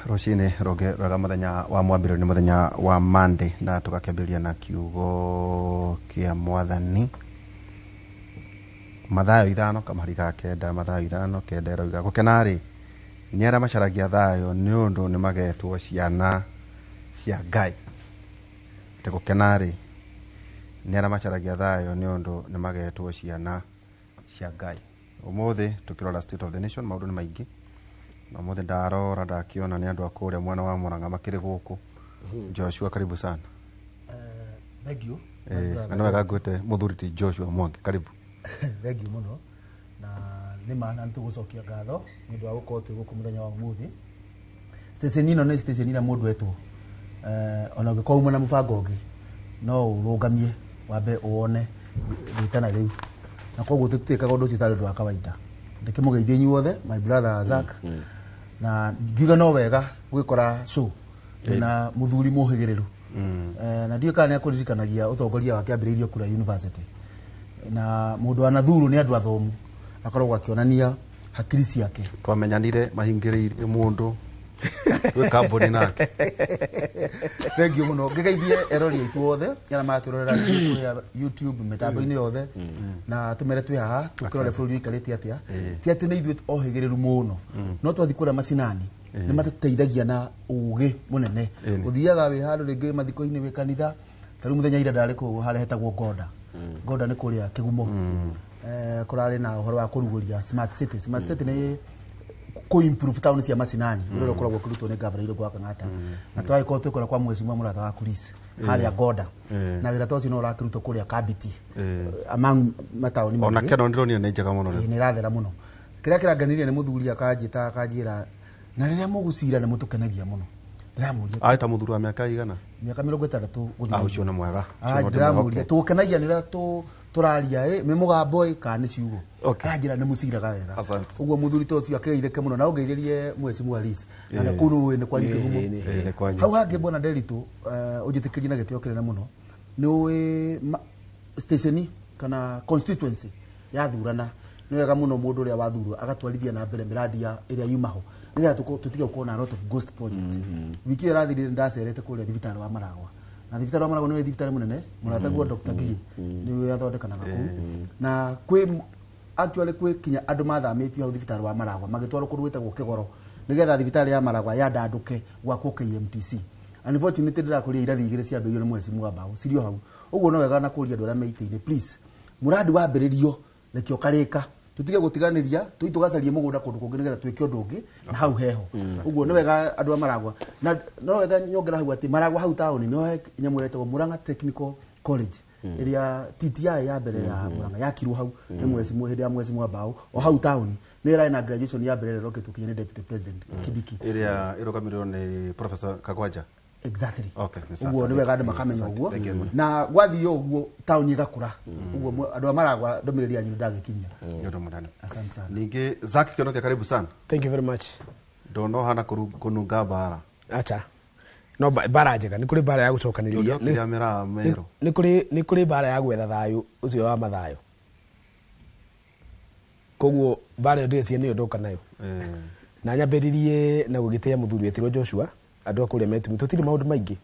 Rũcinĩ rũngĩ rwega, mũthenya wa mwambĩrĩrio nĩ mũthenya wa Monday, na tũgakĩambĩrĩria na kiugo kĩa Mwathani, Mathayo 5 kamũhari ga 9. Mathayo 5:9 ĩroiga, "Gũkena-rĩ, nĩ arĩa macaragia thayũ, nĩ ũndũ nĩ magetwo ciana cia Ngai." Atĩ gũkena-rĩ, nĩ arĩa macaragia thayũ, nĩ ũndũ nĩ magetwo ciana cia Ngai. Ũmũthĩ tũkĩrora State of the Nation, maũndũ nĩ maingĩ, na ũmũthĩ ndarora ndakĩona nĩ andũ a kũrĩa mwena wa Mũrang'a makĩrĩ gũkũ. Joshua, karibu sana. Thank you. Na nĩ wega ngwĩte mũthuri ti Joshua Mwangi, karibu. Thank you mũno, na nĩ ma na nĩtũgũcokia ngatho nĩ ũndũ wa gũkorwo twĩ gũkũ mũthenya wa ũmũthĩ. Station ĩno nĩ station ĩrĩa mũndũ etwo, ona ũngĩkorwo uma na mũbango ũngĩ, no ũrũgamie wambe ũwone rĩtana rĩu, na koguo tũtĩkaga ũndũ ũcio tarĩ ũndũ wa kawaida. Ndĩkĩmũgeithie inyuothe, my brother Zack, na ngiuga no wega gwĩkora show na mũthuri mũhĩgĩrĩru. Na ndiũĩ kana nĩ akũririkanagia ũtongoria wake ambĩrĩirio kura university, na mũndũ wa Nathuru nĩ andũ athomu, akoragwo akĩonania hakiri ciake. Twamenyanire mahingĩrĩirie mũndũ gwĩ kambuni nake. Thank you mũno. Ngĩgeithie erori aitũ othe arĩa maratwĩrorera kũrĩa YouTube, mĩtambo-inĩ yothe, na tũmere twĩ haha tũkĩrore bũrũri ũikarĩte atĩa. Ti atĩ nĩ ithuĩ ohĩgĩrĩru mũno, no twathiĩ kũrĩa macinani nĩ matũteithagia na ũgĩ mũnene. Ũthiaga wĩ handũ rĩngĩ mathiko-inĩ, wĩ kanitha, ta rĩu mũthenya ira ndarĩ kũu harĩa hetagwo Ngoda. Ngoda nĩ kũrĩa Kĩgumo. Kũrarĩ na ũhoro wa kũrugũria smart city. Smart city nĩ kũ improve town cia macinani, ũrĩa ũkoragwo ũkĩrutwo nĩ governor Irũngũ wa Kang'ata, na twagĩkorwo twĩ kũrĩa kwa mheshimiwa mũrata wa Kuris harĩa Ngoda, na wĩra ta ũcio no ũrakĩrutwo kũrĩa Kabiti, among mataũni ona maingĩ. Keno ndĩronire nĩ njega mũno. Ĩĩ, nĩ ĩrathera mũno. Kĩrĩa kĩrangenirie nĩ mũthuri akanjĩta akanjĩra, "Na rĩrĩa mũgũcira nĩ mũtũkenagia mũno." Ndĩramũria, Aĩ ta mũthuri wa mĩaka igana? Mĩaka 60 gũthiĩ. Ah, ũcio nĩ mwega. Ah, Ũcio no ndĩramũria, ndĩmwĩhoke. "Tũgũkenagia nĩ ũrĩa tũraria ĩ, nĩ mũgambo ĩ kana nĩ ciugo?" Aranjĩra nĩ mũciraga wega. Asante. Ũguo mũthuri ta ũcio akĩgeithĩke mũno, na ũngeithĩrie mheshimiwa Liz, na kũu nĩ ũĩ nĩ kwanyu Kĩgumo. Ĩĩ, nĩ kwanyu. Hau hangĩ, bwana Nderitu, ũnjĩtĩkĩrie na gĩtĩo kĩnene mũno, nĩ ũĩ station kana constituency yathurana, nĩ wega mũno mũndũ ũrĩa wathurwo agatwarithia na mbere mĩradi ya ĩrĩa yuma ho, nĩgetha tũtige gũkorwo na a lot of ghost project. Wiki ĩyo ĩrathirire nĩndacerete kũrĩa thibitarĩ wa Maragwa, na thibitarĩ wa Maragwa nĩwe thibitarĩ mũnene, mũrataguo Dr. Ngigĩ nĩwe athondekanaga kũu, na kwĩ actually kwĩ kinya andũ mathamĩtio hau thibitarĩ wa Maragwa magĩtwarwo kũndũ gwĩtagwo Kĩgoro, nĩgetha thibitarĩ ya Maragwa yandandũke gwakwo KMTC. Unfortunately, ndĩrakũria irathi igĩrĩ ciambĩrĩirio nĩ mheshimiwa Mbao cirio hau. Ũguo no wega na kũria andũ arĩa me itĩ-inĩ, please, mũrandi wambĩrĩrio reke ũkarĩka, tũtige gũtiganĩria tũi tũgacarie mũgũnda kũndũ kũngĩ nĩgetha twĩke ũndũ ũngĩ na hau heho. Ũguo nĩ wega andũ a Maragwa, na no wega nyongera hau atĩ Maragwa hau taũni nĩho he nyamũ ĩrĩa ĩtagwo Murang'a Technical College, ĩrĩa TTI ya mbere ya Murang'a yakirwo hau nĩ mheshimiwa, hĩndĩ ya mheshimiwa Mbao, o hau taũni nĩ ĩrarĩ na graduation ya mbere ĩrĩa ĩrokĩtwo kinya nĩ Deputy President Kibiki. Ĩrĩa ĩrũgamĩrĩrwo nĩ Professor Kagwanja. Exactly. Okay, nĩ sawa. Ũguo nĩ wega andũ makamenya ũguo. Thank you. Na gwathiĩ ũguo taũni ĩgakũra ũguo. Andũ a Maragwa, ndũmĩrĩri yanyu nĩ ndagĩkinyia. Nĩ ũndũ mũnene. Asante sana. Ningĩ Zack Kĩonothia, karibu sana. Thank you very much. Ndona ũhana kũnunga mbara. Acha, no mbara njega, nĩ kũrĩ mbara ya gũcokanĩrĩria. Ũrĩa mĩraa merũ. Nĩ kũrĩ mbara ya gwetha thayũ ũcio wa mathayũ, koguo mbara ĩyo ndĩreciria nĩyo ndoka nayo. Na nyambĩrĩrie na gũgĩtĩa mũthuri wetĩrwo Joshua. Andũ a kũrĩa Metumi, tũtirĩ maũndũ maingĩ,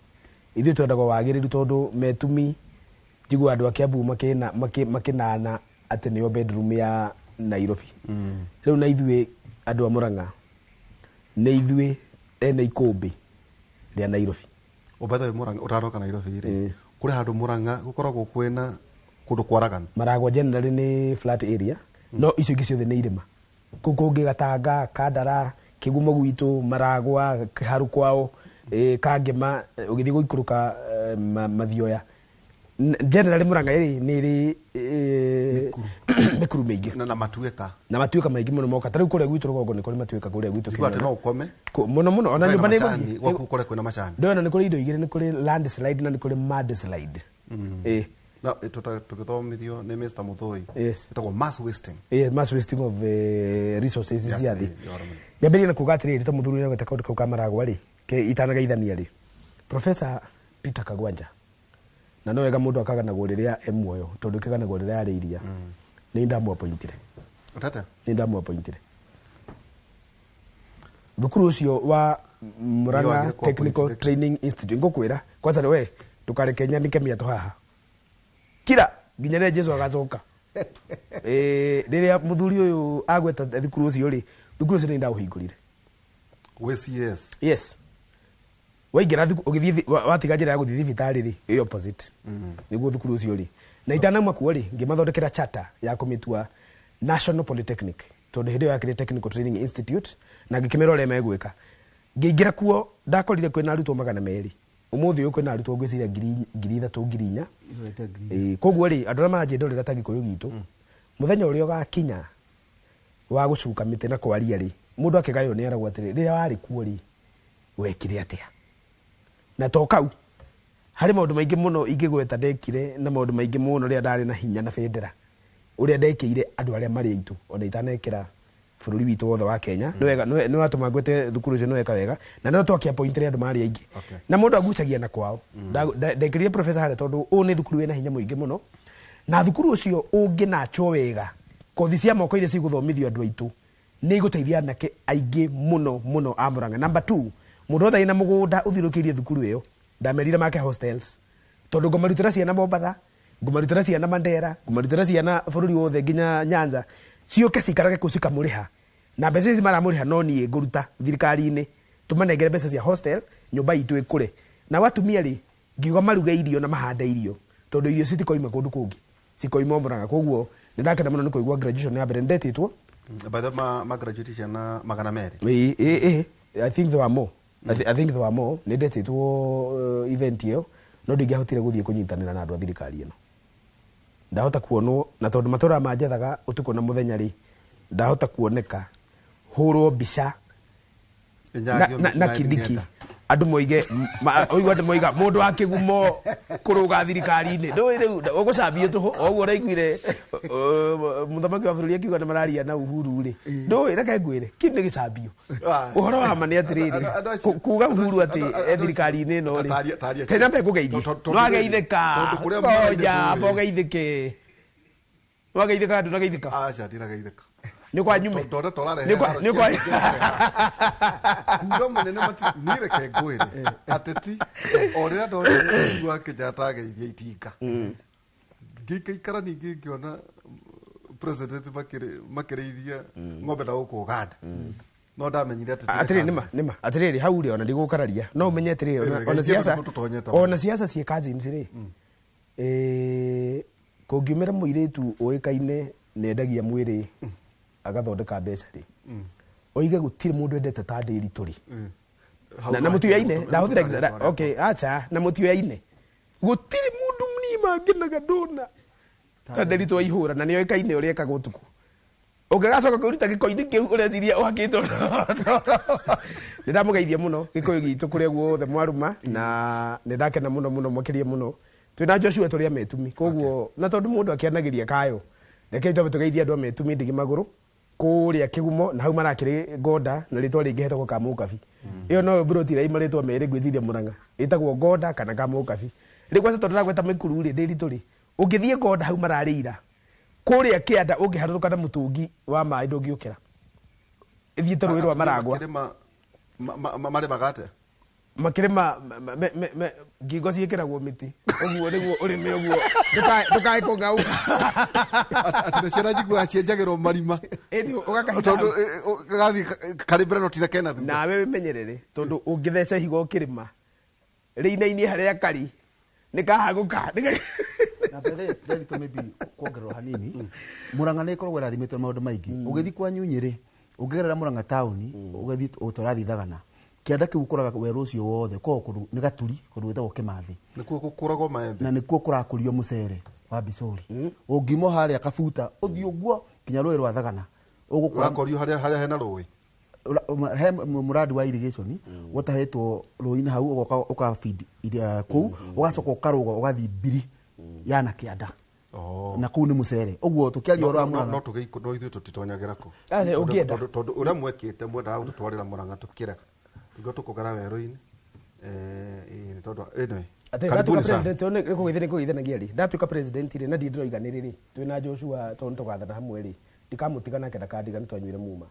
ithuĩ twendaga wagĩrĩru, tondũ Metumi njiguaga andũ a Kiambu makĩnana atĩ nĩo bedroom ya Nairobi. Rĩu na ithuĩ andũ a Murang'a nĩ ithuĩ ene ikũmbĩ rĩa Nairobi. Ũbathe Murang'a, ũtanoka Nairobi rĩ, kũrĩ handũ Murang'a gũkoragwo kwĩna kũndũ kwaraganu. Maragwa generally nĩ flat area, no icio ingĩ ciothe nĩ irĩma. Kũu kũngĩ Gatanga, Kandara, Kĩgumo gwitũ, Maragwa, Kĩharu kwao, Kangema, ũgĩthiĩ gũikũrũka, Mathioya. Generally Murang'a ĩrĩ nĩ ĩrĩ mĩkuru mĩingĩ. Na matuĩka. Na matuĩka maingĩ mũno moka. Ta rĩu kũrĩa gwitũ rũgongo nĩ kũrĩ matuĩka kũrĩa gwitũ. Njigua atĩ Kĩnyona. No ũkome. Mũno mũno ona Kwĩna nyũmba nĩ macani, ĩgũthiĩ. gwaku kũrĩa kwĩna macani. Ndona nĩ kũrĩ indo igĩrĩ, nĩ kũrĩ landslide na nĩ kũrĩ mudslide. Na tũgĩthomithio nĩ Mr. Mũthũi. Ĩtagwo mass wasting. Yeah, mass wasting of resources cia thĩ. You are right. Nyambĩrĩrie na kuga atĩrĩrĩ, ta mũthuri ũrĩa gweta kaũndũ kau ka Maragwa rĩ, ke itanagaithania rĩ, Professor Peter Kagwanja, na no wega mũndũ akaganagwo rĩrĩa e muoyo, tondũ kĩganagwo rĩrĩa arĩ iria, nĩ ndamũapointire. Ũtete? Nĩ ndamũapointire thukuru ũcio wa Murang'a Niĩ wagire kwa Technical Polytechnic. Training Institute. Ngũkwĩra kwanza we ndũkareke nyanike mĩatũ haha kira nginya rĩrĩa Jesu agacoka. Rĩrĩa mũthuri ũyũ agweta thukuru ũcio rĩ, thukuru ũcio nĩ ndaũhingũrire. Wĩ CS. Yes, waingĩra ũgĩthiĩ watiga njĩra ya gũthiĩ thibitarĩ rĩ, ĩ opposite nĩguo thukuru ũcio rĩ. Na itanauma kuo rĩ, ngĩmathondekera charter ya kũmĩtua National Polytechnic, tondũ hĩndĩ ĩyo yakĩrĩ Technical Training Institute, na ngĩkĩmera ũrĩa megwĩka. Ngĩingĩra kuo ndakorire kwĩna arutwo 200. Ũmũthĩ ũyũ kwĩna arutwo ngwĩciria 3,000, 4,000. Irorete 4,000. Ĩĩ, koguo rĩ, andũ arĩa maranjĩndorera ta gĩkũyũ gitũ, mũthenya ũrĩa ũgakinya wa gũcuka mĩtĩ na kwaria rĩ, mũndũ akĩgaywo nĩ aragwo atĩrĩ, rĩrĩa warĩ kuo rĩ, wekire atĩa? Na to kau, harĩ maũndũ maingĩ mũno ingĩgweta ndekire, na maũndũ maingĩ mũno rĩrĩa ndarĩ na hinya na bendera, ũrĩa ndekĩire andũ arĩa marĩ aitũ ona itanekĩra bũrũri witũ wothe wa Kenya. Nĩ wega, nĩ watũma ngwete thukuru ũcio, nĩ weka wega, na no twakĩappointire andũ marĩ aingĩ. Na mũndũ agucagia na kwao. Ndekĩrire professor harĩa tondũ ũũ nĩ thukuru wĩna hinya mũingĩ mũno, na thukuru ũcio ũngĩnachwo wega, kothi cia moko iria cigũthomithio andũ aitũ nĩ igũteithia anake aingĩ mũno mũno a Murang'a. Number 2, mũndũ wothe wĩna mũgũnda ũthiũrũrũkĩirie thukuru ĩyo, ndamerire make hostels, tondũ ngũmarutĩra ciana Mombatha, ngũmarutĩra ciana Mandera, ngũmarutĩra ciana bũrũri wothe nginya Nyanza, ciũke ciikarage kũu cikamũrĩha, na mbeca ici maramũrĩha no niĩ ngũruta thirikari-inĩ, tũmanengere mbeca cia hostel, nyũmba itũ ĩkũre. Na watumia rĩ, ngiuga maruge irio na mahande irio, tondũ irio citikoima kũndũ kũngĩ, cikoima Murang'a. Koguo nĩ ndakena mũno nĩ kũigua graduation ya mbere nĩ ndetĩtwo. By the way, ma graduate ciana 200. Ĩĩ, ĩĩ, ĩĩ. I think there were more. I think there were more. Nĩ ndetĩtwo event ĩyo, no ndingĩahotire gũthiĩ kũnyitanĩra na andũ a thirikari ĩno. Ndahota kuonwo, na tondũ matũra manjethaga ũtukũ na mũthenya rĩ, ndahota kuoneka hũrwo mbica na Kindiki, andũ moige ũigua andũ moiga mũndũ wa kĩgumo kũrũga thirikari-inĩ, ndũĩ rĩu ũgũcambio tũhũ o ũguo ũraiguire mũthamaki wa bũrũri akiuga nĩ mararia na Uhuru rĩ, ndũĩ, reke ngwĩre kĩu nĩ gĩcambio. Ũhoro wa ma nĩ atĩrĩrĩ, kuga Uhuru atĩ e thirikari-inĩ ĩno rĩ, te nyambe ngũgeithie, no ageithĩka, ngoja ũgeithĩke, no ageithĩka, ndũnageithĩka. Aca, ndirageithĩka. Nĩ kwa nyume. Tondũ tũrarehe Nĩ haro nĩ kwa kuga mũnene mati niĩ reke ngwĩre ateti o rĩrĩa ndonire Uhuru wa Kenyatta ageithia itinga, ngĩikaikara ningĩ ngĩona president makĩrĩithia ng'ombe na gũkũ Uganda, no ndamenyire atĩ Atĩrĩrĩ, nĩma nĩma atĩrĩrĩ, hau rĩ, ona ndigũkararia, no ũmenye atĩrĩrĩ, ona Reke siasa nĩguo tũtonyete ona siasa ciĩ cousins rĩ, kũngiumĩra mũirĩtu ũĩkaine nĩendagia mwĩrĩ agathondeka mbeca rĩ, oige gũtirĩ mũndũ endete ta Ndĩritũ rĩ, na mũtioyaine ndahũthĩra okay, acha, na mũtioyaine gũtirĩ mũndũ mnima ngenaga ndona ta Ndĩritũ aihũra, na nĩoĩkaine ũrĩa ekaga ũtukũ ũngĩgacoka kwĩruta gĩko-inĩ kĩu ũreciria ũhakĩtwo. Nĩ ndamũgeithia mũno gĩkũyũ gitũ kũrĩa guothe mwaruma, na nĩ ndakena mũno mũno makĩria mũno twĩna Joshua tũrĩ a Metumi. Koguo na tondũ mũndũ akĩanagĩria kayo, reke twambe tũgeithie andũ a Metumi ndigi magũrũ kũrĩa kĩgumo, na hau marakĩrĩ Gonda, na rĩtwa rĩngĩ hetagwo Kamũkabi. Ĩyo noyo mburoti ĩrĩa marĩtwa merĩ ngwĩciria Murang'a ĩtagwo Gonda kana Kamũkabi. Rĩu kwanza tondũ ndagweta Mĩkuru rĩ, Ndĩritũ rĩ, ũngĩthiĩ Gonda hau mararĩira kũrĩa kĩanda, ũngĩharũrũka na mũtũngi wa maĩ ndũngĩũkĩra, ĩthiĩte rũĩ rwa Maragwa. Marĩmaga atĩa? Makĩrĩma ngingo ciĩkĩragwo mĩtĩ ũguo nĩguo ũrĩme ũguo ndũkae kũng'auka. Atĩ nĩ ciana njiguaga cienjagĩrwo marima. Ĩni ũgakahitha tondũ hau. Gathiĩ karĩ mbere no tira kena thutha. Nawe wĩmenyerere tondũ ũngĩtheca ihiga ũkĩrĩma rĩinainie harĩa kari nĩ kahagũka. Na mbere Ndĩritũ, maybe kuongererwo hanini, Murang'a nĩ ĩkoragwo ĩrathimĩtwo na maũndũ maingĩ. Ũgĩthiĩ kwa Nyunyĩrĩ, ũngĩgerera Murang'a taũni ũgĩthiĩ ũtũrathiĩ Thagana kĩanda kĩu, ũkoraga werũ ũcio wothe koragwo kũndũ nĩ gaturi, kũndũ gwĩtagwo Kĩmathĩ. Nĩkuo gũkũragwo maembe. Na nĩkuo kũrakũrio mũcere wa Mbicũri. Ũngiuma harĩa kabuta ũthiĩ ũguo nginya rũĩ rwa Thagana ũgũkora ũrakorio harĩa hena rũĩ. He mũradi wa irrigation ũtahĩtwo rũĩ-inĩ hau, ũgoka ũka feed kũu, ũgacoka ũkarũga ũgathiĩ mbiri ya na kĩanda. Na kũu nĩ mũcere ũguo tũkĩaria ũhoro wa No Murang'a. No tũgĩikũ no ithuĩ tũtitonyagĩra kũ. Aca, ũngĩenda. Tondũ ũrĩa mwekĩte mwendaga gũtũtwarĩra Murang'a tũkĩrega tũkiuga tũkũgera werũ-inĩ. Ĩĩ, nĩ tondũ anyway, Atĩ karibuni ndatuĩka sana. president nĩ kũgeithia nĩ kũgeithanagia rĩ, ndatuĩka president rĩ, na ndirĩ ndĩroiga nĩ rĩrĩ twĩna Joshua tondũ nĩ tũgathana hamwe rĩ, ndikamũtiga nake ndakandiga, nĩ twanyuire muma,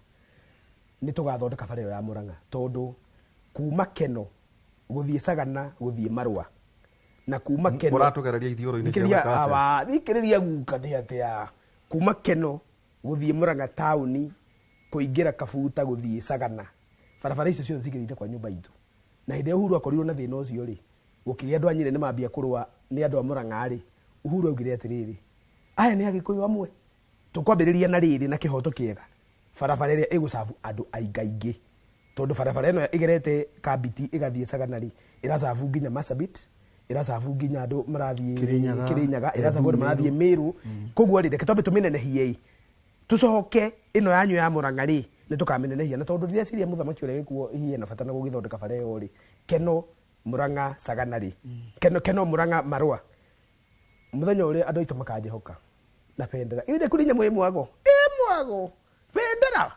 nĩ tũgathondeka bara ĩyo ya Murang'a tondũ Kuma Keno gũthiĩ Sagana gũthiĩ Marũa na kuma Keno Mũratũgereria ithiũrũ-inĩ cia Thikĩrĩria gwĩka atĩa? awa thikĩrĩria guka nĩ atĩa kuma Keno gũthiĩ Murang'a taũni kũingĩra Kabuta gũthiĩ Sagana barabara icio ciothe cigereire kwa nyũmba itũ na hĩndĩ ĩrĩa Uhuru akorirwo na thĩna ũcio rĩ gũkĩgĩa andũ a Nyĩrĩ nĩ mambia kũrũa nĩ andũ a Murang'a rĩ Uhuru augire atĩrĩrĩ aya nĩ Agĩkũyũ amwe tũkwambĩrĩria na rĩrĩ na kĩhoto kĩega barabara ĩrĩa ĩgũcabu andũ aingaingĩ tondũ barabara ĩno ĩgerete Kambiti ĩgathiĩ Sagana rĩ ĩracabu nginya Marsabit ĩracabu nginya andũ marathiĩ Kĩrĩnyaga, Kĩrĩnyaga ĩracabu andũ Embu, marathiĩ Meru koguo rĩ reke twambe tũmĩnenehie ĩ tũcoke ĩno yanyu ya Murang'a rĩ nĩ tũkamĩnenehia na tondũ ndĩreciria mũthamaki ũrĩa wĩkuo hihi ena bata na gũgĩthondeka bara ĩyo rĩ Keno Murang'a Sagana rĩ Keno Murang'a Marũa muthenya ũrĩa andũ aitũ makanjĩhoka na bendera ire kũrĩ nyamũ ĩ mwago ĩ mwago bendera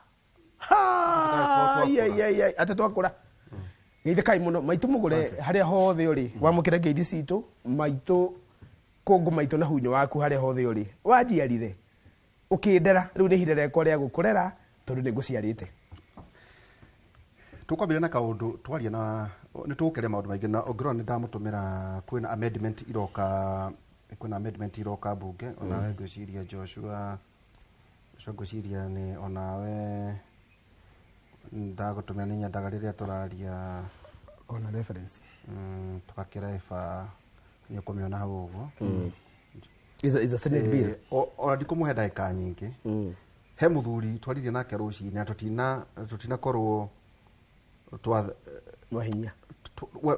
atĩ twakũra geithĩkai mũno maitũ mũgũre harĩa hothe ũrĩ wamũkĩre ngeithi citũ maitũ kũngũ maitũ na hunyo waku harĩa hothe ũrĩ wanjiarire ũkĩndera rĩu nĩ ihinda rĩakwa rĩa gũkũrera tondũ nĩ ngũciarĩte. Tukwambĩrĩria na kaũndũ twaria na nĩ tũgũkĩria maũndũ maingĩ na ũngĩrora nĩ ndamũtũmĩra kwĩna amendment iroka kwĩna amendment iroka mbunge onawe ngwĩciria Joshua Joshua ngwĩciria nĩ onawe ndagũtũmĩra nĩ nyendaga rĩrĩa tũraria Ona reference. Tũgakĩreba nĩ ũkũmĩona hau ũguo. Is a Senate bill. Ona ndikũmũhe ndagĩka nyingĩ he mũthuri twaririe nake rũcinĩ na tũtinakorwo twa Mwahinyia.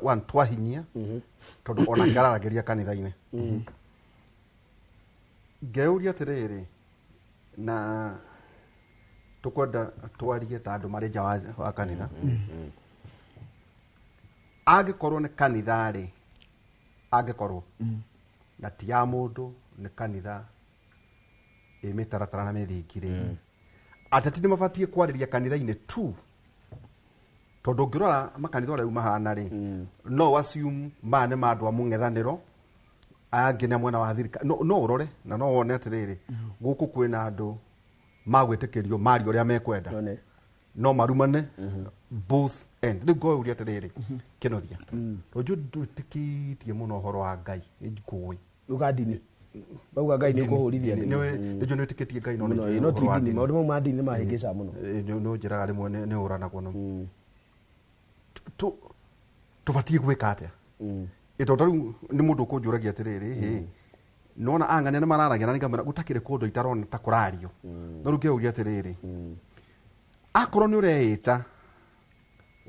One twahinyia tondũ onake araragĩria kanitha-inĩ ngeyũria atĩrĩrĩ na tũkwenda twarie ta andũ marĩ nja wa kanitha angĩkorwo nĩ kanitha rĩ angĩkorwo na ti ya mũndũ nĩ kanitha ĩ mĩtaratara na mĩthingi rĩ ateti nĩ mabatiĩ kwarĩria kanitha-inĩ tu tondũ ũngĩrora makanitha ũrĩa rĩu mahana rĩ no assume maya nĩ ma andũ a mũng'ethanĩro aya angĩ nĩ a mwena wa thirikari no ũrore na no wone atĩrĩrĩ gũkũ kwĩna andũ magwĩtĩkĩrio maria ũrĩa mekwenda None. No marumane both ends rĩu ngoyũria atĩrĩrĩ kĩnothia rũnjũ ndwĩtĩkĩtie mũno ũhoro wa Ngai nĩ ngũĩ Uga ndini bauga Ngai nĩ ũkũhũrithia ndini. nĩnjũ nĩwĩtĩkĩtie Ngai no Mũno, nĩnjũĩ no ti ũhoro wa ndini ndini. maũndũ mau ma ndini nĩ mahĩngĩcaga mũno. Nĩ ũnjĩraga rĩmwe nĩ ũranagwo no tũbatiĩ gwĩka atĩa ĩ tondũ rĩu nĩ mũndũ ũkũnjũragia atĩrĩrĩ hĩ nona ang'ania nĩ mararagia na nĩngamwĩra gũtakĩrĩ kũndũ itarona ta kũrario no rĩu ngeyũria atĩrĩrĩ akorwo nĩ ũreĩta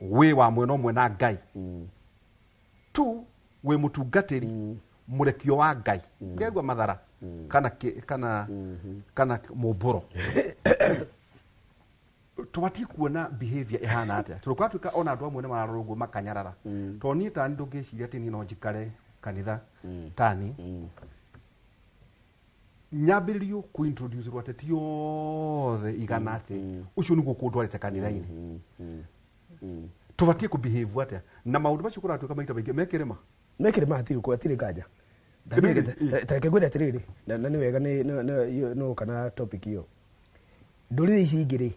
wĩ wa mwena ũmwe na Ngai tu wĩ mũtungatĩri mũrekio wa Ngai ngegua mathara kana kana mũmbũro tũbatiĩ kuona behavior ĩhana atĩa tondũ kwatuĩka ona andũ amwe nĩ mararora ũguo makanyarara tondũ niĩ tani ndũngĩciria atĩ niĩ no njikare kanitha tani nyambĩrĩrio kũintroduce ateti othe igana atĩ ũcio nĩguo kũndwarĩte kanitha-inĩ tũbatiĩ kũbehave atĩa na maũndũ macio kũratuĩka maita maingĩ mekĩrĩma Mekĩrĩ ma hatirĩ hatirĩ nganja. Tareke ngwĩre atĩrĩrĩ na nĩ wega nĩ kana topic ĩyo ndũrĩrĩ ici ingĩ rĩ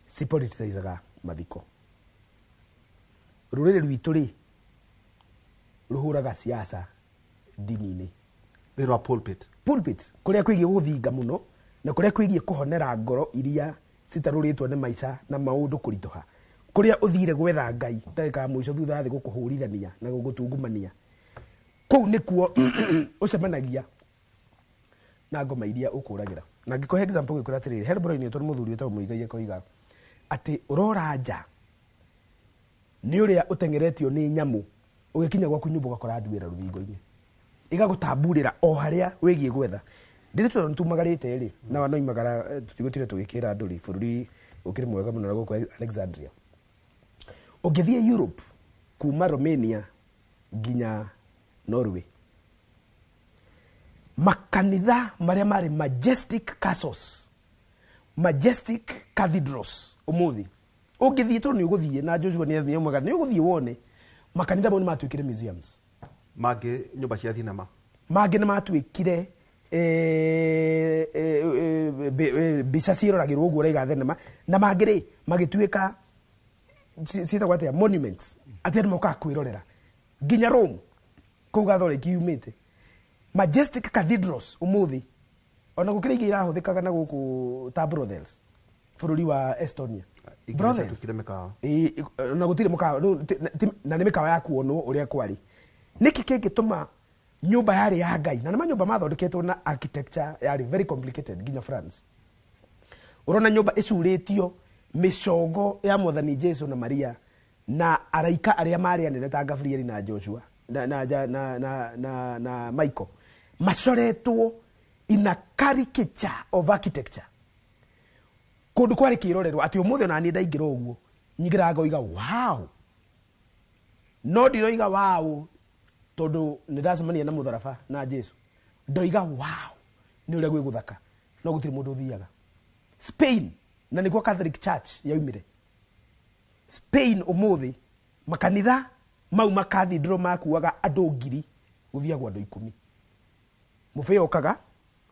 cipoliticizaga mathiko rũrĩrĩ rwitũ rĩ rũhũraga siasa ndini-inĩ thĩinĩ wa pulpit pulpit kũrĩa kwĩgiĩ gũthinga mũno na kũrĩa kwĩgiĩ kũhonera ngoro iria citarũrĩtwo nĩ maica na maũndũ kũritũha kũrĩa ũthire gwetha Ngai ndagĩka ya mũico thutha wa thĩ gũkũhũrithania na gũgũtungumania kũu nĩkuo ũcemanagia na ngoma iria ũkũragĩra na ngĩkũhe example ngĩkwĩra atĩrĩrĩ he rwĩmbo rũinĩtwo nĩ mũthuri wĩtagwo Mũigai akoiga atĩ ũrora nja nĩ ũrĩa ũteng'eretio nĩ nyamũ ũgĩkinya gwaku nyũmba ũgakora nduĩra rũthingo-inĩ ĩgagũtamburĩra o harĩa wĩgiĩ gwetha ndĩrĩ tondũ nĩtumagarĩte rĩ na noimagara tũtigũtire tũgĩkĩra andũ rĩ bũrũri ũkĩrĩ mwega mũno na gũkũ Alexandria ũngĩthiĩ Europe kuma Romania nginya Norway makanitha marĩa marĩ majestic castles majestic cathedrals ũmũthĩ ũngĩthiĩ tondũ nĩ ũgũthiĩ na Joshua nĩ athiĩ ũmwe nĩ ũgũthiĩ wone makanitha mau nĩ matuĩkire museums mangĩ nyũmba cia thinema mangĩ nĩ matuĩkire mbica ciĩroragĩrwo ũguo ũraiga thenema na mangĩ rĩ magĩtuĩka Ciĩtagwo atĩa? Monuments atĩ andũ mokaga kwĩrorera nginya Rome kũu Gathoreki yumĩte, majestic cathedrals. Ũmũthĩ ona gũkĩrĩ ingĩ irahũthĩkaga na gũkũ ta brothels bũrũri wa Estonia. Ingĩ Brothels. nĩciatuĩkire mĩkawa. Ĩĩ, na gũtirĩ mũkawa rĩu na nĩ mĩkawa ya kuonwo ũrĩa kwarĩ. Nĩkĩ kĩngĩtũma nyũmba yarĩ ya Ngai, na nĩ manyũmba mathondeketwo na architecture yarĩ very complicated, nginya France ũrona nyũmba ĩcurĩtio mĩcongo ya Mwathani Jesu na Maria na araika arĩa marĩ anene ta Gabrieli na Joshua na Michael, macoretwo in a caricature of architecture, kũndũ kwarĩ kĩrorerwo atĩ ũmũthĩ ona niĩ ndaingĩra ũguo nyingĩraga ngoiga wow. No ndiroiga wow tondũ nĩ ndacemania na mũtharaba na Jesu. Ndoiga wow nĩ ũrĩa gwĩ gũthaka, no gũtirĩ mũndũ ũthiaga Spain, na nĩkuo Catholic Church yaumire Spain. Ũmũthĩ makanitha mau makathindro makuaga andũ 1000, gũthiagwo andũ 10. Mũbĩa okaga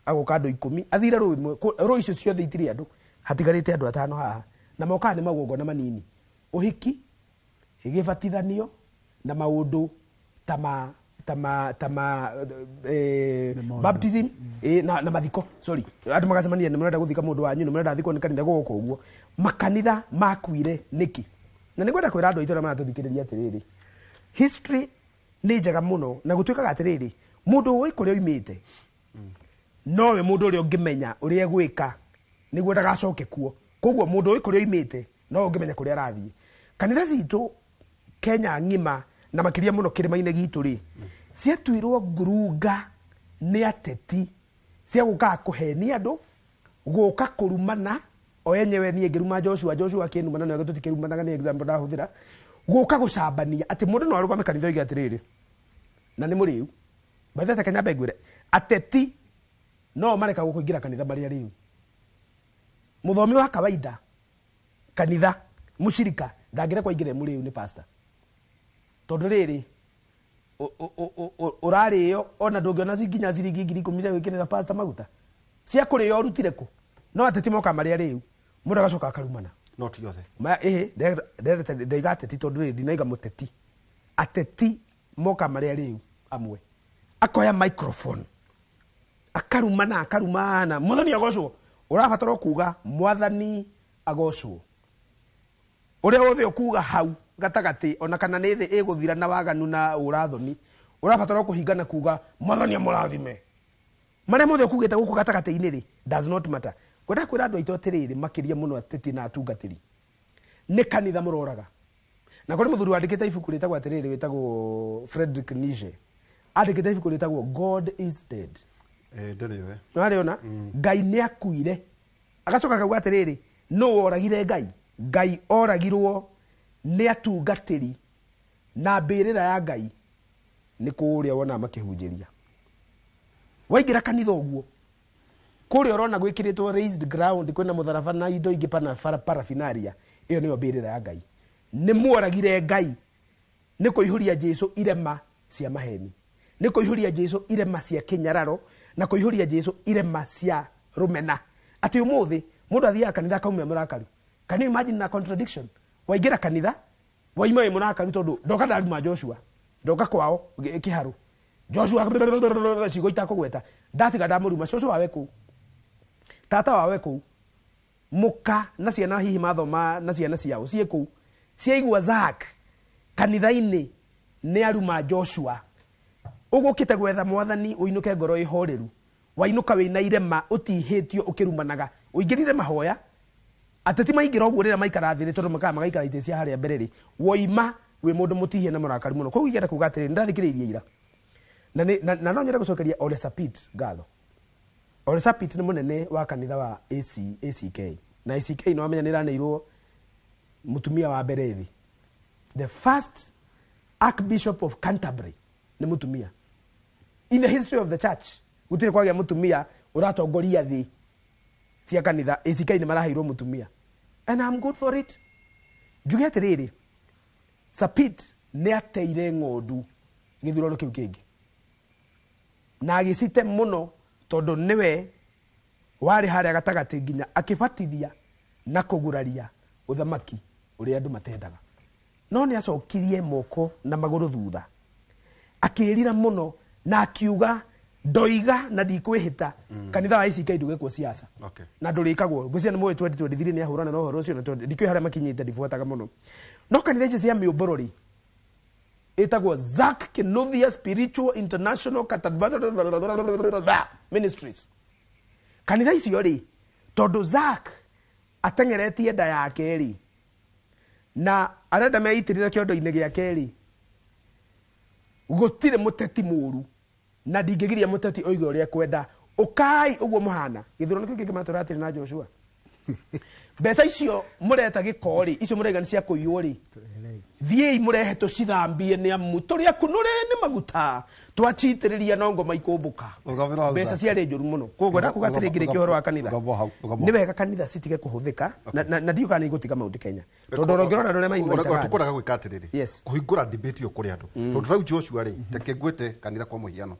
agoka andũ 10, athire rũĩ rũĩ icio ciothe itirĩ andũ, hatigarĩte andũ atano haha, na mokaga nĩ magongona manini, ũhiki, gĩbatithanio na maũndũ ta ma Memorial. baptism, na mathiko. Sorry, andũ magacemania, nĩ mũrenda gũthika mũndũ wanyu, nĩ mũrenda athikwo nĩ kanitha, gũgũka ũguo. Makanitha makuire nĩkĩ? Na nĩ ngwenda kwĩra andũ aitũ arĩa maratũthikĩrĩria atĩrĩrĩ, history nĩ njega mũno, na gũtuĩkaga atĩrĩrĩ, mũndũ ũĩ kũrĩa oimĩte nowe mũndũ ũrĩa ũngĩmenya ũrĩa egwĩka nĩguo ndagacoke kuo. Koguo mũndũ ũĩ kũrĩa oimĩte no ũngĩmenya kũrĩa arathiĩ. Kanitha citũ Kenya ng'ima, na makĩria mũno kĩrĩma-inĩ gitũ rĩ, ciatuirwo ngurunga nĩ ateti cia gũkaga kũhenia andũ, gũka kũrumana o enyewe. Niĩ ngĩruma Joshua, Joshua akĩnuma, na nĩwe tũtikĩrumanaga, nĩ example ndahũthĩra. Gũka gũcambania atĩ mũndũ no arũgame kanitha oige atĩrĩrĩ, na nĩ mũrĩu baithete. Kenya ngwĩre, ateti no marekagwo kũingĩra kanitha marĩa rĩu. Mũthomi wa kawaida kanitha mũcirika ndangĩrekwo aingĩre mũrĩu nĩ pastor, tondũ rĩrĩ ũrarĩo ona ndũngĩona nginya ciringi 10,000 cia gwĩkĩrĩra pastor maguta cia kũrĩo ũrutire kũ. No ateti moka marĩa rĩu, mũndũ agacoka akarumana. No ti othe. Ma ĩhĩ ndaiga ateti, tondũ rĩrĩ ndinaiga mũteti. Ateti moka marĩa rĩu, amwe akoya microphone akarumana, akarumana, "Mwathani agocwo." Ũrabatara kuga "Mwathani agocwo" ũrĩa wothe ũkuga hau gatagatĩ, ona kana nĩ thĩ ĩgũthira na waganu na ũrathoni, ũrabatara kũhingana kuga "Mwathani amũrathime." Marĩa mothe ũkugĩte gũkũ gatagatĩ-inĩ rĩ, does not matter. Ngwenda kwĩra andũ aitũ atĩrĩrĩ, makĩria mũno ateti na atungatĩri, nĩ kanitha mũroraga. Na kũrĩ mũthuri wandĩkĩte ibuku rĩtagwo atĩrĩrĩ, wĩtagwo Frederick Nietzsche, andĩkĩte ibuku rĩtagwo "God Is Dead". Ndĩrĩwe. Nĩwarĩona? Ngai nĩ akuire. Agacoka akauga atĩrĩrĩ, nũ woragire Ngai? Ngai oragirwo nĩ atungatĩri, na mbĩrĩra ya Ngai nĩ kũrĩa wonaga makĩhunjĩria. Waingĩra kanitha ũguo, kũrĩa ũrona gwĩkĩrĩtwo raised ground, kwĩna mũtharaba na indo ingĩ pana paraphernalia, ĩyo nĩyo mbĩrĩra ya Ngai. Nĩ muoragire Ngai nĩ kũihũria Jesu irema cia maheni, nĩ kũihũria Jesu irema cia kĩnyararo, na kũihũria Jesu irema cia rũmena, atĩ ũmũthĩ mũndũ athiaga kanitha akaumia mũrakaru. Can you imagine na contradiction? Waingĩra kanitha waima wĩ mũrakaru, tondũ ndoka ndaruma Joshua, ndoka kwao kĩharũ Joshua ciugo itakũgweta, ndatiga ndamũruma cũcũ wawe kũu, tata wawe kũu, mũka na ciana hihi mathoma na ciana ciao ciĩ kũu, ciaigua Zack kanitha-inĩ nĩ aruma Joshua. Ũgũkĩte gwetha Mwathani ũinũke ngoro ĩhoreru, wainũka wĩna irema, ũtihĩtio, ũkĩrumanaga. Ũingĩrire mahoya, ateti maingĩra ũguo rĩrĩa maikara thĩ rĩ, tondũ makaga magaikara itĩ cia harĩa mbere rĩ, woima wĩ mũndũ mũtihie na mũrakaru mũno. Koguo ingĩenda kuga atĩrĩrĩ, nĩndathikĩrĩirie ira na no nyende gũcokeria Ole Sapit ngatho. Ole Sapit nĩ mũnene wa kanitha wa ACK, na ACK nĩ wamenya nĩ ĩranĩirwo mũtumia wa mbere thĩ, the first Archbishop of Canterbury nĩ mũtumia. In the history of the church gũtirĩ kwagĩa mũtumia ũratongoria thĩ cia kanitha. ACK nĩ maraheirwo mũtumia and I'm good for it. Njuge atĩrĩrĩ, Sapit nĩ ateire ng'ondu gĩthurano kĩu kĩngĩ na agĩcite mũno, tondũ nĩwe warĩ harĩa gatagatĩ nginya akĩbatithia na kũguraria ũthamaki ũrĩa andũ matendaga. No nĩ acokirie moko na magũrũ thutha, akĩrira mũno na akiuga ndoiga na ndikwĩhĩta kanitha wa ICK ndũgĩkwo siasa. Okay. Na ndũrĩkagwo. Ngwĩciria nĩ mũĩ 2023 nĩ ahũrana na ũhoro ũcio, na ndikĩũĩ harĩa makinyĩte, ndibuataga mũno. No kanitha icio cia mĩũmbũro rĩ, ĩtagwo Zack Kinuthia Spiritual International Ministries. Kanitha icio rĩ, tondũ Zack ateng'eretie nda yake rĩ, na arenda meitĩrĩre kĩondo-inĩ gĩake rĩ, gũtirĩ mũteti mũru, na ndingĩgiria mũteti oige ũrĩa ekwenda. Ũkai ũguo mũhana gĩthurano kĩu kĩngĩ matũra atĩrĩ na Joshua, mbeca icio mũreta gĩko rĩ, icio mũraiga nĩ cia kũiywo rĩ, thiĩi mũrehe tũcithambie, nĩ amu tũrĩ akunũre nĩ maguta, twacitĩrĩria no ngoma ikũmbũka. Rũgamĩra hau, Mbeca Zack. ciarĩ njũru mũno. Koguo ndakuga atĩrĩ, ngĩrĩkia ũhoro wa kanitha, Rũgama hau, rũgama nĩ hau. wega kanitha citige kũhũthĩka, na ndiũ kana nĩ igũtiga Mount Kenya, tondũ ona ũngĩrora ũrĩa mainvaitaga andũ. Tukũraga gwĩka atĩrĩrĩ, Yes. kũhingũra debate ĩyo kũrĩ andũ, tondũ rĩu Joshua rĩ, reke ngwĩte kanitha kwa mũhiano.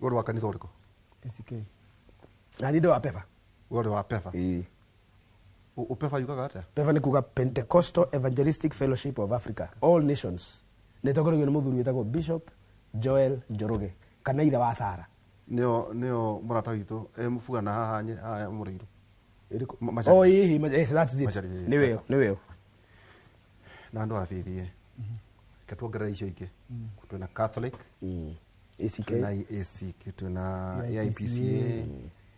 We ũrĩ wa kanitha ũrĩkũ? ACK. Na niĩ ndĩ wa PEFA. We ũrĩ wa PEFA? Ũpefa yugaga atĩa? PEFA nĩ kuga Pentecostal Evangelistic Fellowship of Africa All Nations, na ĩtongoragio nĩ mũthuri wĩtagwo Bishop Joel Njoroge, kana ithe wa Sara. Nĩo mũrata witũ e mũbugana haha haha mũrĩirũ. Ĩrĩkũ? Macharia. Oh, ĩĩ, yes, that is it. Macharia, ĩĩ, Nĩ weo, nĩ weo. Na andũ a bĩthie, reke tuongerere icio ingĩ. Twĩna Catholic, ACK. twĩna ACK, twĩna AIPCA,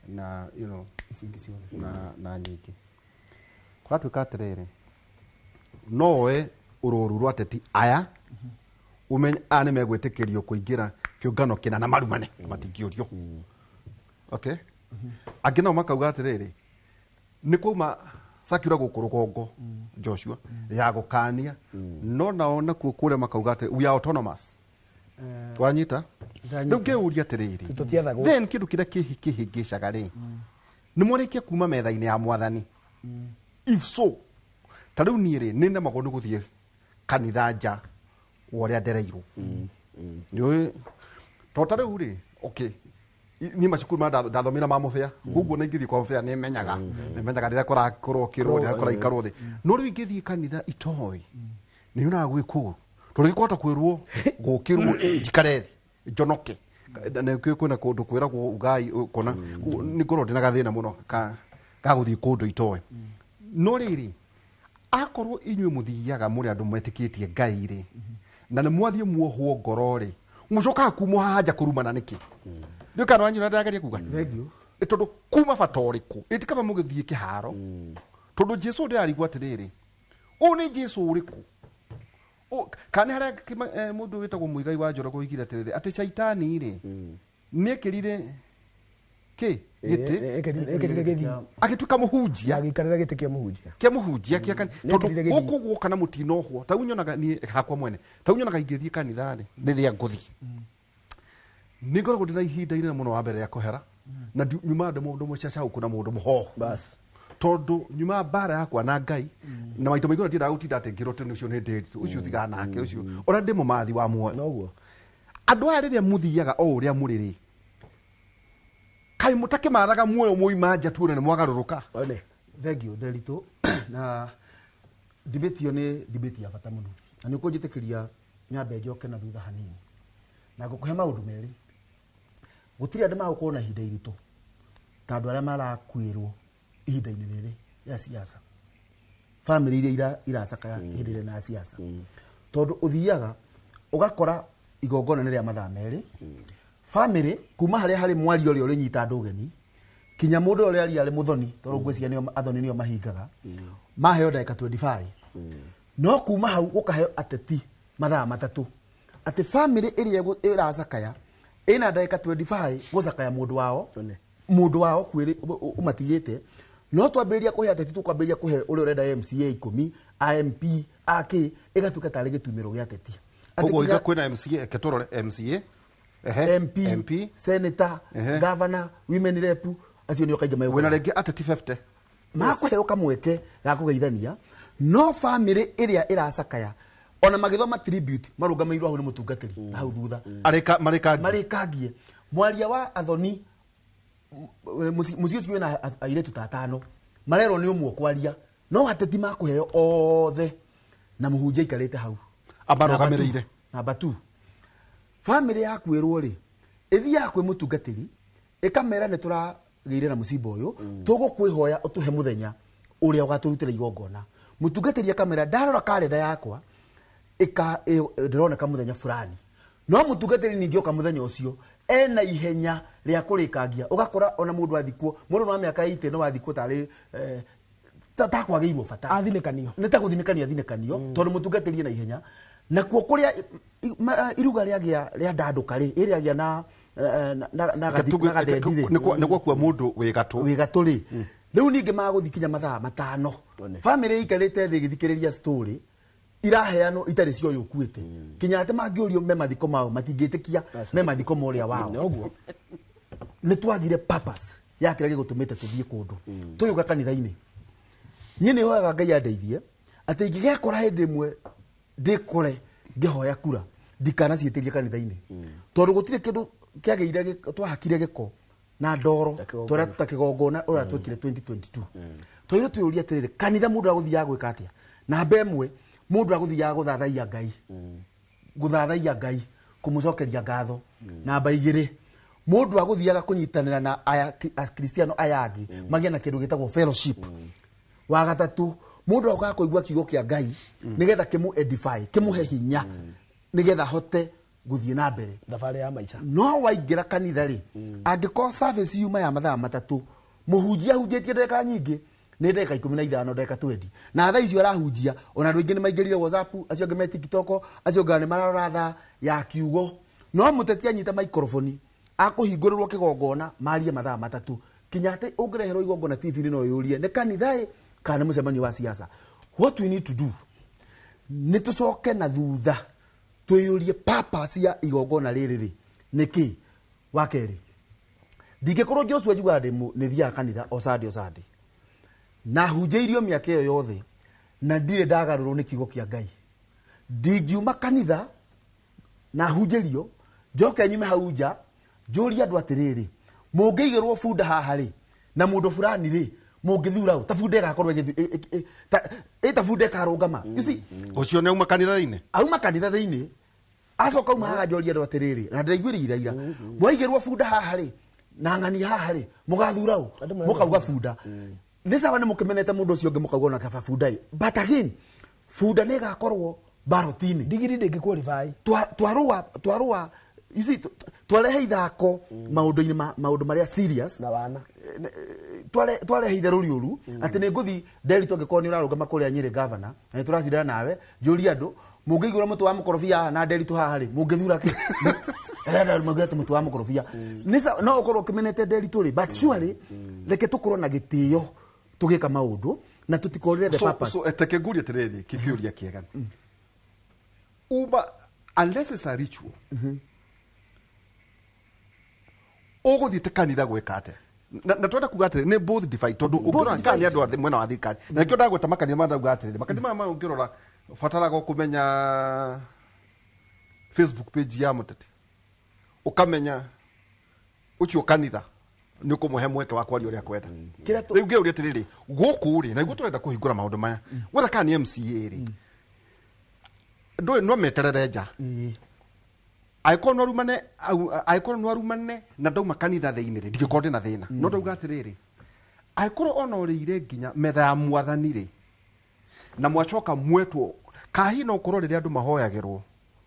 na you know, Icio ingĩ ciothe. na nyingĩ. Kũratuĩka atĩrĩrĩ, no oe ũrũru rwa ateti aya, ũmenye aya nĩ megwĩtĩkĩrio kũingĩra kĩũngano kĩna na marumane matingĩũrio. Okay, angĩ nao makauga atĩrĩrĩ, nĩ kwauma circular gũkũ rũgongo, Joshua, ya gũkania, no nao nakuo kũrĩa makauga atĩ we are autonomous. Wanyita? Ndanyita. Rĩu ngĩũria atĩrĩrĩ, Tũtiathagwo. then kĩndũ kĩrĩa kĩhĩngĩcaga rĩ, nĩ mwarĩkia kuma metha-inĩ ya mwathani? If so, ta rĩu niĩ rĩ, nĩ nemagwo nĩ gũthiĩ kanitha nja wa ũrĩa ndereirwo. Nĩũĩ to ta rĩu rĩ, okay, niĩ macukuru ma ndathomire ma mũbĩa, koguo na ingĩthiĩ kwa mũbĩa nĩ menyaga rĩrĩa kũrakorwo kĩrwo, rĩrĩa kũraikarwo thĩ. No rĩu ingĩthiĩ kanitha itoĩ, nĩ nyonaga gwĩ kũũru, tondũ gĩkũhota kwĩrwo gũkĩrwo njikare thĩ njonoke. Na kwĩna kũndũ kwĩragwo ugai, ũkona nĩ ngorwo ndĩna gathĩna mũno ga gũthiĩ kũndũ itoĩ. No rĩrĩ, akorwo inyuĩ mũthiaga mũrĩ andũ metĩkĩtie Ngai rĩ, na nĩ mwathiĩ muohwo ngoro rĩ, mũcokaga kumwo haha nja kũrumana nĩkĩ? Ndiũ kana wanyina ndĩrageria kuga. Thank you. Nĩ tondũ kuma bata ũrĩkũ ĩti kaba mũgĩthiĩ kĩharo? Tondũ Jesu ndĩrarigwo atĩrĩrĩ, ũyũ nĩ Jesu ũrĩkũ? Kana nĩ harĩa mũndũ wĩtagwo Mũigai wa Njoroge oigire atĩrĩrĩ, atĩ caitani rĩ, nĩekĩrire kĩ gĩtĩ, Ekĩrire gĩthii. Agĩtuĩka mũhunjia. Agĩikarĩra gĩtĩ kĩa mũhunjia. Kĩa mũhunjia kĩa tondũ Nĩekĩrire gĩthii. gũkũ guoka na mũtinohwo. Ta rĩu nyonaga niĩ hakwa mwene, ta rĩu nyonaga ingĩthiĩ kanitha rĩ, rĩrĩa ngũthiĩ nĩ ngoragwo ndĩna ihinda inene mũno wa mbere rĩa kũhera, na nyuma ndĩ mũndũ mũcacauku na mũndũ mũhohu. Bas. Tondũ nyuma mbara yakwa na Ngai, na maita maingĩ ona ndiendaga gũtinda atĩ ngĩrwo atĩ ũcio nĩ ndĩri ũcio, tigana nake ũcio, ona ndĩ mũmathi wa muoyo. Noguo. Andũ aya rĩrĩa mũthiaga o ũrĩa mũrĩ rĩ, kaĩ mũtakĩmathaga muoyo mwoima nja tuone nĩ mwagarũrũka? One. Thank you, Nderitu. Na debate ĩyo nĩ debate ya bata mũno, na nĩ ũkũnjĩtĩkĩria nyambe njoke na thutha hanini na ngũkũhe maũndũ merĩ. Gũtirĩ andũ magũkorwo na ihinda iritũ ta andũ arĩa marakuĩrwo ihinda-inĩ rĩrĩ rĩa siasa, famĩlĩ iria iracakaya hĩndĩ ĩrĩa na siasa, tondũ ũthiaga ũgakora igongona nĩ rĩa mathaa 2, famĩlĩ kuma harĩa harĩ mwaria ũrĩa ũrĩnyita andũ ũgeni kinya mũndũ ũrĩa aria arĩ mũthoni, tondũ ngwĩciria nĩo athoni nĩo mahingaga, maheo ndagĩka 25, no kuma hau gũkaheo ateti mathaa 3, atĩ famĩlĩ ĩrĩa ĩracakaya ĩna ndagĩka 25 gũcakaya mũndũ wao. One. Mũndũ wao kwĩrĩ ũmatigĩte, no twambĩrĩria kũhe ateti, tũkwambĩrĩria kũhe ũrĩa ũrenda MCA 10, AMP AK, ĩgatuĩka tarĩ gĩtumĩro gĩa ateti. Atĩ Koguo kinya iga kwĩna MCA, eke tũrore MCA, ehe, MP, MP, senator, governor, women rep, acio nĩo kaingĩ wĩna megũka. rĩngĩ ateti 50. Makũheo kamweke ga kũgeithania, no famĩlĩ ĩrĩa ĩracakaya ona magĩthoma tribute marũgamĩirwo hau nĩ mũtungatĩri na hau thutha. Arĩka marĩkangi. Marĩkangie mwaria wa athoni, mũciĩ ũcio wĩna airĩtu ta atano, marerwo nĩ ũmwe kwaria, no ateti makũheo othe. Na mũhunjia aikarĩte hau Amarũgamĩrĩire. Namba 2, bamĩrĩ yakuĩrwo rĩ, ĩthiaga kwĩ mũtungatĩri ĩkamera nĩ tũragĩire na mũcimba ũyũ, tũgũkwĩhoya ũtũhe mũthenya ũrĩa ũgatũrutĩra igongona. Mũtungatĩri akamera ndarora karenda yakwa ndĩroneka mũthenya fulani, no mũtungatĩri ningĩ oka mũthenya ũcio ena ihenya rĩa kũrĩkangia. Ũgakora ona mũndũ athikwo, mũndũ wa mĩaka 80 no athikwo tarĩ takwagĩirwo bata, athinĩkanio. Nĩ ta gũthinĩkanio athinĩkanio, tondũ mũtungatĩri ena ihenya. Nakuo kũrĩa iruga rĩagĩa rĩa ndandũka rĩ, ĩrĩagĩa na na gathendi rĩ, nĩ gwakua mũndũ wĩ gatũ, wĩ gatũ rĩ, rĩu ningĩ magũthiĩ kinya mathaa 5, bamĩrĩ ĩikarĩte thĩ ĩgĩthikĩrĩria story iraheanwo itarĩ cia ũyũ ũkuĩte, kinya atĩ mangĩũrio me mathiko mao matingĩtĩkia me mathiko ma ũrĩa wao. Noguo. Nĩ twagire purpose ya kĩrĩa gĩgũtũmĩte tũthiĩ kũndũ tũgĩũka kanitha-inĩ. Niĩ nĩ hoyaga Ngai andeithie atĩ ingĩgekora hĩndĩ ĩmwe ndĩkore ngĩhoya kura ndikanaciĩtĩrie kanitha-inĩ, tondũ gũtirĩ kĩndũ kĩagĩire twahakire gĩko na ndoro Ta kĩgongona. ta kĩgongona ũrĩa twekire 2022. Twairwo twĩyũrie atĩrĩrĩ, kanitha mũndũ agũthiaga gwĩka atĩa? Namba ĩmwe, mũndũ agũthiaga gũthathaiya Ngai, gũthathaiya Ngai, kũmũcokeria ngatho. Namba igĩrĩ, mũndũ agũthiaga kũnyitanĩra na aya akristiano aya angĩ, magĩe na kĩndũ gĩtagwo fellowship. Wa gatatũ, mũndũ agokaga kũigua kiugo kĩa Ngai nĩgetha kĩmũ edify, kĩmũhe hinya nĩgetha ahote gũthiĩ na mbere thabarĩ ya maica. No waingĩra kanitha rĩ, angĩkorwo service yuma ya mathaa 3, mũhunjia ahunjĩtie ndagĩka nyingĩ nĩ ndagĩka 15, ndagĩka 20, na thaa icio arahunjia ona andũ aingĩ nĩ maingĩrire WhatsApp, acio angĩ me TikTok, acio angĩ nĩ mararora thaa ya kiugo. No mũteti anyita microphone akũhingũrĩrwo kĩgongona marie mathaa 3, kinya atĩ ũngĩreherwo igongona TV-inĩ no yũrie nĩ kanitha ĩ kana nĩ mũcemanio wa siasa. What we need to do nĩ tũcoke na thutha twĩyũrie purpose ya igongona rĩrĩ rĩ nĩ kĩ. Wa kerĩ, ndingĩkorwo Joshua njugaga nĩ thiaga kanitha o Sunday o Sunday, na hunjĩirio mĩaka ĩyo yothe na ndirĩ ndagarũrwo nĩ kiugo kĩa Ngai. Ndingiuma kanitha na hunjĩrio njoke nyume hau nja njũrie andũ atĩrĩrĩ, mũngĩigĩrwo bunda haha rĩ na mũndũ fulani rĩ, mũngĩthura ũ? Ta bunda ĩgakorwo ta bunda ĩkarũgama. You see, ũcio nĩ auma kanitha-inĩ, auma kanitha thĩinĩ, acoka auma haha njorie andũ atĩrĩrĩ, na ndĩraiguĩrĩire ira, mwaigĩrwo bunda haha rĩ na ng'ani haha rĩ, mũgathura ũ? Andũ marauga Mũkauga bunda. Nĩ sawa, nĩ mũkĩmenete mũndũ ũcio ũngĩ, mũkauga ona kaba bunda ĩ, but again bunda nĩ ĩgakorwo baroti-inĩ. Ndigiri ndĩngĩ qualify. Twarũa, twarũa, you see, twarehe ithako maũndũ-inĩ maũndũ marĩa serious na wana. Twarehe itherũ rĩũru atĩ nĩ ngũthi Nderitu, angĩkorwo nĩ ũrarũgama kũrĩa Nyĩrĩ gavana na nĩ tũracindana nawe, njũrie andũ mũngĩigũra mũtĩ wa mũkorobia haha na Nderitu haha rĩ, mũngĩthura kĩ? Mũngĩte mũtĩ wa mũkorobia. No ũkorwo ũkĩmenete Nderitu rĩ, but surely reke tũkorwo na gĩtĩo tũgĩka maũndũ na tũtikorĩre the so purpose. So teke ngurie atiriri, kikiuria kiega, uma unless it's a ritual, ũgũthiĩte kanitha gwĩka atĩa? Na twenda kuga atĩrĩ, nĩ both divide, tondũ ũngĩrora kana nĩ andũ a mwena wa thirikari, na nĩkĩo ndagweta makanitha maya, ndauga atĩrĩrĩ, makanitha maya maya ũngĩrora bataraga kũmenya Facebook page ya mũteti, ũkamenya ũcio kanitha nĩ ũkũmũhe mweke wa kwaria ũrĩa kwenda. Kĩrĩa Rĩu ngĩũria atĩrĩrĩ, gũkũ rĩ, na nĩguo tũrenda kũhingũra maũndũ maya, wetha kana nĩ MCA rĩ, ndũĩ no meterere nja, angĩkorwo no arumane, angĩkorwo no arumane na ndauma kanitha thĩinĩ rĩ, ndingĩkorwo ndĩna thĩna. No ndauga atĩrĩrĩ, angĩkorwo ona ũrĩire nginya metha ya mwathani rĩ, na mwacoka mwetwo kahi, no ũkorwo rĩrĩa andũ mahoyagĩrwo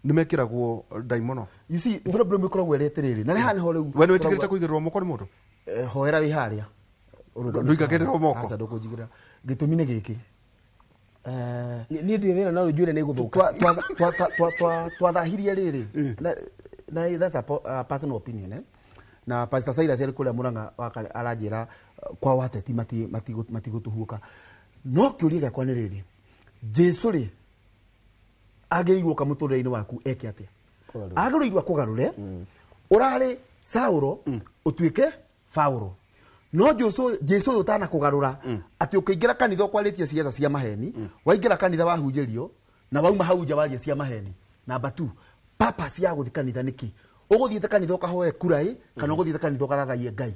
nĩ mekĩragwo ndaimono. You see, problem ĩkoragwo ĩrĩ atĩrĩrĩ, na nĩ haha nĩho rĩu We nĩ wĩtĩkĩrĩte kũigĩrĩrwo moko nĩ mũndũ? Hoera wĩ harĩa. Ndũigagĩrĩrwo moko? Aca, ndũkũnjigĩrĩra. Gĩtũmi nĩ gĩkĩ. Niĩ ndirĩ thĩna no rĩu njuĩrĩ nĩ ĩgũthũka. Twathahirie rĩrĩ na that's a personal opinion, eh? Na Pastor Cyrus arĩ kũrĩa Murang'a aranjĩra kwa wateti matigũtũhuũka, no kĩũria gĩakwa nĩ rĩrĩ, Jesu rĩ agĩrĩirwo ũka mũtũrĩre-inĩ waku eke atĩa? Kũgarũra. Agĩrĩirwo akũgarũre. Ũrarĩ Saũro ũtuĩke Paulo, no Jesu ũyũ ũtanakũgarũra atĩ ũkĩingĩra kanitha ũkwarĩtie ciaca cia maheni, waingĩra kanitha wahunjĩrio na wauma hau nja waria cia maheni. Namba 2, purpose ya gũthiĩ kanitha nĩkĩ? Ũgũthiĩte kanitha ũkahoe kura ĩ, kana ũgũthiĩte kanitha ũgathathaiye Ngai?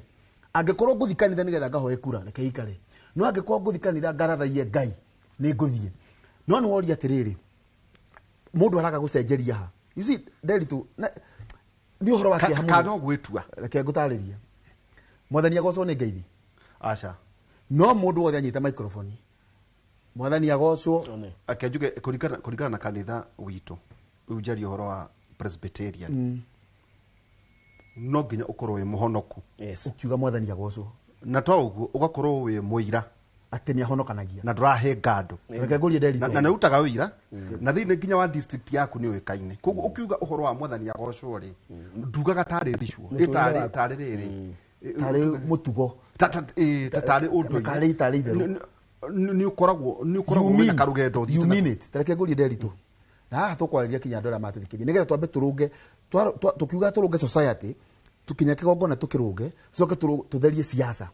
Angĩkorwo ngũthiĩ kanitha nĩgetha ngahoe kura, reke ikare, no angĩkorwo ngũthiĩ kanitha ngathathaiye Ngai, nĩ ngũthiĩ. No nĩ woria atĩrĩrĩ, mũndũ araga gũcenjeria ha? You see, Nderitu, nĩ ũhoro wa kĩeha mũno. Kana gwĩtua. Reke ngũtarĩrie. Mwathani agocwo nĩ ngeithi. Aca. No mũndũ wothe anyita microphone, mwathani agocwo. Ake njuge kũringana na kanitha witũ, rĩu njarie ũhoro wa Presbyterian, no nginya ũkorwo wĩ mũhonoku. Yes. Ũkiuga mwathani agocwo. Na to ũguo, ũgakorwo wĩ mũira atĩ nĩ ahonokanagia na ndũrahĩnga andũ. Reke ngũrie, Nderitu. Na nĩ ũrutaga wĩira na thĩinĩ nginya wa district yaku nĩ ũĩkaine, koguo ũkiuga ũhoro wa mwathani agocwo rĩ, ndugaga tarĩ ritual, Mũtũrĩre ĩ tarĩ waku. tarĩ rĩrĩ. Tarĩ mũtugo. Tarĩ ũndũire. Tarĩ itherũ. Nĩ ũkoragwo You wĩna mean- karũgendo you ũthiĩte mean it. Tareke ngũrie, Nderitu, na haha tũkwarĩria kinya andũ arĩa matũthikĩrĩria, nĩgetha twambe tũrũnge tũkiuga tũrũnge society, tũkinya kĩgongona tũkĩrũnge, tũcoke tũtherie siasa,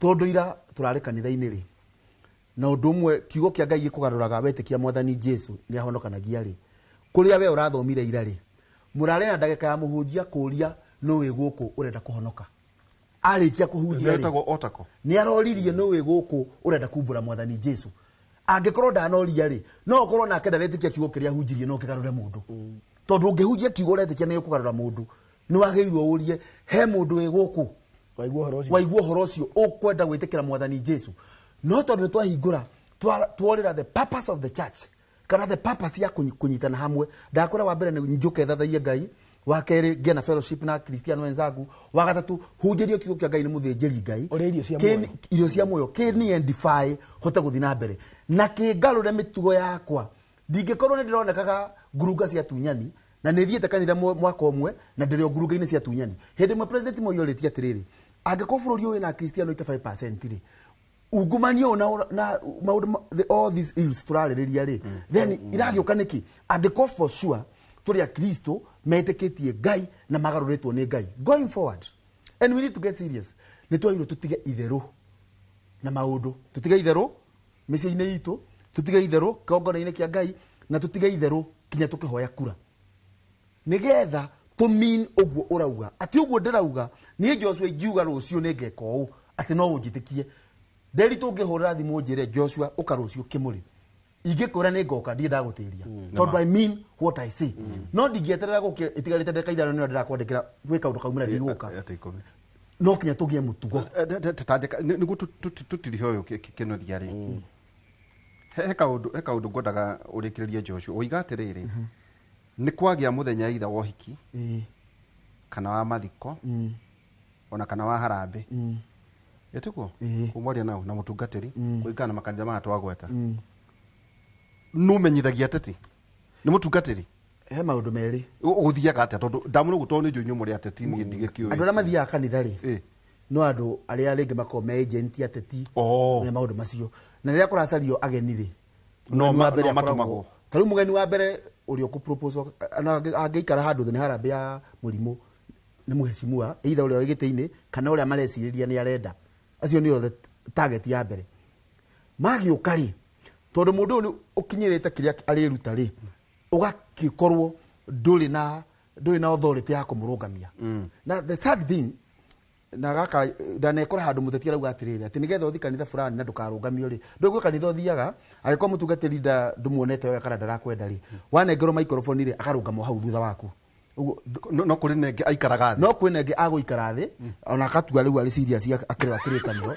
tondũ ira tũrarĩ kanitha-inĩ rĩ, na ũndũ ũmwe kiugo kĩa Ngai gĩkũgarũraga wetĩkia mwathani Jesu nĩ ahonokanagia rĩ, kũrĩa we ũrathomire ira rĩ, mũrarĩ na ndagĩka ya mũhunjia kũũria nũ wĩ gũkũ ũrenda kũhonoka. Arĩkia kũhunjia rĩ, Nĩ otako. Nĩ aroririe nũ wĩ gũkũ ũrenda kumbũra mwathani Jesu. Angĩkorwo ndanoria rĩ, no ũkorwo nake ndaretĩkia kiugo kĩrĩa ahunjirie no kĩgarũre mũndũ, tondũ ũngĩhunjia kiugo ũretĩkia nĩ gĩkũgarũra mũndũ, nĩ wagĩrĩirwo ũrie he mũndũ wĩ gũkũ waigua ũhoro ũcio, waigua ũhoro ũcio ũkwenda gwĩtĩkĩra mwathani Jesu. No tondũ nĩ twahingũra tworĩra the purpose of the church, kana the purpose ya kũnyitana hamwe, ndakwĩra, wa mbere nĩ njũke thathaie Ngai, wa kerĩ ngĩe na fellowship na Kristiano wenzangu, wa gatatũ hunjĩrio kiugo kĩa Ngai nĩ mũthĩnjĩri Ngai. Ũrĩe irio cia muoyo. Irio cia muoyo kĩni edify, hote gũthiĩ na mbere na kĩngarũre mĩtugo yakwa. Ndingĩkorwo nĩ ndĩronekaga ngurunga cia tunyani na nĩ thiĩte kanitha mwaka ũmwe na ndĩrĩ o ngurunga-inĩ cia tunyani. Hĩndĩ ĩmwe President Moi orĩtie atĩrĩrĩ, angĩkorwo bũrũri ũyũ wĩna Akristiano 85% rĩ, ungumania ũyũ na maũndũ all these ills tũrarĩrĩria rĩ, then iragĩũka nĩkĩ, angĩkorwo for sure tũrĩ Akristo metĩkĩtie Ngai na magarũrĩtwo nĩ Ngai? Going forward, and we need to get serious, nĩ twagĩrĩirwo tũtige itherũ na maũndũ, tũtige itherũ mĩciĩ-inĩ itũ, tũtige itherũ kĩgongona-inĩ kĩa Ngai, na tũtige itherũ kinya tũkĩhoya kura, nigetha tũmean ũguo ũrauga atĩ ũguo ndĩrauga niĩ Joshua ingiuga rũciũ nĩ ngeka ũũ, atĩ no ũnjĩtĩkie. Nderi, tũngĩhũrĩra thimũ njĩre, "Joshua, ũka rũciũ kĩmũrĩ," ingĩkwĩra nĩ ngoka, ndirĩ ndagũtĩria, tondũ I mean what I say. No ndingĩeterera gũke ĩtigarĩte ndagĩka 5 nĩyo ndĩrakwandĩkĩra gwĩ kaũndũ kaumĩra, ndigũka. Atĩ 10. No kinya tũgĩe mũtugo. Tanjeka nĩguo tũtirihe ũyũ kĩnuthia rĩ, he kaũndũ ngwendaga ũrĩkĩrĩrie, Joshua. Ũiga atĩrĩrĩ, nĩ kwagĩa mũthenya itha wa ũhiki kana wa mathiko ona kana wa harambĩ, ĩtiguo? Kumwaria nau na mũtungatĩri kũringana na makanitha maya twagweta, nũmenyithagia ateti nĩ mũtungatĩri? He maũndũ merĩ. Ũgũthiaga atĩa? Tondũ ndamũra ũguo, tondũ nĩ njũĩ inyuĩ mũrĩ ateti, niĩ ndigĩkĩũĩ. Andũ arĩa mathiaga kanitha rĩ, no andũ arĩa rĩngĩ makoragwo me agent ateti me maũndũ macio, na rĩrĩa kũracario ageni rĩ, No mũgeni wa mbere no akoragwo- matũmagwo. Ta rĩu mũgeni wa mbere ũrĩa ũkũ-propose ona angĩikara handũ thĩ nĩ harambĩ ya mũrimũ, nĩ mũhecimua either ũrĩa wĩ gĩtĩ-inĩ kana ũrĩa marecirĩria nĩ arenda. Acio nĩo the target ya mbere magĩũka rĩ, tondũ mũndũ ũyũ nĩ ũkinyĩrĩte kĩrĩa arĩruta rĩ, ũgakĩkorwo ndũrĩ na authority ya kũmũrũngamia. Na the sad thing na gaka ndanekora handũ mũteti arauga atĩrĩrĩ, atĩ nĩgetha ũthi kanitha fulani na ndũkarũngamio rĩ, ndũĩ gwĩ kanitha ũthiaga, angĩkorwo mũtungatĩri ndũmuonete wega kana ndarakwenda rĩ, wanengerwo microphone rĩ, akarũngama hau thutha waku ũguo. No kũrĩ nengĩ aikaraga thĩ. No kwĩna ĩngĩ agũikara thĩ ona akatua rĩu arĩ serious akĩrĩwa kĩrĩkanĩro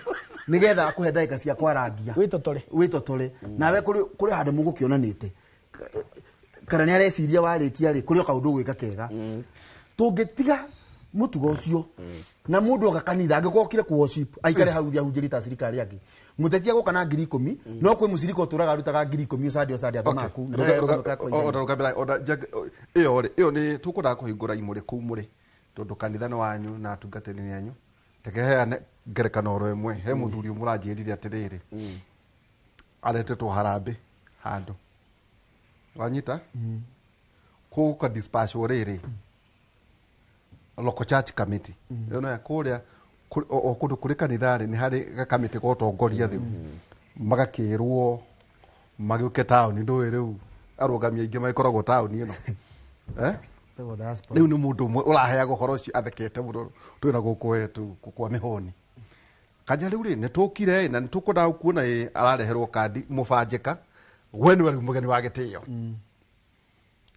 nĩgetha akũhe ndagĩka cia kwarangia. Wĩtotore. Wĩtotore nawe kũrĩ handũ mũgũkĩonanĩte kana nĩ areciria warĩkia rĩ, kũrĩ o kaũndũ ũgwĩka kega. Tũngĩtiga mũtugo ũcio na mũndũ oka kanitha, angĩkorwo okire kũ worship, aikare hau thĩ ahunjĩrie ta acirika arĩa angĩ. Mũteti agũka na 10,000, no kwĩ mũcirika ũtũraga arutaga 10,000 ũcande ũcande athomaku na ndareka kwa ihinda. Ĩyo rĩ, ĩyo nĩ tũkwendaga kũhingũra imũrĩ kũu mũrĩ, tondũ kanitha nĩ wanyu na atungatĩri nĩ anyu. Reke heane ngerekano oro ĩmwe. He mũthuri ũmwe ũranjĩrire atĩrĩrĩ, aretetwo harambĩ handũ, wanyita kũgũka dispatchwo rĩrĩ local church committee ĩyo nayo kũrĩa o kũndũ kũrĩ kanitha rĩ, nĩ harĩ gakamĩtĩ ga ũtongoria. Rĩu magakĩrwo magĩũke taũni. Ndũĩ rĩu arũgami aingĩ magĩkoragwo taũni ĩno, eh? Ĩtagwo diaspora. Rĩu nĩ mũndũ ũmwe ũraheaga ũhoro ũcio athekete mũno, twĩna gũkũ wetu kwa mĩhũni kanja. Rĩu rĩ, nĩ tũkire ĩ, na nĩ tũkwendaga kuona ĩ, arareherwo kandi mũbanjĩka We nĩwe rĩu mũgeni wa gĩtĩo.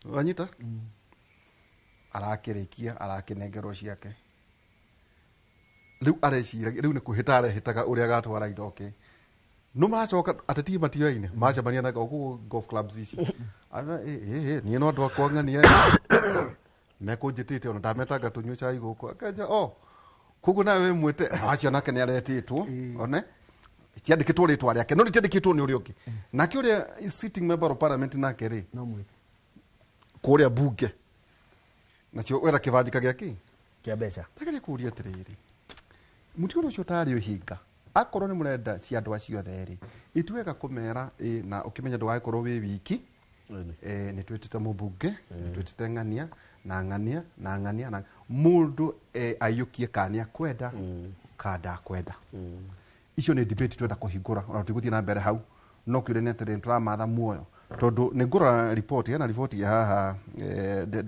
Wanyita? Arakĩrĩkia arakĩnengerwo ciake. Rĩu areciragia rĩu nĩ kwĩhĩta arehĩtaga ũrĩa agatwara indo kĩ. No maracoka ateti matioaine macemania na gũkũ golf clubs ici. Aba ĩ niĩ no andũ akwa ng'ania mekũnjĩtĩte ona ndametanga tũnyue cai gũkũ. Akenja oh koguo nawe wĩ mwĩte na wacio nake nĩ aretĩtwo one tiandĩkĩtwo rĩtwa rĩake no rĩtiandĩkĩtwo nĩ ũrĩa ũngĩ. Nake ũrĩa sitting member of parliament nake rĩ No mwĩte. Kũrĩa bunge nacio wera kĩbanjika gĩa kĩ Kĩa mbeca. Ndageria kũũria atĩrĩrĩ, mũtigano ũcio ũtarĩ ũhinga akorwo nĩ mũrenda cia andũ acio othe rĩ, ituwega kũmera ĩ, na ũkĩmenya ndũgagĩkorwo wĩ wiki, nĩ twĩtĩte mũmbunge, nĩ twĩtĩte ng'ania na ng'ania na ng'ania na mũndũ, aiyũkie kana nĩ akwenda kana ndakwenda. Icio nĩ debate twenda kũhingũra ona tũtigũthiĩ na mbere hau, no kĩũria nĩ atĩrĩrĩ, tũramatha muoyo tondũ nĩ ngũrora riboti, hena riboti ya haha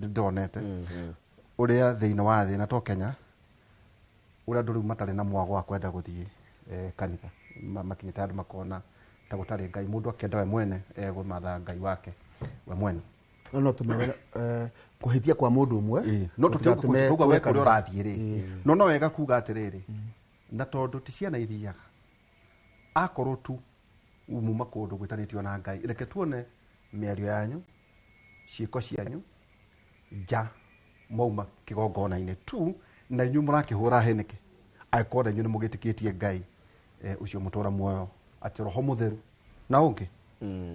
ndonete ũrĩa thĩinĩ wa thĩ na to Kenya ũrĩa andũ rĩu matarĩ na mwago wa kwenda gũthiĩ kanitha, makinyĩte andũ makona ta gũtarĩ Ngai, mũndũ akĩenda we mwene egũmatha Ngai wake we mwene. No tũmere kũhĩtia kwa mũndũ ũmwe. No tũtiũguo we kũrĩa ũrathiĩ rĩ, no wega kuga atĩrĩrĩ, na tondũ ti ciana ithiaga, akorwo tu muma kũndũ gwĩtanĩtio na Ngai, reke tuone mĩario yanyu, ciĩko cianyu nja mwauma kĩgongona-inĩ tu, na inyuĩ mũrakĩhũra hĩ nĩkĩ angĩkorwo na inyuĩ nĩ mũgĩtĩkĩtie Ngai ũcio mũtũra muoyo atĩ roho mũtheru na ũngĩ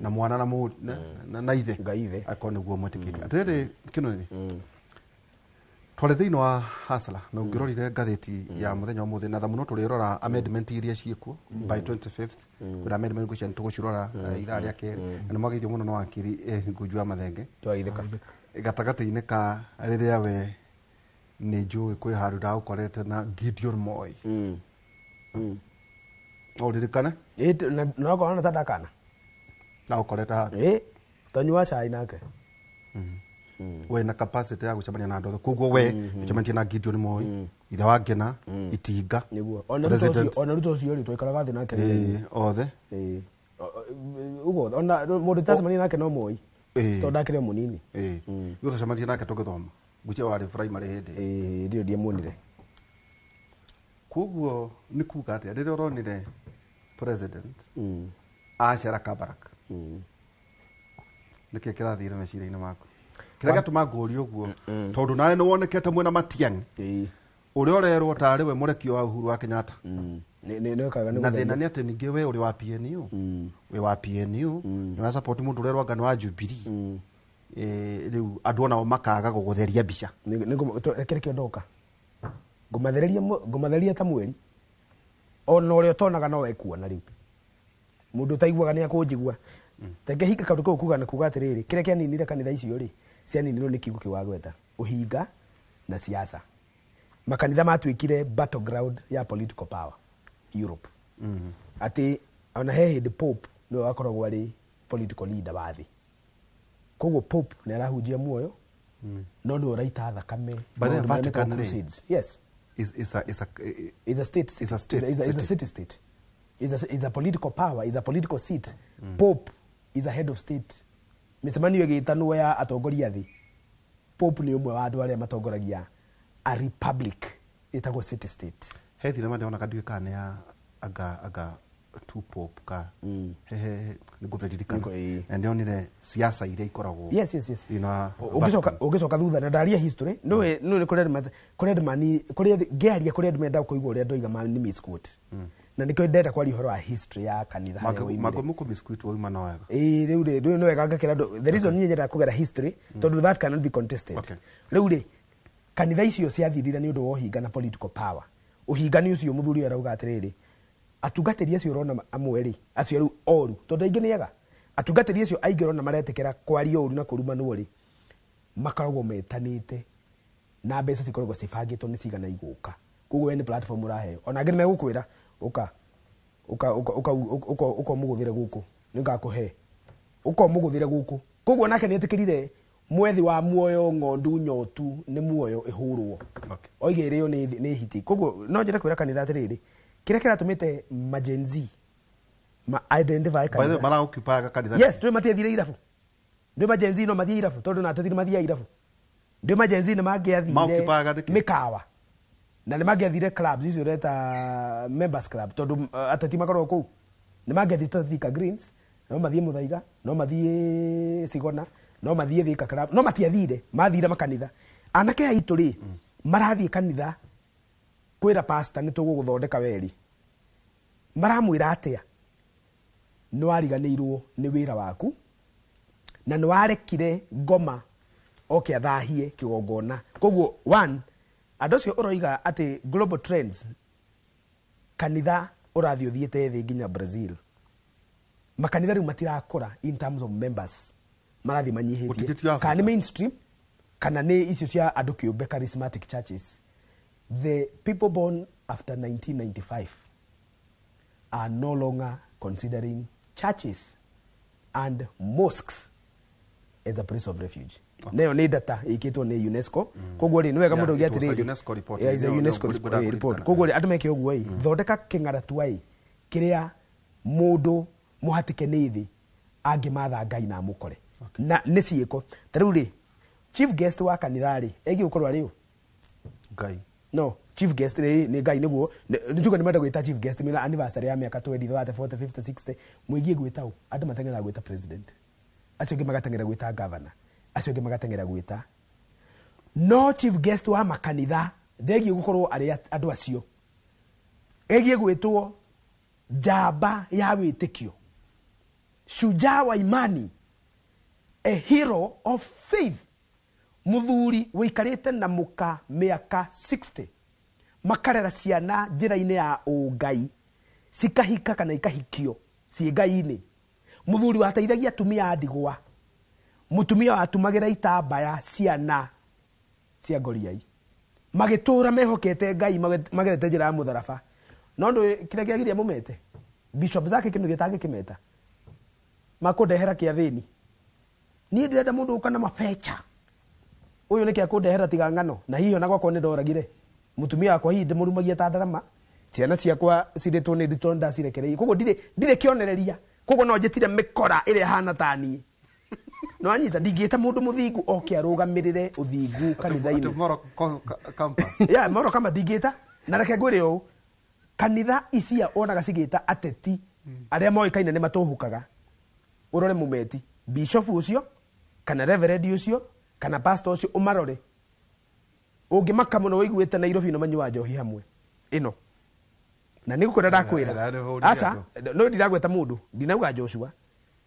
na mwana na na ithe Ngai ithe. Angĩkorwo nĩguo mwĩtĩkĩtie. Atĩrĩrĩ kĩno twarĩ thĩinĩ wa Hustler na ũngĩrorire ngathĩti ya mũthenya wa mũthĩ na tha mũno tũrĩrora amendment iria ciĩkuo by 25th, kwĩna amendment ngũcia nĩtũgũcirora ithaa rĩa kerĩ, na nĩ mwageithio mũno nĩ wakiri Ngunju wa Mathenge. Twageithĩka. Gatagatĩ-inĩ ka rĩrĩa we nĩ njũĩ kwĩ handũ ndagũkorete na Gideon Moi. No ũririkane? No okorwo na tandakana. Ndagũkorete handũ. Tonyua cai nake. We na capacity ya gũcemania na andũ othe, koguo we ũcemanĩtie na Gideon Moi, ithe wa Ngena, Itinga, Nĩguo. Ona Ruto president. ũcio, ona Ruto ũcio rĩ, twaikaraga thĩ nake. Othe. Ũguo ona mũndũ tacemania nake no Moi. Tondũ ndakĩrĩ o mũnini. Ithuĩ twacemanirie nake tũgĩthoma. Ngwĩciria warĩ primary hĩndĩ ĩyo. Ndio ndiamuonire. Koguo nĩ kuga atĩa rĩrĩa ũronire president acera Kabarak? Nĩkĩ kĩrathire meciria-inĩ maku? Kĩrĩa gĩatũma ngũrie ũguo tondũ nawe nĩ wonekete mwena Matiang'i ũrĩa ũrerwo tarĩ we mũrekio wa Uhuru wa Kenyatta. Nĩ wekaga nĩ Na gũtheria. thĩna nĩ atĩ ningĩ we ũrĩ wa PNU. Wĩ wa PNU, nĩ wa support mũndũ ũrerwo anga nĩ wa Jubilee. Rĩu andũ onao makaga gũgũtheria mbica. Reke rĩkĩo ndoka. Ngũmathereria ta mweri. Ona ũrĩa ũtonaga no ekuona rĩu. Mũndũ ũtaiguaga nĩ akũnjigua. Reke hinga kaũndũ kau kuga na kuga atĩrĩrĩ, kĩrĩa kĩaninire kanitha icio rĩ, cianinirwo nĩ kiugo kĩu wagweta, ũhinga na siasa. Makanitha matuĩkire battleground ya political power Europe. Atĩ ona he hĩndĩ Pope nĩwe wakoragwo arĩ political leader wa thĩ. Koguo Pope nĩ arahunjia muoyo, no nĩwe ũraita thakame. By the way, Maũndũ marĩa Vatican metagwo rĩ, crusades. Yes. is a Is a state. Is a state Is a city. city state. Is a political power, is a political seat. Pope is a head of state. Mĩcemanio ĩgĩtanwo ya atongoria thĩ. Pope nĩ ũmwe wa andũ arĩa matongoragia a republic ĩtagwo city state. He thinema ndĩronaga ndiũĩ kana nĩ ya anga two Pope ka he nĩ ngũbĩririkana. Nĩkũ, ĩĩ. Na ndĩronire siasa iria ikoragwo Yes, yes, yes. thĩinĩ wa Ũngĩcoka Vatican. ũngĩcoka thutha na ndaria history, nĩũĩ nĩ kũrĩ andũ kũrĩ andũ mani, kũrĩ andũ, ngĩaria kũrĩ andũ menda kũigua ũrĩa ndoiga nĩ misquote. Na nĩkĩo ndenda kwaria ũhoro wa history ya kanitha harĩa woimire. Mangĩ mũkũ misquote wauma no wega. Ĩĩ, rĩu rĩ, rĩu nĩ wega ngakĩra andũ. The reason niĩ nyendaga kũgera history, tondũ that cannot be contested. Rĩu rĩ, kanitha icio ciathirire nĩ ũndũ wa ũhinga na political power. Ũhinga nĩ ũcio mũthuri ũyũ arauga atĩrĩrĩ, atungatĩri acio ũrona amwe rĩ, acio rĩu oru, tondũ aingĩ nĩ ega. Atungatĩri acio aingĩ ũrona maretĩkĩra kwaria ũru na kũrumanwo rĩ, makoragwo metanĩte na mbeca cikoragwo cibangĩtwo nĩ cigana igũka. Koguo we nĩ platform ũraheo. Ona angĩ nĩ megũkwĩra, ũka, ũka, ũka, ũka, ũka, ũka ũmũgũthĩre gũkũ, nĩ ngakũhe. Ũka ũmũgũthĩre gũkũ. Koguo nake nĩ etĩkĩrire mwethi wa muoyo ng'ondu nyotu nĩ muoyo ĩhũrwo. Oige ĩrĩo nĩ hiti. Koguo no njĩre kwĩra kanitha atĩrĩrĩ, kĩrĩa kĩratũmĩte ma Gen Z Ma identify By the way, kanitha. mara-occupy kanitha. Yes, ndũĩ matiathire irabu, ndũĩ ma Gen Z no mathiĩ irabu tondũ na ateti nĩ mathiaga irabu, ndũĩ ma Gen Z nĩ mangĩathire Ma-occupy-aga nĩkĩ? mĩkawa na nĩ mangĩathire clubs icio ũreta members club tondũ ateti makoragwo kũu, nĩ mangĩathire ta Thika Greens, no mathiĩ Muthaiga, no mathiĩ Sigona, no mathiĩ Thika club, no matiathire, mathire makanitha. Anake aitũ rĩ marathiĩ kanitha kwĩra pastor nĩ tũgũgũthondeka weri, maramwĩra atĩa? Nĩ wariganĩirwo nĩ wĩra waku na nĩ warekire ngoma oke athahie kĩgongona. Koguo one, andũ acio ũroiga atĩ global trends, kanitha ũrathiĩ ũthiĩte thĩ nginya Brazil, makanitha rĩu matirakũra in terms of members, marathiĩ manyihĩtie. Gũtikĩtio Africa. Kana nĩ mainstream kana nĩ icio cia andũ kĩũmbe, charismatic churches. The people born after 1995 are no longer considering churches and mosques as a place of refuge. Nayo nĩ data ĩkĩtwo nĩ UNESCO. Koguo rĩ, nĩ wega Yeah, mũndũ auge it was a atĩrĩrĩ, UNESCO report. Yeah, it's a UNESCO Nĩyo report. ngwenda Koguo rĩ, andũ meke ũguo ĩ, thondeka kĩng'aratua ĩ kĩrĩa mũndũ mũhatĩke nĩ thĩ angĩmatha Ngai na amũkore na nĩ ciĩko. Ta rĩu rĩ, chief guest wa kanitha rĩ ĩgiĩ gũkorwo arĩ ũ? Ngai. No chief guest nĩ Ngai nĩguo nĩ tuge nĩ menda gwĩta chief guest mena anniversary ya mĩaka 20, 30, 40, 50, 60, mũigie gwĩta ũ? Andũ mateng'eraga gwĩta president, acio angĩ magateng'era gwĩta governor, acio angĩ magateng'era gwĩta, no chief guest wa makanitha ndegiĩ gũkorwo arĩ andũ acio, ĩgiĩ gwĩtwo njamba ya wĩtĩkio, shujaa wa imani, a hero of faith, muthuri wĩikarĩte na mũka mĩaka 60, makarera ciana njĩra-inĩ ya ũngai, cikahika kana ikahikio ciĩ ngai-inĩ, muthuri wateithagia atumia a ndigwa, mutumia watumagĩra itambaya ciana cia ngoriai, magĩtũra mehokete Ngai, magerete njĩra ya mũtharaba. No ndũ kĩrĩa kĩagiria mũmete bishop zake kĩnuthia tangĩkĩmeta makũndehera kĩa thĩni, niĩ ndĩrenda mũndũ ũka na mabeca ũyũ nĩkĩ akũndehera tiga ng'ano. Na hihi ona gwakwa nĩ ndoragire mũtumia wakwa, hihi ndĩmũrumagia ta ndarama, ciana ciakwa cirĩtwo nĩ nditũ ndacirekereirie, koguo ndirĩ kĩonereria, koguo no njĩtire mĩkora ĩrĩa ĩhana ta niĩ. No anyita ndingĩta mũndũ mũthingu oke arũgamĩrĩre ũthingu kanitha-inĩ. Atĩ moral compass. Ya moro kama ndingĩta. Na reke ngwĩre ũũ, kanitha icia wonaga cigĩta ateti arĩa moĩkaine nĩ matũhũkaga, ũrore mũmeti bishop ũcio kana reverend ũcio kana pastor ũcio, ũmarore ũngĩmaka mũno wĩiguĩte Nairobi no manyua njohi hamwe ĩno na nĩ gũkwĩra ndakwĩra. Eh, eh, Aca, no ndiragweta mũndũ, ndinauga Joshua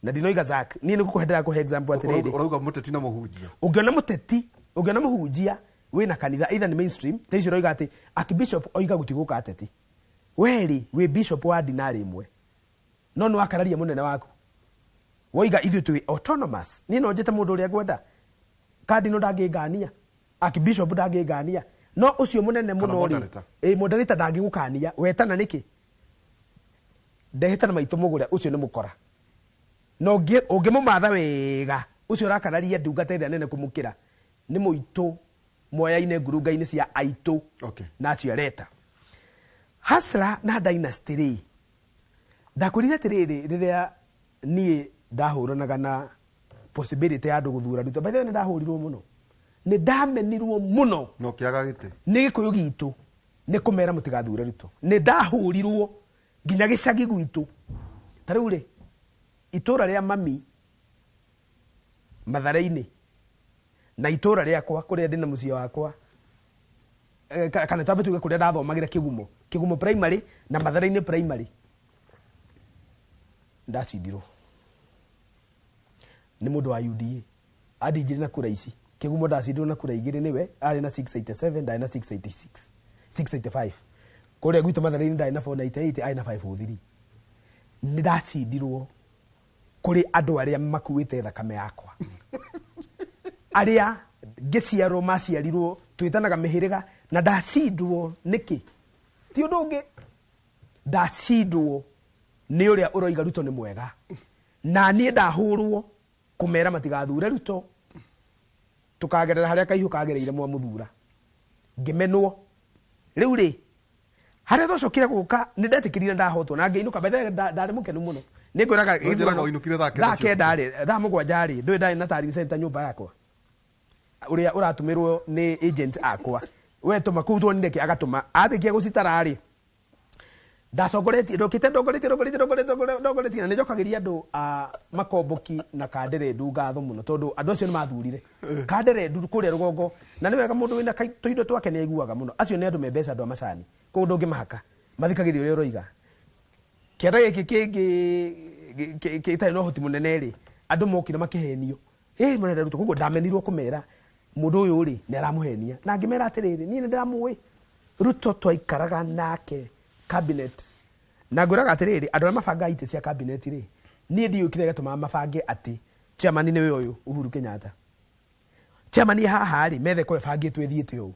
na ndinoiga Zack, niĩ nĩ gũkũhe ndĩrakũhe example atĩrĩrĩ. Ũrauga mũteti na mũhunjia. Ũngĩona mũteti, ũngĩona mũhunjia wĩna kanitha either nĩ mainstream ta icio ũroiga atĩ archbishop oiga gũtigũka ateti, werĩ wĩ bishop wa dinari ĩmwe no nĩ wakararia mũnene waku, woiga ithuĩ twĩ autonomous, niĩ no njĩte mũndũ ũrĩa ngwenda, cardinal ndangĩngania, archbishop ndangĩngania, no ũcio mũnene mũno rĩ, moderator. Ĩ moderator ndangĩgũkania, wetana nĩkĩ? Ndehĩta na maitũ mũgũre ũcio nĩ mũkora, na ũngĩmũmatha wega ũcio ũrakararia ndungata ĩrĩa nene kũmũkĩra nĩ mũitũ moya-inĩ ngurunga-inĩ cia aitũ. Na acio areta hasra na dynasty rĩ, ndakwĩrire atĩrĩrĩ, rĩrĩa niĩ ndahũranaga na possibility ya andũ gũthura Ruto, by the way, nĩ ndahũrirwo mũno, nĩ ndamenirwo mũno. No kĩaga gĩtĩ. Nĩ gĩkũyũ gitũ nĩ kũmera mũtigathure Ruto. Nĩ ndahũrirwo nginya gĩcagi gwitũ. Ta rĩu rĩ, itũra rĩa mami Mathare-inĩ na itũra rĩakwa kũrĩa ndĩna mũciĩ wakwa, kana twambe tuge kũrĩa ndathomagĩra Kĩgumo, Kĩgumo primary na Mathare-inĩ primary, ndacindirwo nĩ mũndũ wa UDA andinjire na kura ici. Kĩgumo ndacindirwo na kura igĩrĩ nĩwe, arĩ na 687, ndarĩ na 686, 685. Kũrĩa gwitũ Mathare-inĩ ndarĩ na 498, arĩ na 503. Nĩ ndacindirwo kũrĩ andũ arĩa makuĩte thakame yakwa, arĩa ngĩciarwo maciarirwo twĩtanaga mĩhĩrĩga, na ndacindwo nĩkĩ? Ti ũndũ ũngĩ, ndacindwo nĩ ũrĩa ũroiga Ruto nĩ mwega, na niĩ ndahũrwo kũmera matigathure Ruto, tũkagerera harĩa kaihũ kagereire mwamũthura, ngĩmenwo. Rĩu rĩ, Harĩa twacokire gũka nĩ ndetĩkĩrire ndahotwo na ngĩinũka bethe ndarĩ mũkenu mũno. Nĩ ngwĩraga No njĩraga ũinũkire thaa kenda thaa cia kenda rĩ, thaa mũgwanja rĩ, ndũĩ ndarĩ na tarĩng center nyũmba yakwa ũrĩa ũratũmĩrwo nĩ agent akwa we tũma kũu tuonire kĩ agatũma atĩkia gũcitara rĩ ndatongoretie ndokĩte ndongoretie ndongoretie ndongoretie ndongoretie na nĩ njokagĩria andũ a makomboki na kanderendu ngatho mũno tondũ andũ acio nĩ mathurire kanderendu kũrĩa rũgongo na nĩ wega mũndũ wĩna tũindo twake nĩ aiguaga mũno acio nĩ andũ me mbeca andũ a macani koguo ndũngĩmahaka mathikagĩrĩria ũrĩa ũroiga kĩanda gĩkĩ kĩngĩ gĩtarĩ na ũhoti mũnene rĩ andũ mokire makĩhenio ĩ marenda Ruto koguo ndamenirwo kũmera mũndũ ũyũ rĩ nĩ aramũhenia na ngĩmera atĩrĩrĩ niĩ nĩ ndĩramũĩ Ruto twaikaraga nake cabinet na ngwĩraga atĩrĩrĩ andũ arĩa mabangaga itĩ cia cabinet rĩ niĩ ndiũĩ kĩrĩa gĩatũmaga mabange atĩ chairman nĩwe ũyũ Uhuru Kenyatta chairman haha rĩ metha ĩkorwo ĩbangĩtwo ĩthiĩte ũũ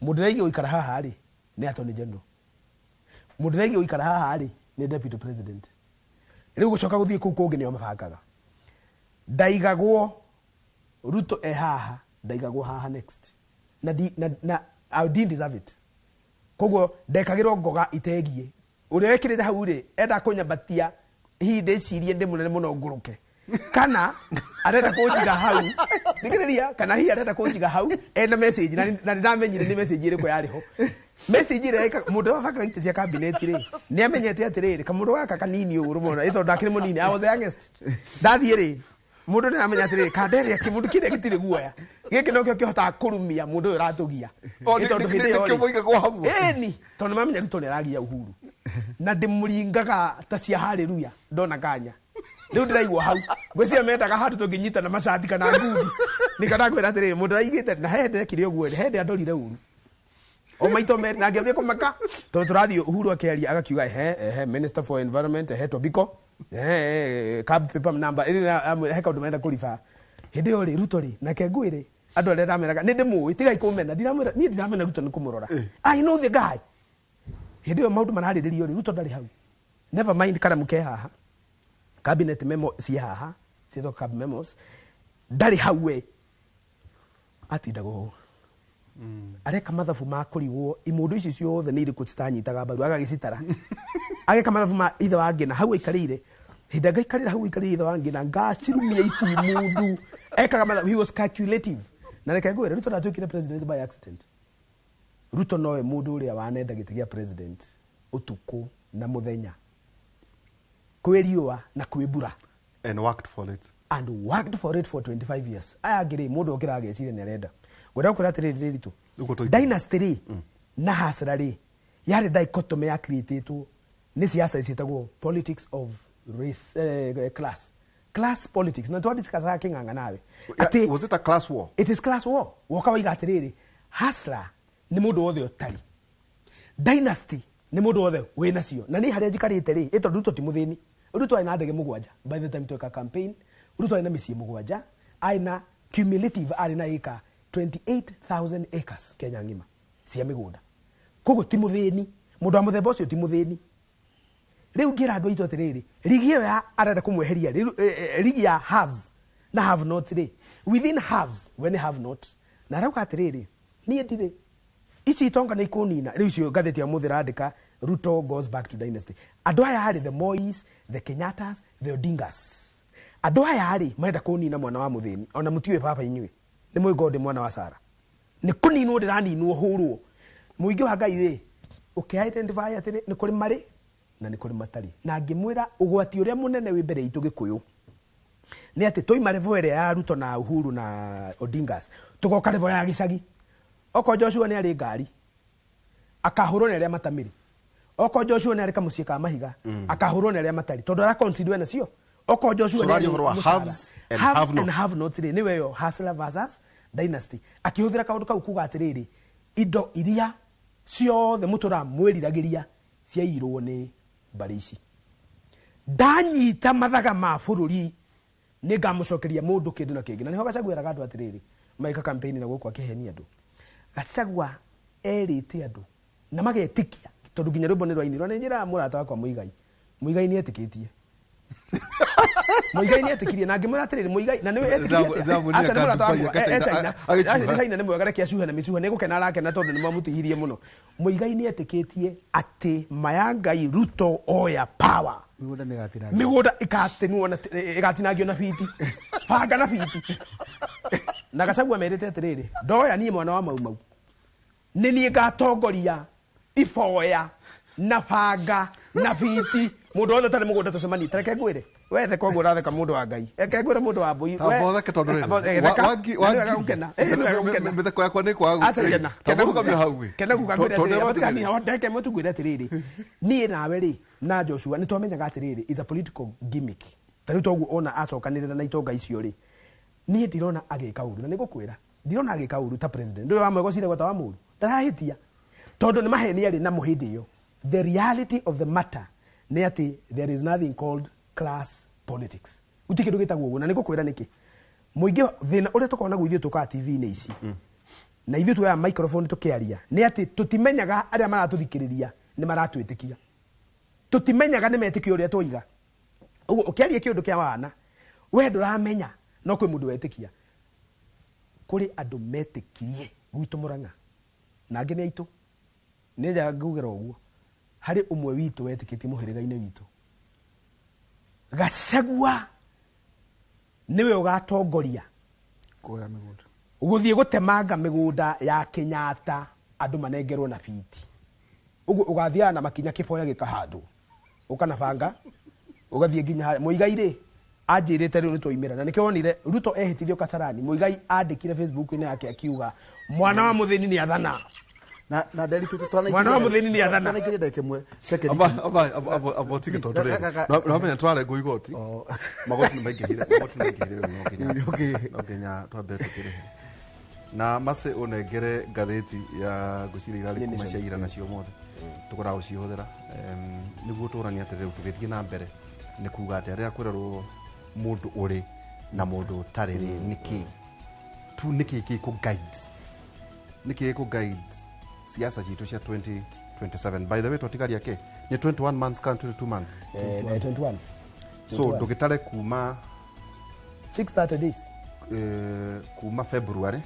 mũndũ ũrĩa aige gũikara haha rĩ nĩ attorney general mũndũ ũrĩa aige gũikara haha rĩ nĩ deputy president rĩu gũcoka gũthiĩ kũu kũngĩ nĩo mabangaga ndaigagwo Ruto e haha ndaigagwo haha next na, di, na, na I didn't deserve it koguo ndekagĩrwo ngoga itegiĩ ũrĩa wekĩrĩte hau rĩ enda kũnyambatia hihi ndĩcirie ndĩ mũnene mũno ngũrũke kana arenda kũnjiga hau thikĩrĩria kana hihi arenda kũnjiga hau ena message na na nĩndamenyire nĩ message ĩrĩkũ yarĩ ho message ĩrĩa mũndũ ũrĩa wabangaga itĩ cia cabinet rĩ nĩ amenyete atĩrĩrĩ kamũndũ gaka kanini ũguo rũmona ĩ tondũ ndakĩrĩ mũnini I was the youngest ndathiĩ rĩ mũndũ nĩ aramenya atĩrĩrĩ kanderia kĩmũndũ kĩrĩa gĩtirĩ guoya gĩkĩ nokĩo kĩhotaga kũrumia mũndũ ũyũ ũratũgia O, Ĩ tondũ hĩndĩ ĩyo nĩkĩo rĩ- mũigagwo hamwe. ĩni tondũ mamenya Ruto nĩ aragia Uhuru na ndĩmũringaga ta cia haleluya ndona kanya rĩu ndĩraigwo hau ngwĩciria mendaga handũ tũngĩnyitana macati kana ngundi nĩkĩo ndakwĩra atĩrĩrĩ mũndũ araigĩte na he ndekire ũguo he ndĩ andorire ũru o maito merĩ na ngĩambia kũmaka tondũ tũrathiĩ Uhuru akĩaria agakiuga ehe ehe minister for environment ehe Tobiko ehe cab paper number ĩrĩ he kaũndũ marenda kũriba hĩndĩ ĩyo rĩ Ruto rĩ nake ngwĩre andũ arĩa ndameraga nĩ ndĩmũĩ tigai kũmena ndiramwĩra niĩ ndiramena Ruto nĩ kũmũrora I know the guy hĩndĩ ĩyo maũndũ mararĩrĩrio rĩ Ruto ndarĩ hau never mind karamu ke haha cabinet memo ciĩ haha ciĩtwo cab memos ndarĩ hau we atindaga ũũ areka mathabu ma kũrigwo imũndũ ici ciothe nĩ irĩkũ citanyitaga mbaru agagĩcitara ageka mathabu ma ithe wa ngĩna hau aikarĩire hĩndĩ ngaikarĩra hau aikarĩire ithe wa ngĩna ngacirumia ici mundu ekaga mathabu he was calculative na reke ngwĩre Ruto ndatuĩkire president by accident Ruto nowe mũndũ ũrĩa wanenda gĩtĩ gĩa president ũtukũ na mũthenya kwĩ riũa na kwĩ mbura And worked for it. And worked for it for 25 years. Aya angĩ rĩ mũndũ okĩra ageciria nĩ arenda ngwenda gũkwĩra atĩrĩrĩ rĩritũ Nĩguo tũikare. Dynasty rĩ na hasra rĩ yarĩ dichotomy ya createtwo nĩ siasa ciĩtagwo politics of race, class class politics na twadiscussaga kĩng'ang'a nawe. Yeah, was it a class war? It is class war. Woka waiga atĩrĩrĩ hasra nĩ mũndũ wothe ũtarĩ dynasty nĩ mũndũ wothe wĩ nacio na niĩ harĩa njikarĩte rĩ ĩ tondũ Ruto ti mũthĩni. Ruto arĩ na ndege mũgwanja by the time tweka campaign. Ruto arĩ na mĩciĩ mũgwanja arĩ na cumulative arĩ na ĩka 28,000 acres Kenya ng'ima cia mĩgũnda koguo ti mũthĩni mũndũ wa mũthemba ũcio ti mũthĩni. Rĩu ngĩra andũ aitũ atĩrĩrĩ rigi ĩyo ya arenda kũmweheria rĩu, rigi ya haves na have not rĩ within haves we nĩ have not na arauga atĩrĩrĩ niĩ ndirĩ ici itonga nĩ ikũnina rĩu icio ngathĩti ya mũthĩ ĩrandĩka Ruto goes back to dynasty. Andũ aya rĩ the Mois, the Kenyattas, the Odingas andũ aya rĩ marenda kũnina mwana wa mũthĩni ona mũtiũĩ baba inyuĩ nĩ mũĩ ngorwo ndĩ mwana wa Sara nĩ kũninwo ndĩraninwo hũrwo mũingĩ wa Ngai rĩ ũkĩ identify atĩ nĩ kũrĩ marĩ na nĩ kũrĩ matarĩ na ngĩmwĩra ũgwati ũrĩa mũnene wĩ mbere itũ gĩkũyũ nĩ atĩ twaima level ĩrĩa ya Ruto na Uhuru na Odingas tũgoka level ya gĩcagi okorwo Joshua nĩ arĩ ngari akahũrwo nĩ arĩa matamĩrĩ okorwo Joshua nĩ arĩ kamũciĩ ka mahiga akahũrwo nĩ arĩa matarĩ tondũ araconsider nacio okorwo Joshua So nĩ arĩ ũraria ũhoro wa mũcara. Haves and Haves have and not. Have not rĩ nĩwe yo hustler versus dynasty akĩhũthĩra kaũndũ kau kuga atĩrĩrĩ indo iria ciothe mũtũraga mwĩriragĩria ciairwo nĩ mbarĩ ici ndanyita mathaga ma bũrũri nĩ ngamũcokeria mũndũ kĩndũ na kĩngĩ na nĩho Gachagua eraga andũ atĩrĩrĩ magĩka campaign na gũkũ akĩhenia andũ Gachagua erĩte andũ na magetĩkia tondũ nginya rwĩmbo nĩ rwainirwo nĩ njĩra mũrata wakwa Mũigai Mũigai nĩ etĩkĩtie. Muigai nĩ etĩkirie na ngĩmwĩra atĩrĩrĩ Muigai na nĩwe etĩkirie atĩa? Ndĩramuonire Aca nĩ mũrata Dubai, wakwa, China, e China. agĩcuha. Aca nĩ China nĩ mwega reke acuhe na mĩcuha nĩ gũkena arakena tondũ nĩ mamũtihirie mũno. Muigai nĩ etĩkĩtie atĩ ma ya Ngai Ruto oya power Mĩgũnda nĩ ĩgatinangio. mĩgũnda ĩgatinwo na ĩgatinangio na biti banga na biti na Gachagua merĩte atĩrĩrĩ ndoya niĩ mwana wa Mau Mau nĩ niĩ ngatongoria iboya na banga na biti mũndũ wothe ũtarĩ mũgũnda tũcemanie ta reke ngwĩre we theka ũguo ũratheka mũndũ wa Ngai reke ngwĩre mũndũ wa mbũi Ta botheke tondũ rĩrĩ, theka wa na nĩ wega wangi- gũkena. Ĩ, nĩ wega gũkena. Mĩtheko yakwa nĩ kwaga Aca kena Ta mũrũgamio hau ĩ. kena kuga ngwĩre Tondũ atĩrĩrĩ nĩ matigani ho ndeke ĩmwe tu ngwĩre atĩrĩrĩ niĩ nawe rĩ na Joshua nĩ twamenyaga atĩrĩrĩ is a political gimmick ta rĩu toguo ona acokanĩrĩra na itonga icio rĩ niĩ ndirona agĩka ũru na nĩ ngũkwĩra ndirona agĩka ũru ta president ndũyũ wa mwega ũciragwo ta wa mũru ndarahĩtia tondũ nĩ maheni arĩ namo hĩndĩ ĩyo the reality of the matter nĩ atĩ there is nothing called class politics gũtirĩ kĩndũ gĩtagwo ũguo na nĩ ngũkwĩra nĩkĩ mũingĩ thĩna ũrĩa tũkoragwo naguo ithuĩ tũkaga TV-inĩ ici na ithuĩ tuoyaga microphone tũkĩaria nĩ atĩ tũtimenyaga arĩa maratũthikĩrĩria nĩ maratwĩtĩkia tũtimenyaga nĩ metĩkia ũrĩa twoiga ũguo ũkĩaria kĩũndũ kĩa wana we ndũramenya no kwĩ mũndũ wetĩkia kũrĩ andũ metĩkirie gwitũ Mũrang'a na angĩ nĩ aitũ nĩ njaga ngugĩra ũguo harĩ ũmwe witũ wetĩkĩtie mũhĩrĩga-inĩ witũ Gachagua nĩwe ũgatongoria Kuoya mĩgũnda. gũthiĩ gũtemanga mĩgũnda ya Kenyatta andũ manengerwo na biti ũguo ũgathiaga na makinya kĩboya gĩkahandwo ũkana banga ũgathiĩ nginya harĩa Muigai rĩ anjĩrĩte rĩu nĩtwaumĩra na nĩkĩo wonire Ruto ehĩtithio Kasarani Muigai andĩkire Facebook-inĩ yake akiuga mwana wa mũthĩni nĩ athana Na nderi tu Mwana wa mũthĩni nĩ athana. Twanaikĩria ndagĩka ĩmwe second. Amba ũtige tondũ Please, rĩrĩ nĩwamenya tũrarengwo igoti magoti nĩ maingĩhire magoti nĩ maingĩhire rĩu no nginya Okay. no nginya twambe tũkĩrĩhe na mace ũnengere ngathĩti ya ngwĩciria irarĩ kuma cia ira nacio mothe tũkoraga gũcihũthĩra nĩguo tũranie atĩ rĩu tũgĩthiĩ na mbere nĩ kuga atĩ rĩrĩa kwĩrerwo mũndũ ũrĩ na mũndũ ũtarĩ rĩ nĩkĩ tu nĩkĩ gĩkũ guide nĩkĩ gĩkũ guide siasa citũ cia 2027 by the way twatigaria kĩ nĩ 21 months kana 22 months 21 so ndũgĩtare kuma 630 days kuma February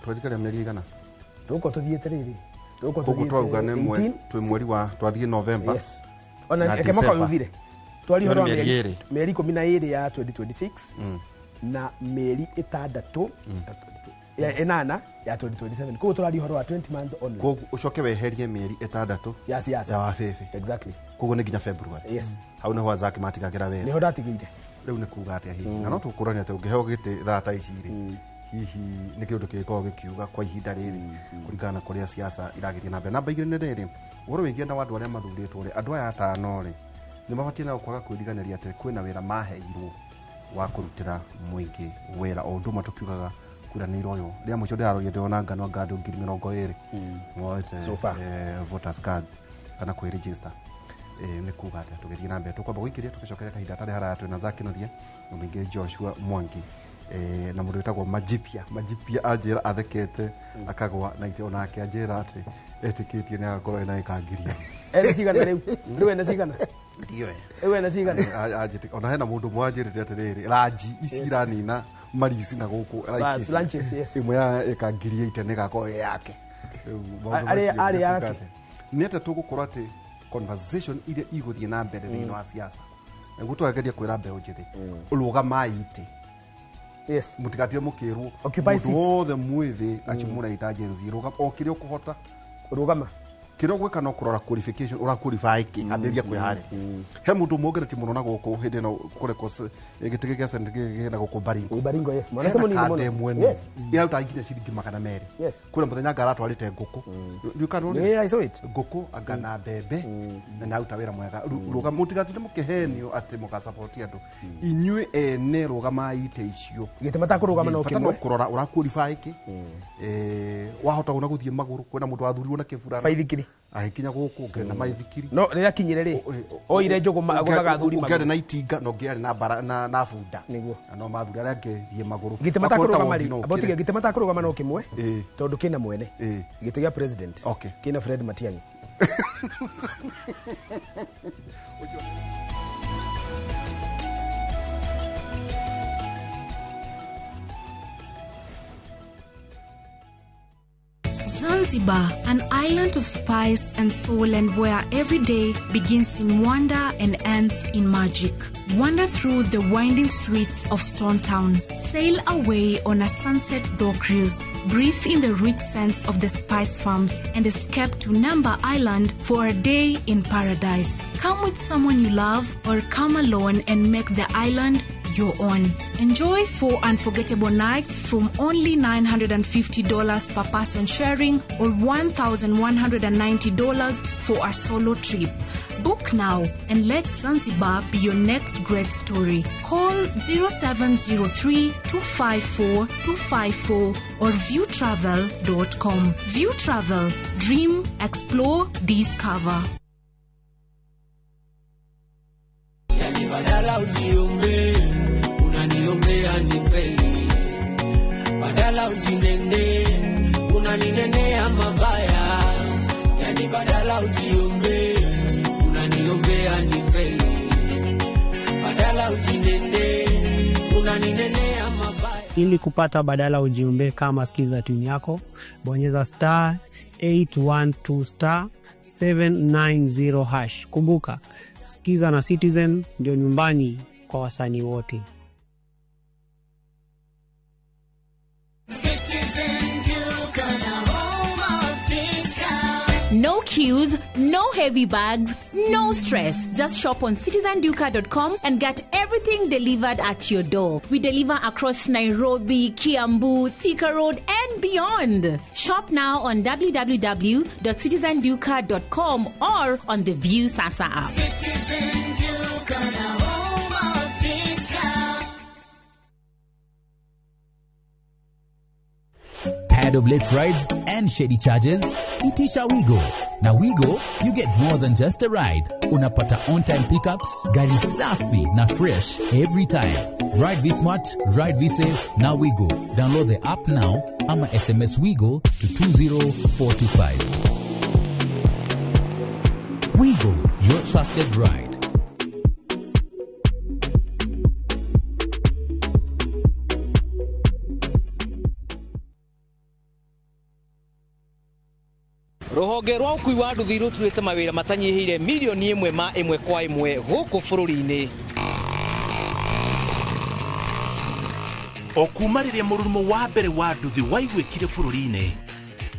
twatigaria mĩeri igana tũgũkorwo tũthiĩte rĩrĩ tũgũkorwo koguo twauga nĩ 18 twĩ mweri wa twathiĩ November yes ona na reke mwaka ũyũ December. ũthire twaria Ĩyo ũhoro nĩ wa mĩeri mĩeri ĩĩrĩ. mĩeri ikũmi na ĩĩrĩ ya 2026 na mĩeri ĩtandatũ ya ĩnana ya 2027 koguo tũraria ũhoro wa 20 months only koguo ũcoke weherie mĩeri ĩtandatũ ya siasa ya wabĩbĩ exactly koguo nĩ nginya February Yes. hau nĩho Azaki matigagĩra wĩra nĩho ndatigĩire rĩu nĩ kuga atĩa hihi na no tũkũrania atĩ ũngĩheo gĩtĩ thaa ta ici rĩ hihi nĩ kĩũndũ kĩngĩkorwo gĩkiuga kwa ihinda rĩrĩ kũringana na kũrĩa siasa iragĩthiĩ na mbere namba igĩrĩ nĩ rĩrĩ ũhoro wĩgiĩ na wa andũ arĩa mathurĩtwo rĩ andũ aya atano rĩ nĩ mabatiĩ na kwaga kwĩriganĩria atĩ kwĩna wĩra maheirwo wa kũrutĩra mũingĩ wĩra o ũndũ ũmwe tũkiugaga kura nĩ iroywo rĩa mũico ndĩraroria ndĩrona ngano anga andũ 20,000 moete So far. Voters cards kana kwĩ register nĩ kuga atĩa tũgĩthiĩ na mbere tũkwamba gũikĩria tũgĩcokeria kahinda tarĩ haraya twĩna Zack Kĩnuthia na ningĩ Joshua Mwangi na mũndũ wĩtagwo Majipia Majipia anjĩra athekete akagwa na ithe onake anjĩra atĩ etĩkĩtie nĩ agakorwo ena ĩka 1,000 ene cigana rĩu rĩu ene cigana ndiũĩ rĩu ene cigana ona hena mũndũ ũmwe wanjĩrĩte atĩrĩrĩ ranji ici iranina marici na gũkũ Bas, lunches, yes. ĩmwe ya ĩka 8,000 nĩ ĩgakorwo ĩ yake Rĩu maũndũ macio Arĩ nĩ yake. kuga atĩ- nĩ atĩa tũgũkorwo atĩ conversation iria igũthiĩ na mbere thĩinĩ wa siasa nĩguo tũrageria kwĩra mbeũ njĩthĩ rũgamai itĩ yes mũtigatire mũkĩrwo Occupy mũndũ seats. wothe mwĩthĩ acio mũreita Gen Z rũgama o kĩrĩa ũkũhota rũgama kĩrĩa ũgwĩka no kũrora qualification ũra qualify kĩ ambĩrĩria kwĩharĩria he mũndũ ũmwe ũngeretie mũno na gũkũ hĩndĩ ĩno kũrekwo gĩtĩ gĩkĩ gĩa Senate gĩkĩ na gũkũ Baringo Ĩ, Baringo yes mwanake hena mũnini kanda mũno ĩmwe yes ĩraruta nginya ciringi 200 Yes. kwĩna mũthenya anga aratwarĩte ngũkũ ndiũkana Yeah, I saw it. ngũkũ anga na mbembe na nĩaruta wĩra mwega rũgama mũtigatinde mũkĩhenio atĩ mũgacaboti andũ inyuĩ ene rũgamai itĩ icio Gĩtĩ matakũrũgama no Bata no kĩmwe. kũrora ũra qualify kĩ wahota ona gũthiĩ magũrũ kwĩna mũndũ wathurirwo na kĩburana Baithikiri. agĩkinya gũkũ ũngĩarĩ na maithikiri no rĩrĩa akinyire rĩ oire njũgũ agũthaga athuri ũngĩarĩ magũrũ na itinga na ũngĩarĩ na bara na na bunda Nĩguo. na no mathuri arĩa angĩ thiĩ magũrũ gĩtĩ Akorwo ta matakũrũgama wothi rĩ no amba ũtige ũkĩre. gĩtĩ matakũrũgama no kĩmwe Ĩ. tondũ kĩna mwene Ĩ. gĩtĩ gĩa president Okay. kĩna Fred Matiang'i Ũcio- Zanzibar, an island of spice and soul, and where every day begins in wonder and ends in magic. Wander through the winding streets of Stone Town. Sail away on a sunset dhow cruise. Breathe in the rich scents of the spice farms and escape to Namba Island for a day in paradise. Come with someone you love or come alone and make the island your own. Enjoy 4 unforgettable nights from only $950 per person sharing or $1,190 for a solo trip. Book now and let Zanzibar be your next great story. Call 0703 254 254 or viewtravel.com. View Travel. Dream, explore, discover. Yani badala ujiombe, unaniombea nifeli. Badala ujinene, unaninenea mabaya. Yani badala ujiombe, unaniombea nifeli. Badala ujinene, unaninenea mabaya. Ili kupata badala ujiombe kama skiza tune yako, bonyeza star 812 star 790 hash. Kumbuka, Skiza na Citizen ndio nyumbani kwa wasanii wote. Citizen Duka, the home of discount. No queues, no heavy bags, no stress. Just shop on citizenduka.com and get everything delivered at your door. We deliver across Nairobi, Kiambu, Thika Road, and beyond. Shop now on www.citizenduka.com or on the View Sasa app. Citizen Duka, the home of discount. Tired of late rides and shady charges? Itisha Wigo. Na Wigo, you get more than just a ride. Unapata on-time pickups, gari safi na fresh every time. Ride V Smart, ride V Safe, na Wigo. Download the app now ama SMS Wigo to 20425. Wigo, your trusted ride. Ruhonge rwa ũkui wa nduthi rũturĩte mawĩra matanyihĩire milioni ĩmwe ma ĩmwe kwa ĩmwe gũkũ bũrũri-inĩ. O kuma rĩrĩa mũrurumo wa mbere wa nduthi waiguĩkire bũrũri-inĩ,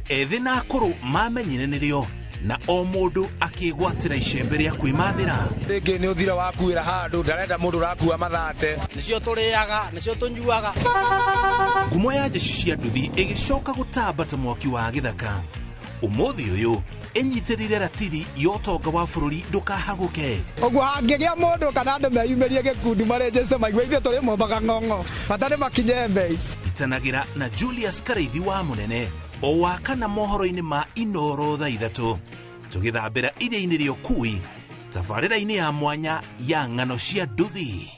ethĩ na akũrũ mamenyire nĩrĩo na o mũndũ akĩgwatĩra icembe rĩa kwĩmathĩra. Rĩngĩ nĩ ũthira wakuĩra handũ ndarenda mũndũ ũrakua mathate. Nĩcio tũrĩaga, nĩcio tũnyuaga. Ngumo ya jeshi cia nduthi ĩgĩcoka gũtamba ta mwaki wa gĩthaka. Ũmũthĩ ũyũ ĩnyitĩrĩire ratiri ya ũtonga wa bũrũri ndũkahagũke. Ũguo hangĩgĩa mũndũ kana andũ meyumĩrie gĩkundi marĩnjĩte maigue ithuĩ tũrĩ mombaga ng'ong'o bata nĩ makinye mbei. Itanagĩra na Julius Karaithi wa Mũnene o wa kana mohoro-inĩ ma Inoro thaa 3 tũgĩthambĩra iria-inĩ rĩa ũkui tabarĩra-inĩ ya mwanya ya ng'ano cia nduthi.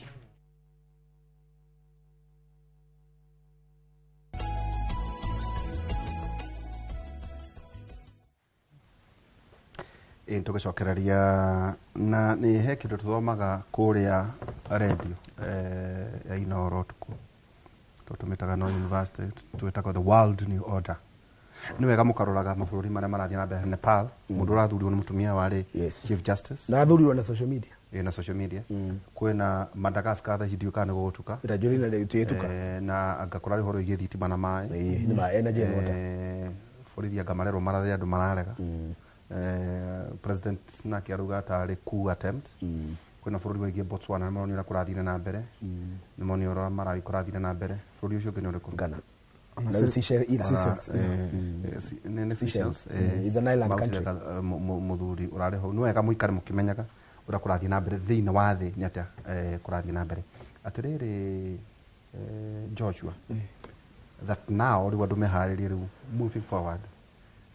Tũgĩcokereria na nĩ he kĩndũ tũthomaga kũrĩa radio ya Inoro ũtukũ tũtũmĩtaga no university twĩtagwo the World New Order. Nĩ wega mũkaroraga mabũrũri marĩa marathiĩ na mbere. Nepal mũndũ ũrathurirwo nĩ mũtumia warĩ Chief Justice na athurirwo na social media. Na social media. Kwĩna Madagascar thaa ici ndiũĩ kana nĩ gũgũtuka na anga kũrarĩ ũhoro wĩgiĩ thitima na maĩ. Nĩ ma energy and water. Borithi anga marerwo marathe andũ mararega. President nake aruga tarĩ coup attempt. Kwĩna bũrũri wĩgiĩ Botswana nĩ maronio ũrĩa kũrathire na mbere. Nĩ monio ũrĩa Malawi kũrathire na mbere. Bũrũri ũcio ũngĩ nĩ ũrĩkũ? Ghana. Seychelles. Is an island country. Mũthuri ũrarĩ hau nĩ wega mũikare mũkĩmenyaga ũrĩa kũrathiĩ na mbere thĩinĩ wa thĩ nĩ atĩa kũrathiĩ na mbere. Atĩrĩrĩ Joshua, that now rĩu andũ meharĩrie rĩu moving forward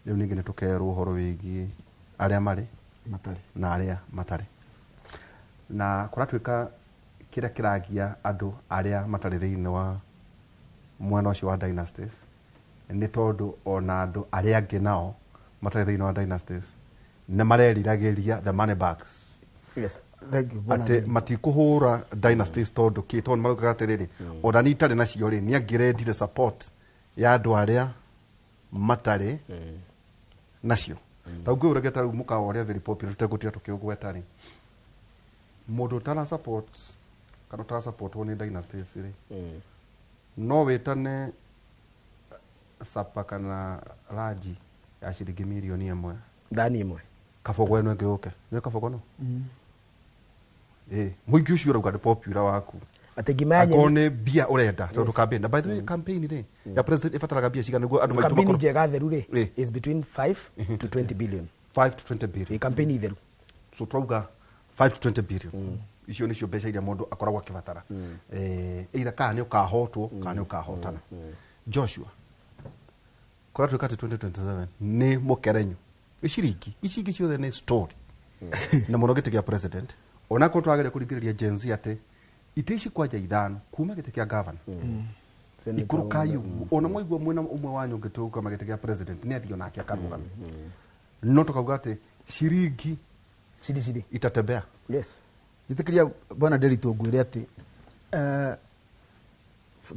rĩu ningĩ nĩ tũkerwo ũhoro wĩgiĩ arĩa marĩ na arĩa matarĩ na kũratuĩka kĩrĩa kĩragia andũ arĩa matarĩ thĩinĩ wa mwena ũcio wa dynasties nĩ tondũ ona andũ arĩa angĩ nao matarĩ thĩinĩ wa dynasties nĩ mareriragĩria the money bags. Yes. Atĩ matikũhũra dynasties tondũ kĩ tondũ maraugaga atĩrĩrĩ ona niĩ itarĩ nacio rĩ nĩ angĩrendire support ya andũ arĩa Matarĩ nacio. Ta ũngĩũrage ta rĩu mũkawa ũrĩa very popular tũtegũtira tũkĩũgweta rĩ, mũndũ ũtara support kana ũtara supportwo nĩ dynasties rĩ, no wĩtane sapa kana ranji ya ciringi mirioni 1. Thani ĩmwe. Kabogo ĩno ĩngĩ yũke nĩ kabogo no ĩ mũingĩ ũcio ũrauga nĩ popular waku. Atĩ ngima ya akorwo nyeni nĩ mbia ũrenda tondũ campaign, na by the way, campaign rĩ ya president ĩbataraga mbia cigana nĩguo andũ maitũ campaign makorwo njega theru rĩ Ĩ. is between 5 to 20 billion. 5 to 20 billion. Ĩ campaign theru. So turauga 5 to 20 billion, icio nĩcio mbeca iria mũndũ akoragwo akĩbatara, either kana nĩ ũkahotwo kana nĩ ũkahotana. Joshua, kũratuĩka atĩ 2027 nĩ mũkerenyo iciringi ici ingĩ ciothe nĩ story na mũno gĩtĩ kĩa president, onakorwo tũrageria kũringĩrĩria Gen Z atĩ itĩ ici kwanja ithano kuma gĩtĩ kĩa governor ikũrũkai ũguo, ona mwaigua mwena ũmwe wanyu ũngĩtũgama gĩtĩ kĩa president nĩ athiĩ onake akarũgame, no tũkauga atĩ ciringi ciri ciri itatembea. Yes. Njĩtĩkĩria bwana Nderitu ngwĩre atĩ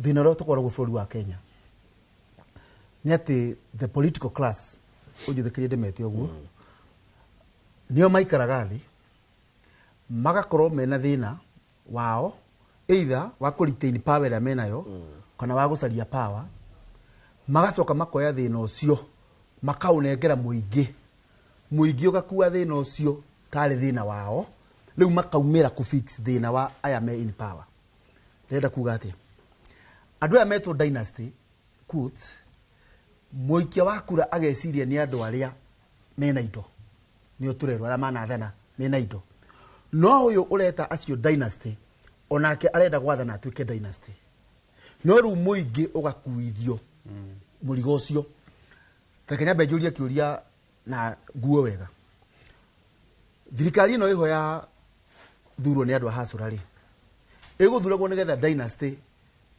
thĩna ũrĩa tũkoragwo bũrũri wa Kenya nĩ atĩ the political class, ũnjĩtĩkĩrie ndĩmete ũguo, nĩo maikaraga thĩ magakorwo mena thĩna wao, either wa kũ retain power ĩrĩa menayo kana wa gũcaria power, magacoka makoya thĩna ũcio makaũnengera mũingĩ, mũingĩ ũgakua thĩna ũcio tarĩ thĩna wao, rĩu makaumĩra kũ fix thĩna wa aya me in power. Ndĩrenda kuga atĩa? Andũ aya metwo dynasty quotes, mũikia wa kura ageciria nĩ andũ arĩa mena indo, nĩo tũrerwo arĩa manathana mena indo, no ũyũ ũreta acio dynasty onake arenda gwathana atuĩke dynasty, no rĩu mũingĩ ũgakuithio mũrigo ũcio. Reke nyambe njũrie kĩũria na nguo wega. Thirikari ĩno ĩho ya thurwo nĩ andũ a hasũra rĩ, ĩgũthuragwo nĩgetha dynasty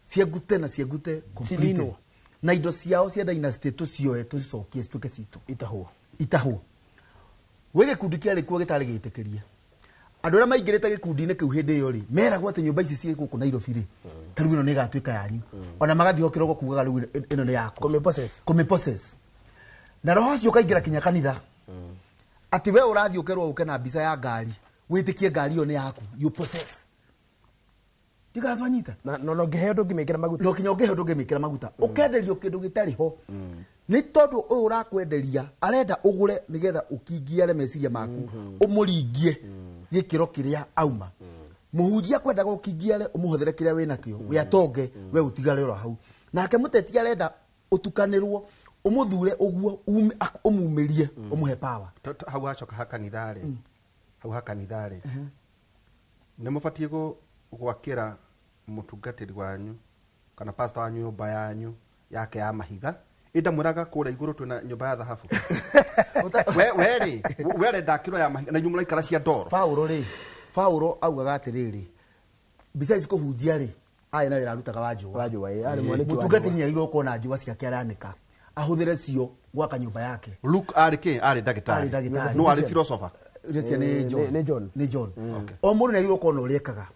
ciengute na ciengute completely. Cininwo. Na indo ciao cia dynasty tũcioe tũcicokie cituĩke citũ. Itahwo. Itahwo. Gwĩ gĩkundi kĩarĩ kuo gĩtarĩ gĩtĩkĩrie. Andũ arĩa maingĩrĩte gĩkundi-inĩ kĩu hĩndĩ ĩyo rĩ, meragwo atĩ nyũmba ici ciĩ gũkũ Nairobi rĩ, ta rĩu ĩno nĩ ĩgatuĩka yanyu. Ona magathiĩ ho kĩroko kugaga rĩu ĩno nĩ yakwa. Kũmĩ-possess. Kũmĩ-possess. Na roho ũcio ũkaingĩra kinya kanitha. Atĩ we ũrathiĩ ũkerwo ũke na mbica ya ngari, wĩtĩkie ngari ĩyo nĩ yaku, you possess. Ndigana twanyita. Na no no ngĩheo ndũngĩmĩkĩra maguta. No kinya ũngĩheo ndũngĩmĩkĩra maguta. Ũkenderio kĩndũ gĩtarĩ ho. Nĩ tondũ ũyũ ũrakwenderia arenda ũgũre nĩgetha ũkingiare meciria maku, ũmũringie gĩkĩro kĩrĩa auma. Mũhunjia kwendaga ũkingiare ũmũhũthĩre kĩrĩa wĩnakĩo, we atonge, we ũtigare oro hau. Nake mũteti arenda ũtukanĩrwo, ũmũthure ũguo, ũmumĩrie, ũmũhe power. Hau hacoka ha kanitha rĩ, hau ha kanitha rĩ, nĩ mũbatiĩ gwakĩra mũtungatĩri wanyu kana pastor wanyu nyũmba yanyu yake ya mahiga, ĩndamwĩraga kũrĩa igũrũ twĩna nyũmba ya thahabu. We rĩ, we arenda akĩrwo ya mahiga na inyuĩ mũraikara cia ndoro. Paulo rĩ, Paulo augaga atĩrĩrĩ, besides kũhunjia rĩ, arĩ na wĩra arutaga wa njũa. Wa njũa, ĩ, arĩ mwanĩki wa Mũtungatĩri njũa. nĩ agĩrĩirwo gũkorwo na njũa ciake aranĩka, ahũthĩre cio gwaka nyũmba yake. Luke arĩ kĩ? Arĩ ndagĩtarĩ. Arĩ ndagĩtarĩ. No arĩ philosopher. Rĩcia nĩ John. Nĩ John. Nĩ John. Okay. O mũndũ nĩ agĩrĩirwo gũkorwo na ũrĩa ekaga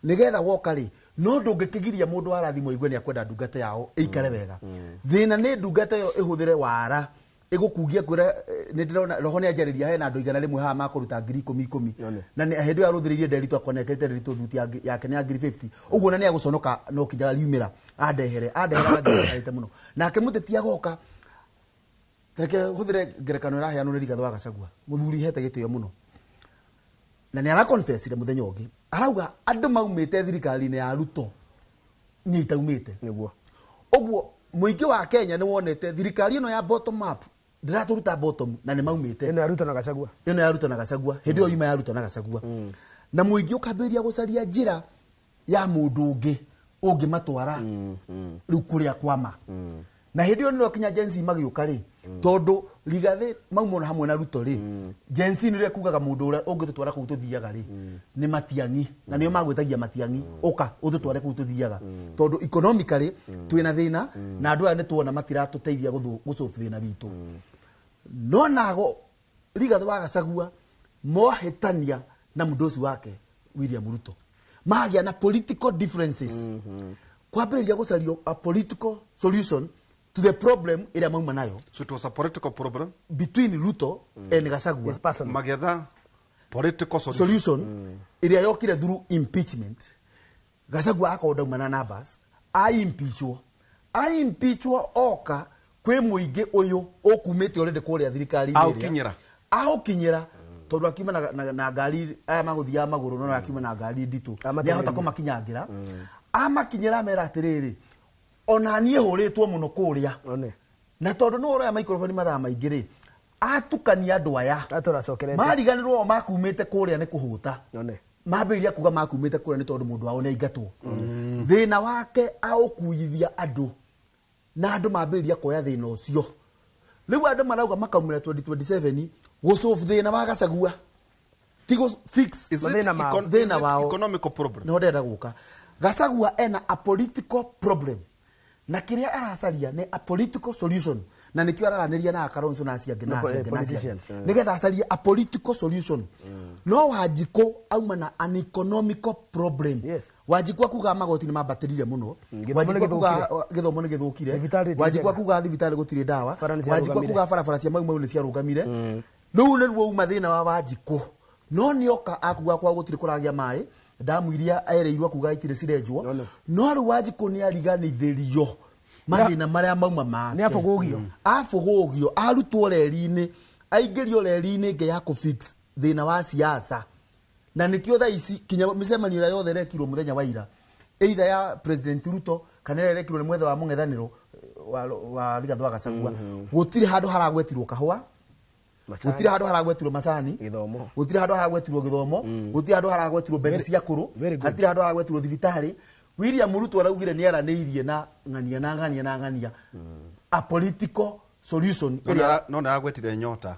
nĩgetha woka rĩ, no ndũngĩkĩgiria mũndũ warathimwo aigue nĩ akwenda ndungata yao ĩikare wega. Thĩna nĩ ndungata ĩyo ĩhũthĩre wara ĩgũkungia kwĩra, nĩ ndĩrona roho nĩ anjarĩria hena andũ 100 haha makũruta ngiri ikũmi ikũmi, na hĩndĩ ĩyo arũthĩrĩirie Nderitu akona ekĩrĩte Nderitu thuti yake nĩ ya ngiri 50 ũguo, na nĩ agũconoka no kinya riumĩra andehere andehere agathiĩ mũno. Nake mũteti agoka, reke hũthĩre ngerekano ĩraheanwo nĩ Rigathĩ wa Gachagua, mũthuri hete gĩtĩo mũno, na nĩ araconfessire mũthenya ũngĩ, arauga andũ maumĩte thirikari-inĩ ya Ruto niĩ itaumĩte. Nĩguo. Ũguo mũingĩ wa Kenya nĩ wonete thirikari ĩno ya bottom up ndĩratũruta bottom, na nĩ maumĩte. Ĩno ya Ruto na Gachagua. Ĩno ya Ruto na Gachagua, hĩndĩ ĩyo yuma ya Ruto na Gachagua, na mũingĩ ũkambĩrĩria gũcaria njĩra ya mũndũ ũngĩ ũngĩmatwara rĩu kũrĩa kwama. Na hĩndĩ ĩyo nĩrĩo kinya Gen Z magĩũka rĩ, tondũ Rigathĩ maumona hamwe na Ruto rĩ, Gen Z nĩrĩo kugaga mũndũ ũrĩa ũngĩtũtwara kũu tũthiaga rĩ nĩ Matiang'i, na nĩo magwĩtagia Matiang'i, ũka ũtũtware kũu tũthiaga, tondũ economically twĩna thĩna na andũ aya nĩtuona matiratũteithia gũsolve thĩna witũ. No nago Rigathĩ wa Gachagua mohĩtania na mũndũ ũcio wake William Ruto, magĩa na political differences, kwambĩrĩria gũcario a political solution to the problem ĩrĩa mauma nayo. So it was a political problem between Ruto and Gachagua. Magetha political solution, solution ĩrĩa yokire through impeachment. Gachagua akorwo ndauma na numbers, aimpeachwo oka kwĩ mũingĩ ũyũ ũkumĩte already kũrĩa thirikari-inĩ ĩrĩa. Aũkinyĩra. Aũkinyĩra tondũ akiuma na ngari aya magũthiaga magũrũ no akiuma na ngari nditũ nĩ ahota kũmakinyangĩra. Amakinyĩra amera atĩrĩrĩ, ona niĩ hũrĩtwo mũno kũrĩa na tondũ nĩ ũroya microphone mathaa maingĩ rĩ, atukania andũ aya mariganĩrwo o makumĩte kũrĩa nĩ kũhũta, mambĩrĩria kuga makumĩte kũrĩa nĩ tondũ mũndũ wao nĩ aingatwo. Thĩna wake aũkuithia andũ na andũ mambĩrĩria kuoya thĩna ũcio. Rĩu andũ marauga makaumĩra 2027 gũsolve thĩna wa Gachagua, ti gũ fix Is it thĩna wao. Economical problem? Nĩho ndĩrenda gũka. Gachagua ena a political problem na kĩrĩa aracaria nĩ a political solution, na nĩkĩo araranĩria na Kalonzo na acio angĩ na acio angĩ na acio angĩ nĩgetha acarie a political solution. No Wanjikũ auma na an economical problem. Wanjikũ akuga magoti nĩ mambatĩrire mũno, Wanjikũ akuga gĩthomo nĩ gĩthũkire, Wanjikũ akuga thibitarĩ gũtirĩ ndawa, Wanjikũ akuga barabara cia Mau Mau nĩ ciarũgamire. Rĩu nĩruo uma thĩna wa Wanjikũ. No nĩoka akuga kwa gũtirĩ kũragĩa maĩ, ndamu iria erĩirwo akuga itirĩ cirenjwo. No rĩu Wanjikũ nĩ ariganithĩrio mathĩna marĩa mauma make. Nĩ abũgũgio. Abũgũgio, arutwo reri-inĩ, aingĩrio reri-inĩ ĩngĩ ya kũfix thĩna wa siasa. Na nĩkĩo thaa ici kinya mĩcemanio ĩrĩa yothe ĩrekirwo mũthenya wa ira, either ya President Ruto kana ĩrĩa ĩrekirwo nĩ mwetha wa mũng'ethanĩro wa Rigathĩ wa Gachagua, gũtirĩ handũ haragwetirwo kahũa, gũtirĩ handũ haragwetirwo macani, gũtirĩ handũ haragwetirwo gĩthomo, gũtirĩ handũ haragwetirwo mbeca cia kũrũ, hatirĩ handũ haragwetirwo thibitarĩ. William Ruto araugire nĩ aranĩirie na ng'ania na ng'ania na ng'ania a political solution ĩrĩa No nĩ aragwetire nyota.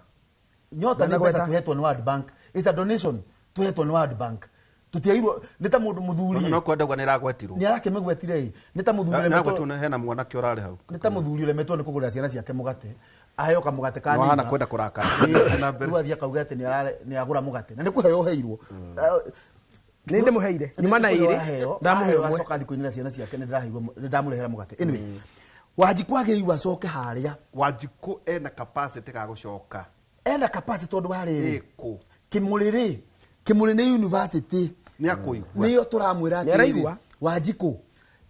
Nyota nĩ mbeca tuhetwo nĩ World Bank, it's a donation tuhetwo nĩ World Bank, tutiairwo nĩ ta mũndũ mũthuri. No kwenda nĩ aragwetirwo. Nĩ arakĩmĩgwetire ĩ, nĩ ta mũthuri ũremetwo hena mwanake ũrarĩ hau, nĩ ta mũthuri ũremetwo nĩ kũgũrĩra ciana ciake mũgate, aheo kamũgate ka nĩma. No hana kwenda kũrakara. Rĩu athiĩ akauga atĩ nĩ agũra mũgate na nĩ kũheo ũheirwo. Nĩ ndĩmũheire nyuma na ĩrĩ ndamũhe ũmwe acoka athiĩ kũinĩra ciana ciake nĩ ndamũrehera mũgate. Anyway, Wanjikũ agĩrĩirwo acoke harĩa. Wanjikũ ena capacity ga gũcoka, ena capacity tondũ wa rĩrĩ Kĩmũrĩ rĩ, Kĩmũrĩ nĩ university nĩ akũigua, nĩyo tũramwĩra atĩrĩrĩ, Wanjikũ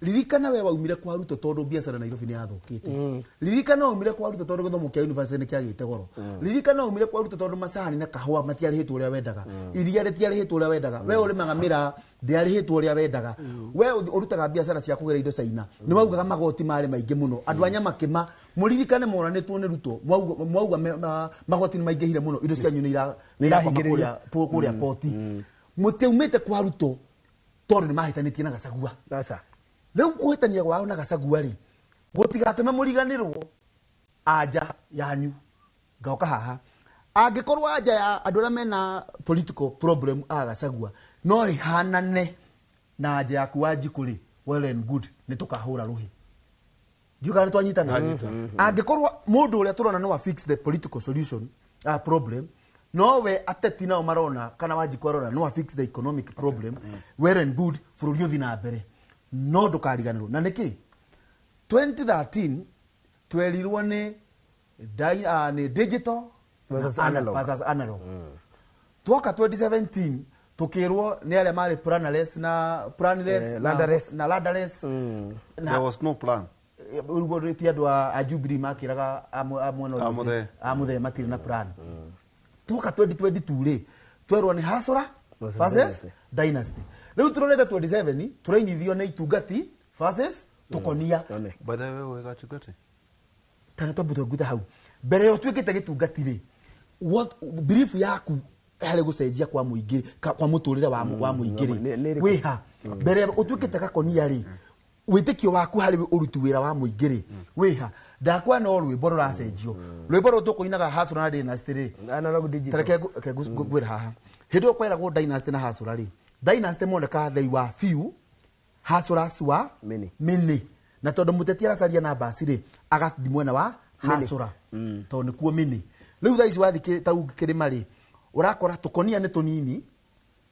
ririkana we waumire kwa Ruto tondũ biacara Nairobi nĩ yathũkĩte, ririkana waumire kwa Ruto tondũ gĩthomo kĩa university nĩ kĩagĩte goro, ririkana waumire kwa Ruto tondũ macani na kahũa matiarĩhĩtwo ũrĩa wendaga, iria rĩtiarĩhĩtwo ũrĩa wendaga, we ũrĩmaga mĩraa ndĩarĩhĩtwo ũrĩa wendaga, we ũrutaga biacara cia kũgĩra indo China nĩ waugaga magoti marĩ maingĩ mũno, andũ a Nyamakĩma mũririkane moranĩtwo nĩ Ruto mwauga magoti nĩ maingĩhire mũno, indo cianyu nĩ irakwama kũrĩa poti, mũtiaumĩte kwa Ruto tondũ nĩ mahĩtanĩtie na Gachagua. Rĩu kũhĩtania gwao na Gachagua rĩ, gũtigatũme mũriganĩrwo anja yanyu. Ngoka haha, angĩkorwo anja ya andũ arĩa mena political problem a Gachagua no ĩhanane na anja yaku Wanjikũ rĩ, well and good, nĩ tũkahũra rũhĩ. Ndiũĩ kana nĩ twanyitana. Angĩkorwo mũndũ ũrĩa tũrona no a fix the political solution problem, no we ateti nao marona kana Wanjikũ arona no a fix the economic problem, well and good, bũrũri ũthiĩ na mbere. No ndũkariganĩrwo na nĩkĩ 2013 twerirwo nĩ digital versus analog. Twoka 2017 tukĩrwo nĩ arĩa marĩ planless na planless na ladderless. There was no plan. Ũguo ti andũ a Jubilee makĩraga a mwena a Mũthee matirĩ na plan. Twoka 2022 rĩ, twerwo nĩ Hasora versus Dynasty. Rĩu tũrorete 27 tũrainithio nĩ itungati versus tũkonia. By the way, wĩ gatungati tana twambu twengutha hau mbere yo tuĩkĩte gĩtungati rĩ, what belief yaku harĩ gũcenjia kwa mũingĩ kwa mũtũrĩre wa mũingĩ rĩ wĩha mbere ũtuĩkĩte gakonia rĩ, wĩtĩkio waku harĩ ũruti wĩra wa mũingĩ rĩ wĩha. Ndakwa no rwĩmbo rũracenjio, rwĩmbo rũrũ tũkũinaga Hasura na Dynasty rĩ, tareke ngwĩre haha, hĩndĩ ĩyo kweragwo Dynasty na Hasura rĩ, Dynasty monekaga they were few, Hasuras were many, na tondũ mũteti aracaria na mbasi rĩ agathiĩ mwena wa Hasura tondũ nĩkuo many. Rĩu thaa ici wathiĩ ta kĩrĩma rĩ, ũrakora tũkonia nĩ tũnini,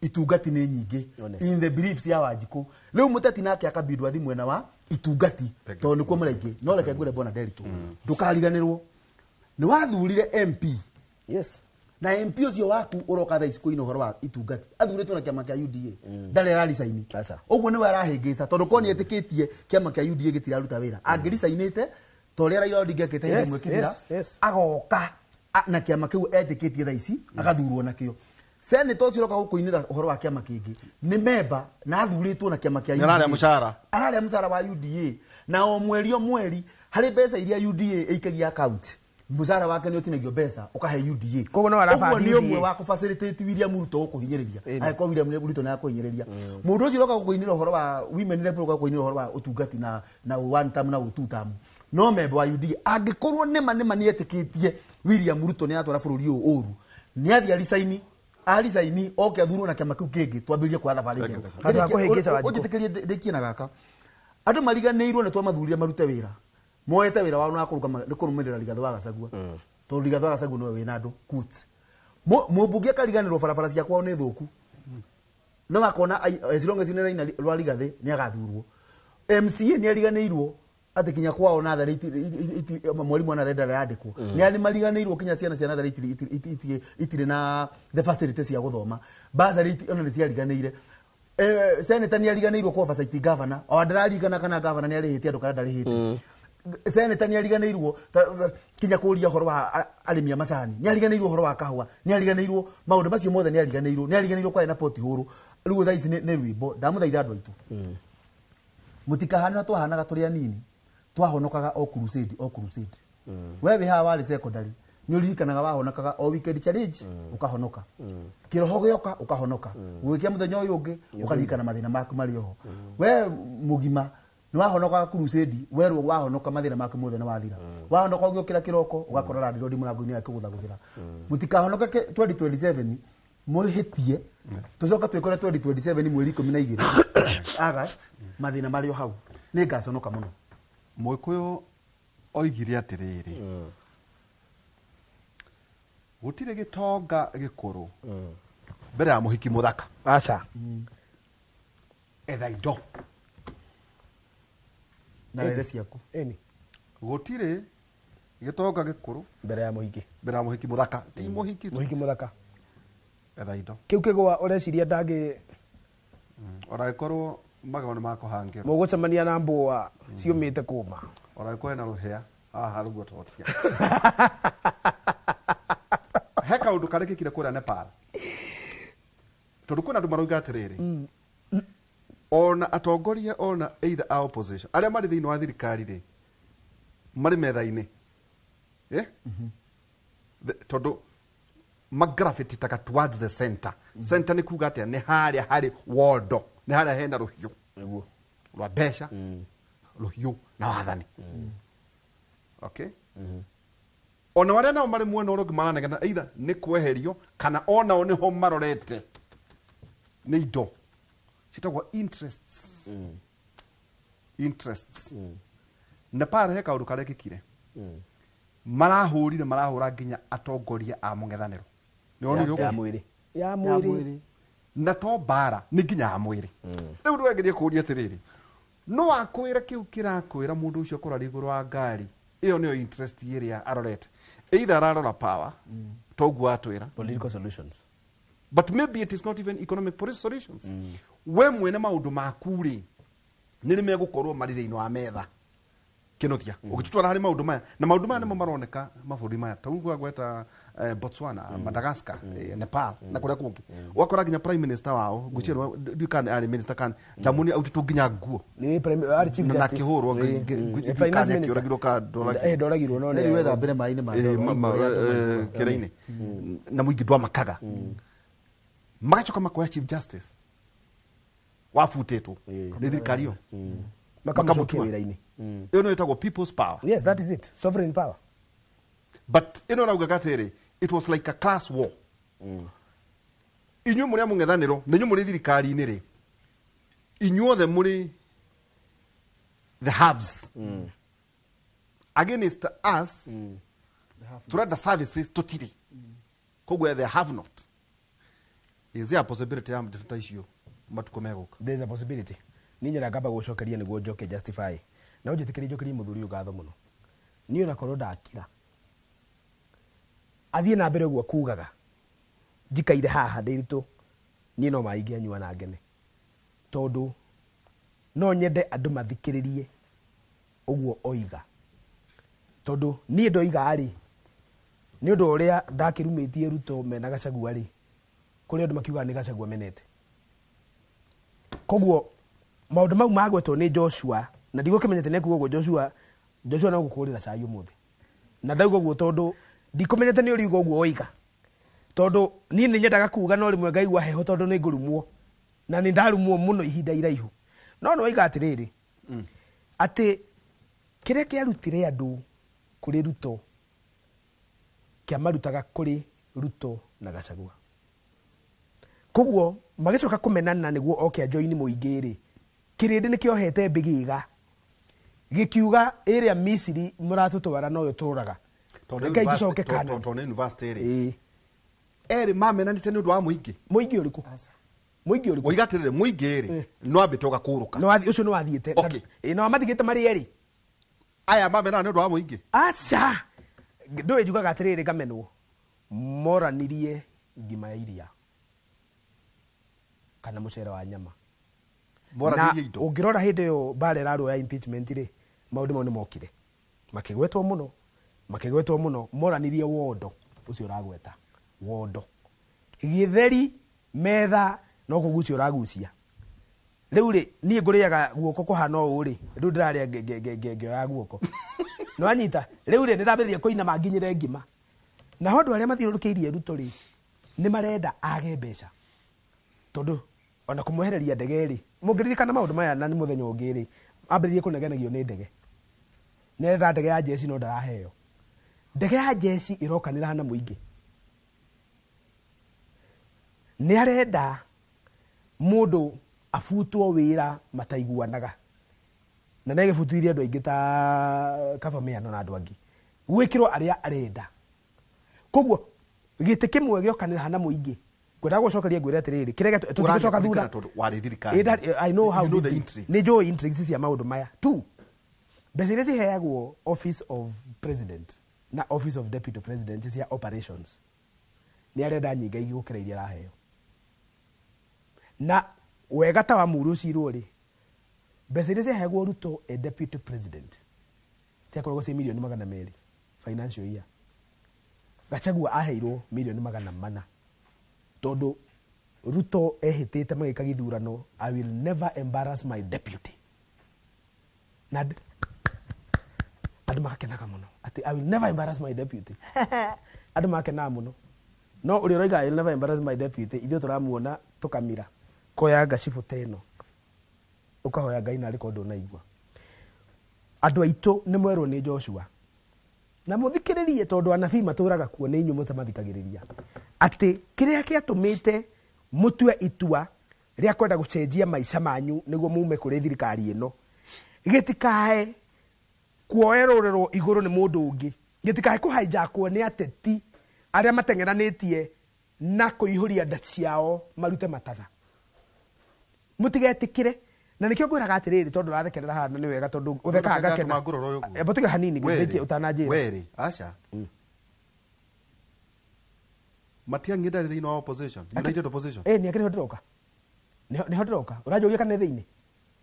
itungati nĩ nyingĩ in the beliefs ya Wanjikũ. Rĩu mũteti nake akabindwo athi mwena wa Itungati tondũ nĩkuo mũrĩ aingĩ. No reke ngwĩre Bwana Nderitu, ndũkariganĩrwo nĩ wathurire MP. Yes. Na MP ũcio waku ũroka thaa ici kũina ũhoro wa itungati athurĩtwo na kĩama kĩa UDA, ndarĩ araricaini. Ũguo nĩwe arahĩngĩca, tondũ korwo nĩetĩkĩtie kĩama kĩa UDA gĩtiraruta wĩra, angĩricainĩte ta ũrĩa Raila Odinga ekĩte hĩndĩ ĩmwe Kibera, agoka na kĩama kĩu etĩkĩtie thaa ici, agathurwo nakĩo. Senator ũcio ũroka gũkũinĩra ũhoro wa kĩama kĩngĩ nĩ memba na athurĩtwo na kĩama kĩa Nĩ ararĩa UDA. Mũcara. Ararĩa mũcara wa UDA, na o mweri o mweri harĩ mbeca iria UDA ĩikagia account, mũcara wake nĩ ũtinagio mbeca ũkahe UDA. Koguo no arabandi Ũguo nĩ UDA. ũmwe wa kũ-facilitate William Ruto gũkũhinyĩrĩria, angĩkorwo William Ruto nĩ akũhinyĩrĩria. Mũndũ ũcio ũroka gũkũinĩra ũhoro wa women rep, ũroka gũkũinĩra ũhoro wa ũtungati na one term na two term, no memba wa UDA. Angĩkorwo nĩma nĩma nĩ etĩkĩtie William Ruto nĩ atwara bũrũri ũyũ ũru, nĩ athiĩ aricaini, aricaini oke athurwo na kĩama kĩu kĩngĩ, twambĩrĩrie kuoya thabarĩ njerũ. Handũ ha kũhĩngĩca Wanjikũ. Ũnjĩtĩkĩrie ndĩkie na gaka. Andũ mariganĩirwo nĩ twamathurire marute wĩra, moete wĩra wao na kũrũgama nĩ kũrũmĩrĩra Rigathĩ wa Gachagua, tondũ Rigathĩ wa Gachagua nĩwe wĩna andũ kut. Mũmbunge akariganĩrwo barabara cia kwao nĩ thũku, no akona as long as nĩ raina rwa Rigathĩ nĩ agathurwo. MCA nĩ ariganĩirwo atĩ kinya kwao natharĩ mwarimũ wa natharĩ ndarĩ yandĩkwo. Nĩ arĩ mariganĩirwo kinya ciana cia natharĩ itirĩ na the facility cia gũthoma, bursary ona nĩ ciariganĩire. Senator nĩ ariganĩirwo kwa oversight governor, o ndararigana kana governor nĩ arĩhĩte andũ kana ndarĩhĩte. Senator nĩ ariganĩirwo kinya kũria ũhoro wa arĩmi a macani, nĩ ariganĩirwo ũhoro wa kahũa, nĩ ariganĩirwo maũndũ macio mothe, nĩ ariganĩirwo, nĩ ariganĩirwo kwarĩ na pothole. Rĩu thaa ici nĩ rwĩmbo ndamũthaitha andũ aitũ, mũtikahane twahanaga tũrĩ anini, twahonokaga o crusade, o crusade. We wĩ haha warĩ secondary, nĩ ũririkanaga wahonokaga o weekend challenge, ũkahonoka kĩroho gĩoka, ũkahonoka gũgĩkia mũthenya ũyũ ũngĩ, ũkaririkana mathĩna maku marĩ oho. We mũgima nĩ wahonokaga crusade, werwo wahonoka mathĩna maku mothe nĩ wathira. Wahonoka ũgĩũkĩra kĩroko ũgakora landlord mũrango-inĩ akĩgũthagũthĩra. Mũtikahonoke 2027 mwĩhĩtie, tũcoka twĩkore 2027 mweri 12 August mathĩna marĩ o hau. Nĩ ngaconoka mũno. Mũgĩkũyũ oigire atĩrĩrĩ, gũtirĩ gĩtonga gĩkũrũ mbere ya mũhiki mũthaka. Aca. Etha indo na wethe ciaku. Ĩni. Gũtirĩ gĩtonga gĩkũrũ mbere ya mũhiki, mbere ya mũhiki mũthaka, ti mũhiki tu. Mũhiki mũthaka. Etha indo. Kĩu kĩgũa ũreciria ndangĩ. Ona angĩkorwo magego nĩ makũhangĩrwo, mũgũcemania na mbũa ciũmĩte kũma. Ona angĩkorwo hena rũhĩa haha rũguo totia he kaũndũ karekĩkire kũrĩa Nepal, tondũ kwĩna andũ marauga atĩrĩrĩ, ona atongoria ona either a opposition arĩa marĩ thĩinĩ wa thirikari rĩ, marĩ metha-inĩ, eh? Tondũ magravititaga towards the center. Center nĩ kuga atĩa? Nĩ harĩa harĩ wondo, nĩ harĩa hena rũhiũ rwa mbeca, rũhiũ na wathani. Okay, ona arĩa nao marĩ mwena ũrĩa ũngĩ maranegena either nĩ kweherio kana onao nĩho marorete nĩ indo citagwo interests. Interests. Nepal he kaũndũ karekĩkire, marahũrire, marahũra nginya atongoria a mũng'ethanĩro. Nĩ wonire ya ũguo? Mwĩrĩ ya mwĩrĩ. Na to mbara, nĩ nginya ya mwĩrĩ. Rĩu ndwageria kũũria atĩrĩrĩ, no akwĩra kĩu kĩrakwĩra mũndũ ũcio akorwo arĩ igũrũ wa ngari ĩyo nĩyo interest ĩrĩa arorete, either ararora power toguo atwĩra political solutions, but maybe it is not even economic policy solutions. We mwene maũndũ maku rĩ, nĩ rĩ megũkorwo marĩ thĩinĩ wa metha kĩnuthia ũgĩtũtwara harĩ maũndũ maya, na maũndũ maya nĩmo maroneka mabũrũri maya ta ũguo gweta Botswana, Madagascar, Nepal na kũrĩa kũngĩ. Ũgakora nginya prime minister wao, ngwĩciria ndiũĩ kana arĩ minister kana Jamuni, autĩtwo nginya nguo Nĩ arĩ chief na justice. akĩhũrwo. Finance Kana minister. akĩũragirwo ka ndoragirwo. Ndoragirwo no Rĩu wethambĩre maĩ-inĩ ma ndoro, ũrĩa andũ maiguaga. Kĩrainĩ na mũingĩ ndwamakaga, magacoka makoya chief justice wabutĩtwo nĩ thirikari ĩyo, makamũcokia makamũtua. wĩra-inĩ. Ĩyo nĩyo ĩtagwo people's power. Yes, that is it, sovereign power. But ĩno ĩraugaga atĩrĩ, it was like a class war. Inyuĩ mũrĩ a mũng'ethanĩro na inyuĩ mũrĩ thirikari-inĩ rĩ, inyuothe mũrĩ the haves against us. Turenda services tũtirĩ, koguo the have not. Is there a possibility ya ndeto ta icio matukũ megũka? There is a possibility. Niĩ nyenda ngamba gũcokeria nĩguo njoke justify. Na ũnjĩtĩkĩrie njokerie mũthuri ũyũ ngatho mũno. Niĩ onakorwo ndakira, athiĩ na mbere ũguo kugaga, njikaire haha ndĩritũ, niĩ no maĩ ingĩanyua na ngene. Tondũ no nyende andũ mathikĩrĩrie ũguo oiga. Tondũ niĩ ndoiga rĩ, nĩ ũndũ ũrĩa ndakĩrumĩtie Ruto mena Gachagua rĩ, kũrĩ andũ makiugaga nĩ Gachagua menete. Koguo maũndũ mau magwetwo nĩ Joshua, na ndigũkĩmenya atĩ nĩekuga ũguo Joshua, Joshua no gũkũgũrĩra cai ũmũthĩ. Na ndauga ũguo tondũ ndikũmenyete nĩ ũriuga ũguo oiga. Tondũ niĩ nĩ nyendaga kuga no rĩmwe ngaigua heho tondũ nĩ ngũrumwo. Na nĩ ndarumwo mũno ihinda iraihu. No nĩ waiga atĩrĩrĩ, atĩ kĩrĩa kĩarutire andũ kũrĩ Ruto, kĩamarutaga kũrĩ Ruto na Gachagua. Koguo magĩcoka kũmenana nĩguo oke ajoini mũingĩ rĩ, kĩrĩndĩ nĩ kĩohete mbĩgĩga. Gĩkiuga ĩrĩa Misiri mũratũtwara noyo tũraga. Rekei tũcoke Canaan. Tondũ university rĩ. Erĩ mamenanĩte nĩ ũndũ wa mũingĩ. Mũingĩ ũrĩkũ? Mũingĩ ũrĩkũ? Woiga atĩrĩrĩ, mũingĩ rĩ, no ambĩte ũgakũrũka. No ũcio nĩ wathiĩte. Okay. Ĩ, no matigĩte marĩ erĩ. Aya mamenana nĩ ũndũ wa mũingĩ. Aca. Ndũĩ njugaga atĩrĩrĩ ngamenwo. Moranirie ngima ya iria. Kana mũcere wa nyama. Moranirie indo. Ũngĩrora hĩndĩ ĩyo mbara ĩrarũa ya impeachment rĩ, maũndũ mau nĩ mokire. Makĩgwetwo mũno, makĩgwetwo mũno, moranirie wondo ũcio ũragweta. Wondo. Gĩtheri, metha, no kũgucia ũragucia. Rĩu rĩ, niĩ ngũrĩaga guoko kũhana ũũ rĩ, rĩu ndĩrarĩa ngĩoya guoko. Nĩwanyita? Rĩu rĩ, nĩndambĩrĩria kũinama nginyĩre ngima. Naho andũ arĩa mathiũrũrũkĩirie Ruto rĩ, nĩ marenda age mbeca. Tondũ ona kũmwehereria ndege rĩ, mũngĩririkana maũndũ maya na nĩ mũthenya ũngĩ rĩ, ambĩrĩrie kũnegenagio nĩ ndege. Nĩ arenda ndege ya jeshi no ndaraheo. Ndege ya jeshi ĩrokanĩra na mũingĩ. Nĩ arenda mũndũ abutwo wĩra mataiguanaga. Na nĩ agĩbutithirie andũ aingĩ ta Kaba Mĩano na andũ angĩ. Gwĩkĩrwo arĩa arenda. Koguo gĩtĩ kĩmwe gĩokanĩra na mũingĩ. Ngwendaga gũcokeria ngwĩre atĩrĩrĩ, kĩrĩa tũtigũcoka thutha. Tondũ warĩ thirikari. I know how You know the this intrigues. Nĩ njũĩ intrigues cia maũndũ maya. Two, mbeca iria ciheagwo office of president na office of deputy president cia operations nĩ arenda nyingĩ ingĩ gũkĩra iria araheo. Na wega ta wa mũru ũcirwo rĩ, mbeca iria ciaheagwo Ruto a deputy president ciakoragwo ciĩ mirioni 200 financial year. Gachagua aheirwo mirioni 400 tondũ Ruto ehĩtĩte magĩka gĩthurano, I will never embarrass my deputy. Na andũ magakenaga mũno atĩ I will never embarrass my deputy. Andũ magakenaga mũno. No ũrĩa ũroiga I will never embarrass my deputy, ithuĩ tũramuona tũkamira. Koya ngacibũ ta ĩno. Ũkahoya Ngai narĩ korwo ndũnaigua. Andũ aitũ nĩ mwerwo nĩ Joshua. Na mũthikĩrĩrie tondũ anabii matũraga kuo nĩ inyuĩ mũtamathikagĩrĩria. Atĩ kĩrĩa kĩatũmĩte mũtue itua rĩa kwenda gũcenjia maica manyu nĩguo mume kũrĩ thirikari ĩno. Gĩtikae kuoerorerwo igũrũ nĩ mũndũ ũngĩ. Gĩtikae kũhaijakwo nĩ ateti arĩa mateng'eranĩtie na kũihũria nda ciao marute matatha. Mũtigetĩkĩre. Na nĩkĩo ngwĩraga atĩrĩrĩ tondũ ũrathekerera haha na nĩ wega tondũ ũthekaga ngakena. Ebo tiga hanini ngĩtĩkie ũtananjĩra. Werĩ, aca. Matiang'i ndarĩ thĩinĩ wa opposition, United Opposition. Nĩ akĩrĩ ho ndĩroka. Nĩho ndĩroka. Ũranjũria kana nĩ thĩinĩ?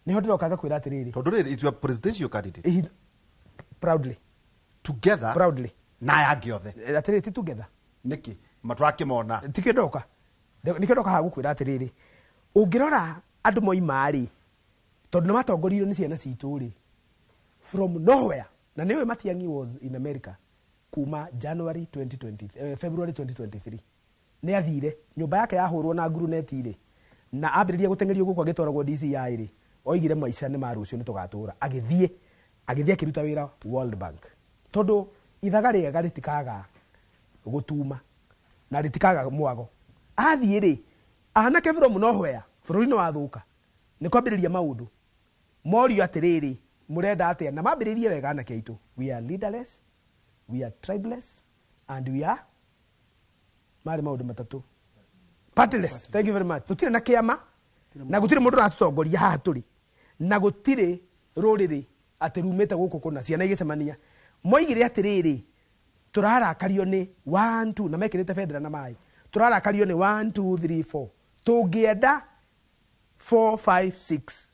Nĩho ndĩroka ngakwĩra atĩrĩrĩ. Tondũ rĩrĩ, it's your presidential candidate. Proudly. Together. Proudly. Na aya angĩ othe. Atĩrĩrĩ, ti together. Nĩkĩ? Matũrakĩmona. Tikĩo ndoka. Nĩkĩo ndoka haha gũkwĩra atĩrĩrĩ. Ũngĩrora andũ moima rĩ, tondũ nĩ matongoririo nĩ ciana citũ rĩ, from nowhere. Na nĩũĩ Matiang'i was in America kuma January 2020, February 2023. Nĩ athire, nyũmba yake yahũrwo na nguruneti rĩ, na ambĩrĩria gũteng'erio gũkũ agĩtwaragwo DCI rĩ, oigire maica nĩ ma rũciũ nĩ tũgatũra. Agĩthiĩ, agĩthiĩ akĩruta wĩra World Bank. Tondũ ithaga rĩega rĩtikaga gũtuma na rĩtikaga mwago. Athiĩ rĩ, anake from nowhere, bũrũri nĩ wathũka. Nĩ kwambĩrĩria maũndũ. Morio atĩrĩrĩ, mũrenda atĩa? Na mambĩrĩrie wega anake aitũ. We are leaderless, we are tribeless, and we are marĩ maũndũ matatũ. Partyless. Thank you very much. Tũtirĩ na kĩama, na gũtirĩ mũndũ ũratũtongoria haha tũrĩ. Na gũtirĩ rũrĩrĩ atĩ rumĩte gũkũ kũna ciana igĩcemania. Moigire atĩrĩrĩ, tũrarakario nĩ 1 2 na mekĩrĩte bendera na maĩ. Tũrarakario nĩ 1 2 3 4. Tũngĩenda 4 5 6.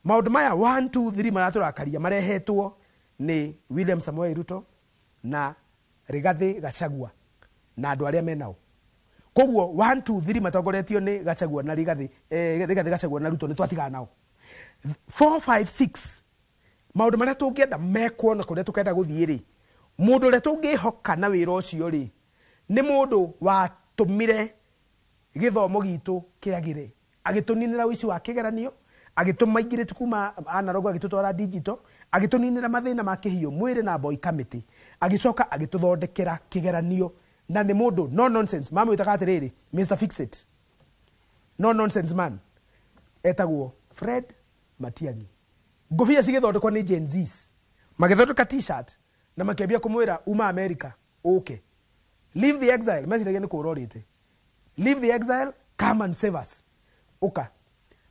Maũndũ maya 1 2 3 maratũrakaria marehetwo nĩ William Samoei Ruto na Rigathi Gachagua na andũ arĩa menao. Koguo 1 2 3 matongoretio nĩ Gachagua na Rigathi, Rigathi Gachagua na Ruto nĩ twatigana nao. 4 5 6 maũndũ marĩa tũngĩenda mekwo na kũrĩa tũkenda gũthiĩ rĩ, mũndũ ũrĩa tũngĩhoka na wĩra ũcio rĩ, nĩ mũndũ watũmire gĩthomo gitũ kĩagĩre, agĩtũninĩra ũici wa kĩgeranio, agĩtũmaingĩrĩte kuma analog agĩtũtwara digital, agĩtũninĩra mathĩna ma kĩhiũ mwĩrĩ na boy committee, agĩcoka agĩtũthondekera kĩgeranio, na nĩ mũndũ no nonsense. Mamwĩtaga atĩrĩrĩ, Mr Fix It, no nonsense man, etagwo Fred Matiang'i. Ngũbia cigĩthondekwo nĩ Gen Zs, magĩthondeka t-shirt na makĩambia kũmwĩra uma America ũke, leave the exile. Meciragia nĩ kũũra ũrĩte, leave the exile, come and save us. Ũka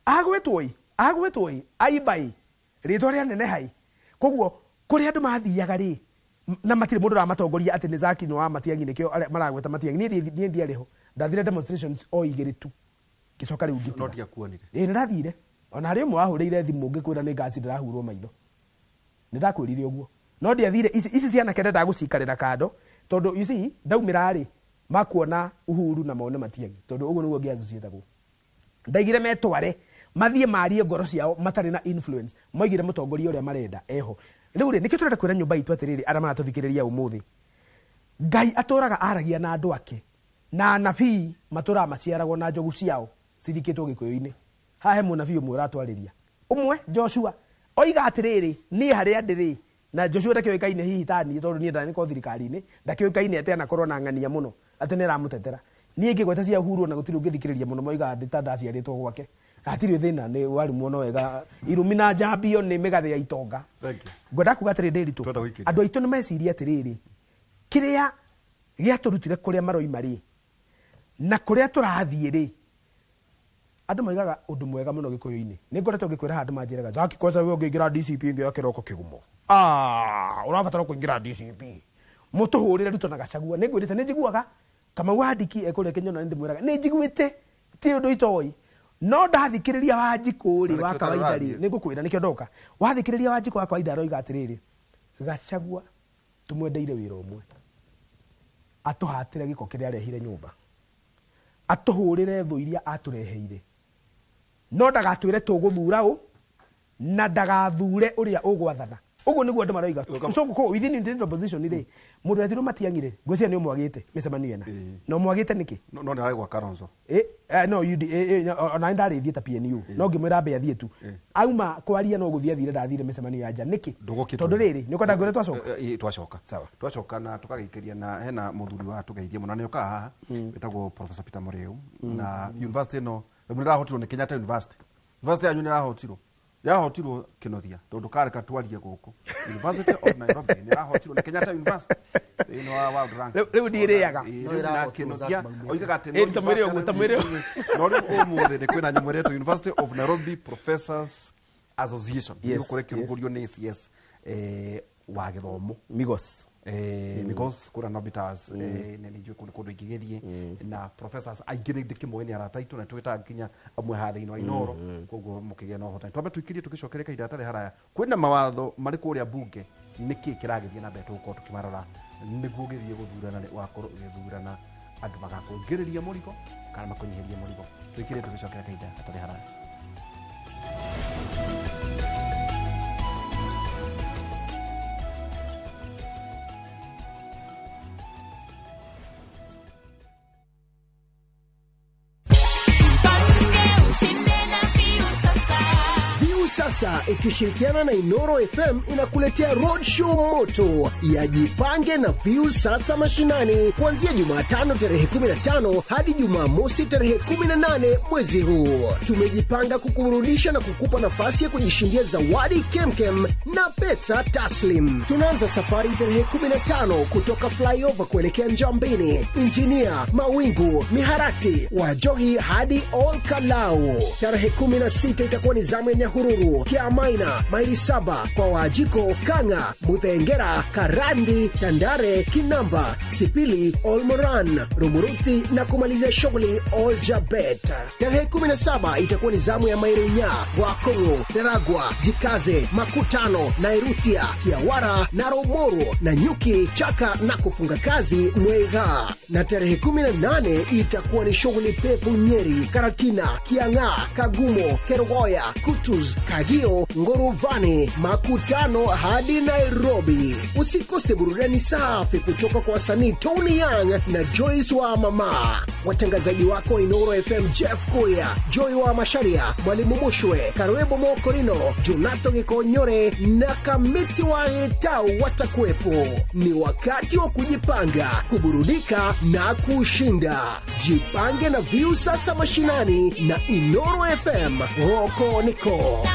agwĩtwo ĩ, agwĩtwo ĩ, aibai rĩtwa rĩa neneha ĩ. Koguo kũrĩa andũ mathiaga rĩ, na matirĩ mũndũ ũramatongoria atĩ nĩ Zaki nĩ wa Matiang'i, nĩkĩo maragweta Matiang'i. Niĩ ndiarĩ ho, ndathire demonstrations o igĩrĩ tu, ngĩcoka rĩu ngĩtiga. No ndiakuonire. Ĩĩ nĩ ndathire, ona harĩ ũmwe wahũrĩire thimũ ngĩkwĩra nĩ ngaci ndĩrahurwo maitho, nĩ ndakwĩrire ũguo, no ndiathire. Ici cianake ndendaga gũcikarĩra kando, tondũ you see ndaumĩra rĩ, makuona Uhuru na mone Matiang'i, tondũ ũguo nĩguo ngĩacio ciĩtagwo. Ndaigire metware mathiĩ marie ngoro ciao matarĩ na influence, moigire mũtongoria ũrĩa marenda eho. Rĩu rĩ, nĩkĩo tũrenda kwĩra nyũmba itũ atĩrĩrĩ, arĩa maratũthikĩrĩria ũmũthĩ, Ngai atũraga aragia na andũ ake, na anabii matũraga maciaragwo na njogu ciao cithikĩtwo Gĩkũyũ-inĩ. Haha he mũnabii ũmwe ũratwarĩria ũmwe, Joshua, oiga atĩrĩrĩ, niĩ harĩa ndĩrĩ, na Joshua ndakĩũĩkaine hihi ta niĩ, tondũ niĩ ndanĩkorwo thirikari-inĩ, ndakĩũĩkaine atĩ anakorwo na ng'ania mũno atĩ nĩ aramũtetera. Niĩ ngĩgweta cia Uhuru ona gũtirĩ ũngĩthikĩrĩria mũno, moigaga ndĩ ta ndaciarĩtwo gwake. Hatirĩ thĩna, nĩ warumwo no wega, irumi na njambio nĩ mĩgathĩ ya itonga. Ngwenda kuga atĩrĩ, Ndĩritũ, andũ aitũ nĩ meciria atĩrĩrĩ, kĩrĩa gĩatũrutire kũrĩa maroima rĩ, na kũrĩa tũrathiĩ rĩ, andũ moigaga ũndũ mwega mũno Gĩkũyũ-inĩ. Nĩ ngoretwo ngĩkwĩra handũ manjĩraga, Zaki, kwanza wewe ũngĩingĩra DCP ĩngĩ kĩroko kĩgumo, ũrabatara kũingĩra DCP, mũtũhũrĩre Ruto na Gachagua. Nĩ ngwĩrĩte, nĩ njiguaga Kamau wa Ndiki ekũrĩa Kĩnyona, nĩ ndĩmwĩraga nĩ njiguĩte, ti ũndũ itoĩ, no ndathikĩrĩria Wanjikũ rĩ, wa kawaida rĩ, nĩ ngũkwĩra nĩkĩo ndoka. Wathikĩrĩria Wanjikũ wa kawaida aroiga atĩrĩrĩ, Gachagua tũmwendeire wĩra ũmwe, atũhatĩre gĩko kĩrĩa arehire nyũmba, atũhũrĩre thũ iria atũreheire, no ndagatwĩre tũgũthura ũ, na ndagathure ũrĩa ũgwathana. Ũguo nĩguo andũ maroiga. So gũkũ within independent opposition rĩ, mũndũ etirwo Matiang'i rĩ, ngwĩciria nĩ ũmwagĩte mĩcemanio ĩna. Na ũmwagĩte nĩkĩ? No nĩ aragwa Kalonzo. No UD, ona ndarĩthiĩ ta PNU, no ngĩmwĩra ambe athiĩ tu. Auma kwaria no gũthiĩ athire, ndathire mĩcemanio ya nja nĩkĩ? Tondũ rĩrĩ, nĩ ũkwenda ngwĩre twacoka? Twacoka. Sawa. Twacoka na tũkagĩikĩria na hena mũthuri wa tũgeithie mũno, nĩ okaga haha, wĩtagwo Professor Peter Mũrĩu, na university ĩno nĩ ĩrahotirwo nĩ Kenyatta University. University yanyu nĩ ĩrahotirwo. Yahotirwo Kĩnothia, tondũ kareka twarie gũkũ. University of Nairobi nĩ ĩrahotirwo nĩ Kenyatta University thĩinĩ wa World Rank. Rĩu ndiĩrĩaga. No ĩrahotirwo oigaga atĩ no tamwĩre ũguo, tamwĩre ũguo. No rĩu ũmũthĩ nĩ kwĩna nyamũ ĩretwo University of Nairobi Professors Association. Nĩ gũkorwo ĩkĩrugũrio nĩ CS wa gĩthomo. Migos. Migos kũrĩa Nairobi Towers, nĩ njũĩ kũndũ kũndũ ingĩgĩthiĩ, na professors aingĩ nĩ ndĩkĩmoĩ nĩ arata aitũ, na twĩtaga nginya amwe haha thĩinĩ wa Inooro, koguo mũkĩgĩa na ũhotani. Twambe tũikĩrie tũgĩcokere kahinda gatarĩ haraya. Kwĩna mawatho marĩ kũrĩa bunge, nĩkĩ kĩragĩthiĩ na mbere tũgũkorwo tũkĩmarora nĩguo ũgĩthiĩ gũthurana, wakorwo ũgĩthurana andũ magakũingĩrĩria mũrigo kana makũnyihĩrie mũrigo. Tũikĩrie tũgĩcokere kahinda gatarĩ haraya. Viusasa ikishirikiana na Inoro FM inakuletea roadshow moto ya Jipange na Viusasa mashinani kuanzia Jumatano tarehe 15 hadi Jumamosi tarehe 18 mwezi huu. Tumejipanga kukuburudisha na kukupa nafasi ya kujishindia zawadi kemkem na pesa taslim. Tunaanza safari tarehe 15 kutoka Flyover kuelekea Njambini, Injinia, Mawingu, Miharati, Wajohi hadi Olkalau. Tarehe 16 itakuwa ni zamu ya Nyahururu, Kiamaina, maili 7 kwa Wajiko, Kanga, Muthengera, Karandi, Tandare, Kinamba, Sipili, Olmoran, Rumuruti na kumalizia shughuli Oljabet. Tarehe 17 itakuwa ni zamu ya Mairunya, Wakongo, Daragwa, Jikaze, Makutano, Nairutia, Kiawara na Romoro na Nyuki, Chaka na kufunga kazi Mwega. Na tarehe 18 itakuwa ni shughuli pevu Nyeri, Karatina, Kiang'a, Kagumo, Kerogoya, Kutus, Kagio, Ngoruvani, Makutano hadi Nairobi. Usikose burudani safi kutoka kwa wasanii Tony Young na Joyce wa Mama. Watangazaji wako Inoro FM Jeff Kuria, Joy wa Masharia, Mwalimu Mushwe, Karwebo Mokorino, Jonato Gikonyore na Kamiti wa Etau watakuwepo. Ni wakati wa kujipanga, kuburudika na kushinda. Jipange na Viusasa mashinani na Inoro FM. Roko niko.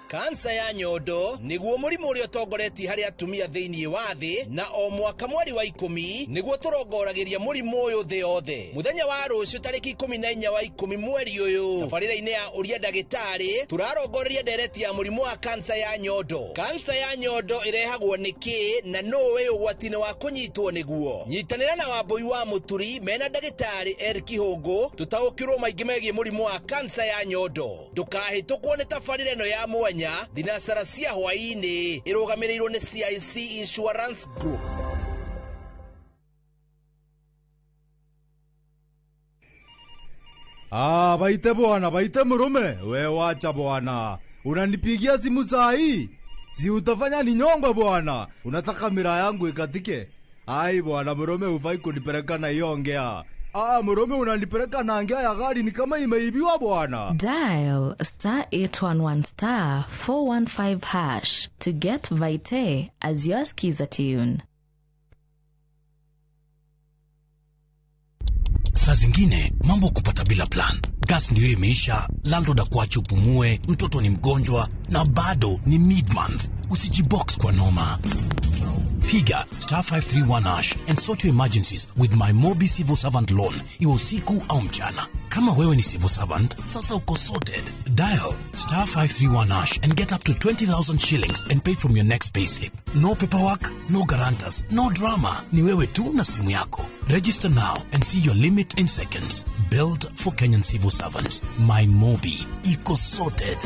Kansa ya nyondo niguo mũrimũ ũrĩa ũtongoretie harĩ atumia thĩinĩ wa thĩ, na o mwaka mweri wa 10 niguo tũrongoragĩria mũrimũ ũyũ thĩ yothe. Mũthenya wa rũciũ tarĩki 14 wa 10 mweri ũyũ, tabarĩra-inĩ ya Ũria Ndagĩtarĩ tũrarongoreria ndereti ya mũrimũ wa kansa ya nyondo. Kansa ya nyondo ĩrehagwo nĩ kĩ na nũũ wĩ ũgwati-inĩ wa kũnyitwo nĩguo? Nyitanĩra na Wambũi wa Mũturi mena ndagĩtarĩ Eric Kihũngũ tũtaũkĩrwo maingĩ megiĩ mũrimũ wa kansa ya nyondo. Ndũkahĩtũkwo nĩ tabarĩra ĩno ya mwanya thinacara cia hwaĩ-inĩ ĩrũgamĩrĩirwo nĩ CIC Insurance Group. Ah, baite bwana, baite murume. We wacha bwana. Unanipigia simu saa hii? Si utafanya ni nyongo bwana. Unataka mira yangu ikatike? Ai bwana, murume hufai kunipeleka na hiyo ongea. Ah, murume unanipeleka na ngea ya gari ni kama imeibiwa bwana. Dial star 811 star 415 hash to get Vite as your skiza tune. Saa zingine mambo kupata bila plan. Gas ndio imeisha, landlord akuache upumue, mtoto ni mgonjwa na bado ni mid-month. Usijibox kwa noma. Piga star 531 hash and sort your emergencies with my Mobi Civil Servant Loan, iwe usiku au mchana. Kama wewe ni civil servant, sasa uko sorted. Dial star 531 hash and get up to 20,000 shillings and pay from your next payslip. No paperwork, no guarantors, no drama. Ni wewe tu na simu yako. Register now and see your limit in seconds. Build for Kenyan civil servants. My Mobi. Iko sorted.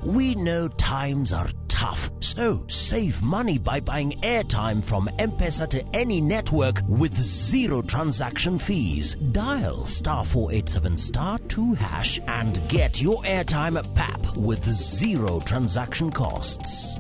We know times are tough, so save money by buying airtime from M-Pesa to any network with zero transaction fees. Dial star 487 star 2 hash and get your airtime at PAP with zero transaction costs.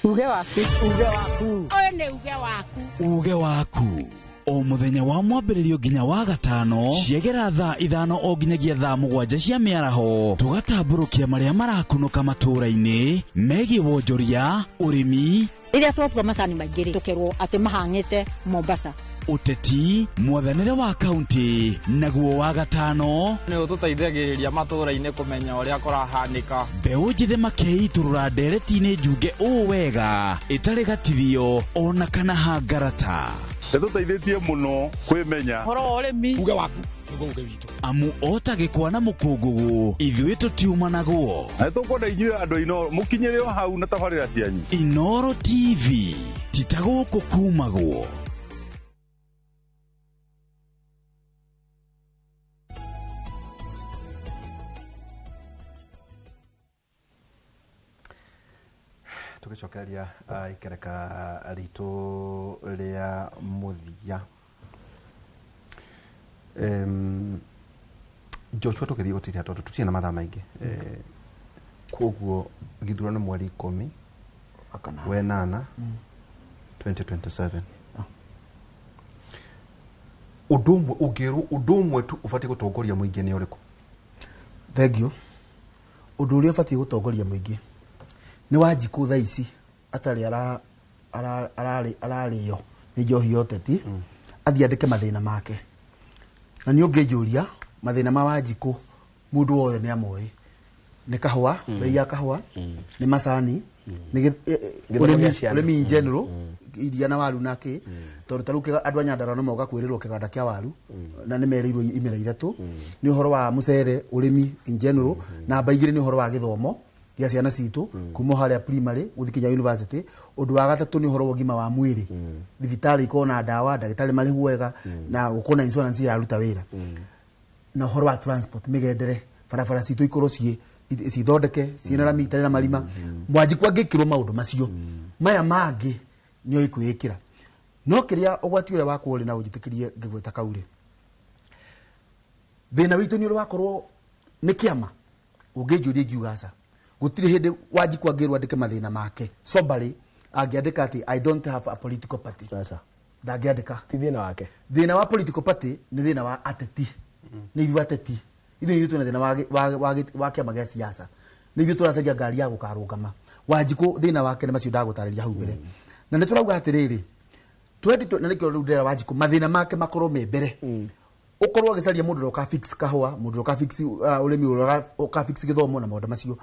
Uge waku. Uge waku. Oyo nĩ uge waku. Uge waku. O muthenya wa mwambĩrĩrio nginya wa gatano ciegera thaa 5 o nginyagia thaa 7 cia mĩaraho tũgatambũrũkia marĩa marakunũka matũũra-inĩ megiĩ wonjoria, ũrĩmi. Rĩrĩa twatua macani maingĩ rĩ, tũkerwo atĩ mahang'ĩte Mombasa. Ũteti, mwathanĩre wa kaunti, naguo wa gatano nĩ ũtũteithagĩrĩria matũũra-inĩ kũmenya ũrĩa kũrahanĩka. Mbeũ njĩthĩ makeitũrũra ndereti-inĩ njunge ũũ wega ĩtarĩ gatithio ona kana hangarata. Nĩtũteithĩtie mũno kwĩmenya ũhoro wa ũrĩmi. Uge waku nĩguo uge witũ. Amu ota gĩkwa na mũkũngũgũ ithuĩ tũtiumanagwo. Na nĩtũkwenda inyuĩ andũ a Inooro mũkinyĩre o hau na tabarĩra cianyu. Inooro TV ti ta gũkũ kumagwo. Tugicokereria ikereka ritu ria muthia. Joshua tũgĩthiĩ gũtithia tondũ tũtirĩ na mathaa maingĩ. Koguo gĩthurano mweri 10 wenana 2027. Ũndũ ũmwe ũngĩrwo ũndũ ũmwe tu ũbatiĩ gũtongoria mũingĩ nĩ ũrĩkũ? Thank you. Ũndũ ũrĩa ũbatiĩ gũtongoria mũingĩ nĩ Wanjikũ thaa ici atarĩ ararĩo nĩ njohi ya ũteti, athiĩ andĩke mathĩna make. Na nĩ ũngĩnjũria mathĩna ma Wanjikũ mũndũ wothe nĩ amoĩ. Nĩ kahũa, bei ya kahũa, nĩ macani, nĩ ũrĩmi in general, iria na waru na kĩ, tondũ ta rĩu andũ a Nyandarua no moka kwĩrĩrwo kĩganda kĩa waru na nĩ merĩirwo imera 3. Nĩ ũhoro wa mũcere, ũrĩmi in general, namba 2 nĩ ũhoro wa gĩthomo gĩa ciana citũ kuma harĩa primary gũthiĩ kinya university. Ũndũ wa gatatũ nĩ ũhoro wa ũgima wa mwĩrĩ, thibitarĩ ikorwo na ndawa, ndagĩtarĩ marĩhwo wega, na gũkorwo na insurance iraruta wĩra, na ũhoro wa transport, mĩgendere, barabara citũ ikorwo cithondeke ciĩna rami itarĩ na marima. Mwanjikũ angĩkĩrwo maũndũ macio, maya mangĩ nĩ oĩ kwĩĩkĩra. No kĩrĩa ũgwati ũrĩa wakwo rĩ, na ũnjĩtĩkĩrie ngĩgwĩta kau rĩ, thĩna witũ nĩ ũrĩ wakorwo nĩ kĩama. Ũngĩnjũria ingiuga aca, gũtirĩ hĩndĩ Wanjikũ angĩrwo andĩke mathĩna make soberly, angĩandĩka atĩ I don't have a political party. Ndangĩandĩka. Ti thĩna wake. Thĩna wa political party nĩ thĩna wa ateti. Nĩ ithuĩ ateti. Ithuĩ nĩ ithuĩ twĩna thĩna wa kĩama gĩa siasa. Nĩ ithuĩ tũracaria ngari ya gũkarũgama. Wanjikũ thĩna wake nĩ macio ndagũtarĩria hau mbere. Na nĩ tũrauga atĩrĩrĩ, na nĩkĩo rĩu ndĩrera Wanjikũ mathĩna make makorwo me mbere. Ũkorwo agĩcaria mũndũ ũrĩa ũka fix kahũa, mũndũ ũrĩa ũka fix ũrĩmi, ũrĩa ũka fix gĩthomo na maũndũ macio.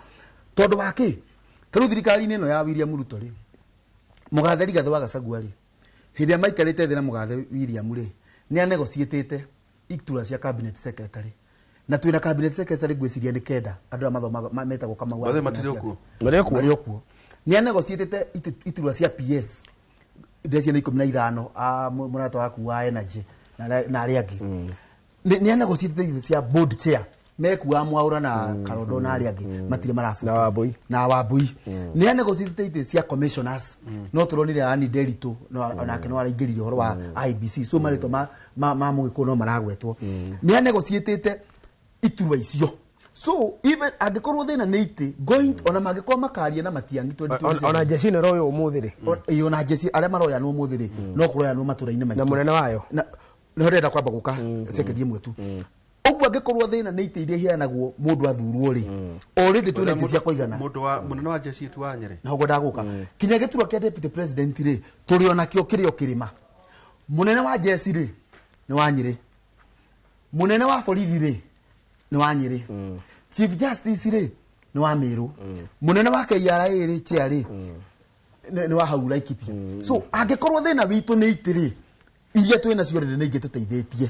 Tondũ wa kĩ? Ta rĩu thirikari-inĩ ĩno ya William Ruto rĩ, mũgathe Rigathĩ wa Gachagua rĩ, hĩndĩ ĩrĩa maikarĩte thĩ na mũgathe William rĩ, nĩ anegotiatĩte itura cia cabinet secretary. Na twĩna cabinet secretary ngwĩciria nĩ 9 andũ arĩa mathomaga metagwo Kamau wa Othe Kenya matirĩ ciake. okuo. Marĩ okuo. Marĩ okuo. Nĩ anegotiatĩte iturwa cia PS ndĩreciria nĩ 15 a mũrata waku wa energy na arĩa angĩ. Nĩ anegotiatĩte itĩ cia board chair mekuaga Mwaura na Karondo na arĩa angĩ matirĩ marabuta. Na Wambui. Na Wambui. Nĩ anegotiatĩte itĩ cia commissioners. No tũronire Ann Nderitu onake no araingĩrire ũhoro wa IBC. So marĩtwa ma Mũgĩkũyũ no maragwetwo. Nĩ anegotiatĩte iturwa icio. So even angĩkorwo thĩna nĩ itĩ going ona mangĩkorwo makaria na Matiang'i 2027. Ona jeshi nĩ ĩroywo ũmũthĩ rĩ. Ĩĩ, ona jeshi arĩa maroyanwo ũmũthĩ rĩ, no kũroyanwo matũra-inĩ maitũ. Na mũnene wayo. Na nĩho ndĩrenda kwamba gũka sekendi ĩmwe tu. Ũguo angĩkorwo thĩna nĩ itĩ iria iheanagwo mũndũ athurwo rĩ, already twĩna itĩ cia kũigana. Mũndũ wa mũnene wa jeshi tu wa Nyĩrĩ. Na ũguo ndagũka. Kinya gĩturwa kĩa deputy president rĩ, tũrĩ onakĩo kĩrĩ o kĩrĩma. Mũnene wa jeshi rĩ, nĩ wa Nyĩrĩ. Mũnene wa borithi rĩ, nĩ wa Nyĩrĩ. Chief Justice rĩ, nĩ wa Meru. Mũnene wa KRA rĩ, chair rĩ, nĩ wa hau Laikipia. So angĩkorwo thĩna witũ nĩ itĩ rĩ, iria twĩ nacio rĩ, nĩ ingĩtũteithĩtie.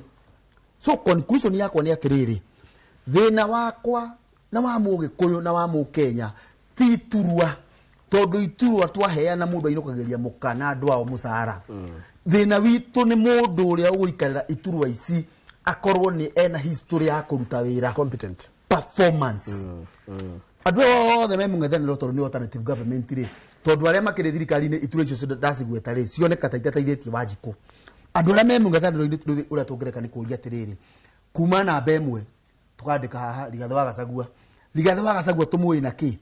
So conclusion yakwa nĩ atĩrĩrĩ, thĩna wakwa na wa Mũgĩkũyũ na wa Mũkenya ti iturwa, tondũ iturwa twaheana mũndũ ainũkagĩria mũka na andũ ao mũcara. Thĩna witũ nĩ mũndũ ũrĩa ũgũikarĩra iturwa ici akorwo nĩ ena history ya kũruta wĩra. Competent. Performance. Andũ othe me mũng'ethanĩro tondũ nĩ alternative government rĩ, tondũ arĩa makĩrĩ thirikari-inĩ iturwa icio ndacigweta rĩ, cioneka ta itateithĩtie Wanjikũ. Andũ arĩa me mũng'ethanĩro-inĩ ũrĩa tũngĩreka nĩ kũũria atĩrĩrĩ, kuma namba 1 tũkandĩka haha Rigathĩ wa Gachagua. Rigathĩ wa Gachagua tũmũĩ na kĩ?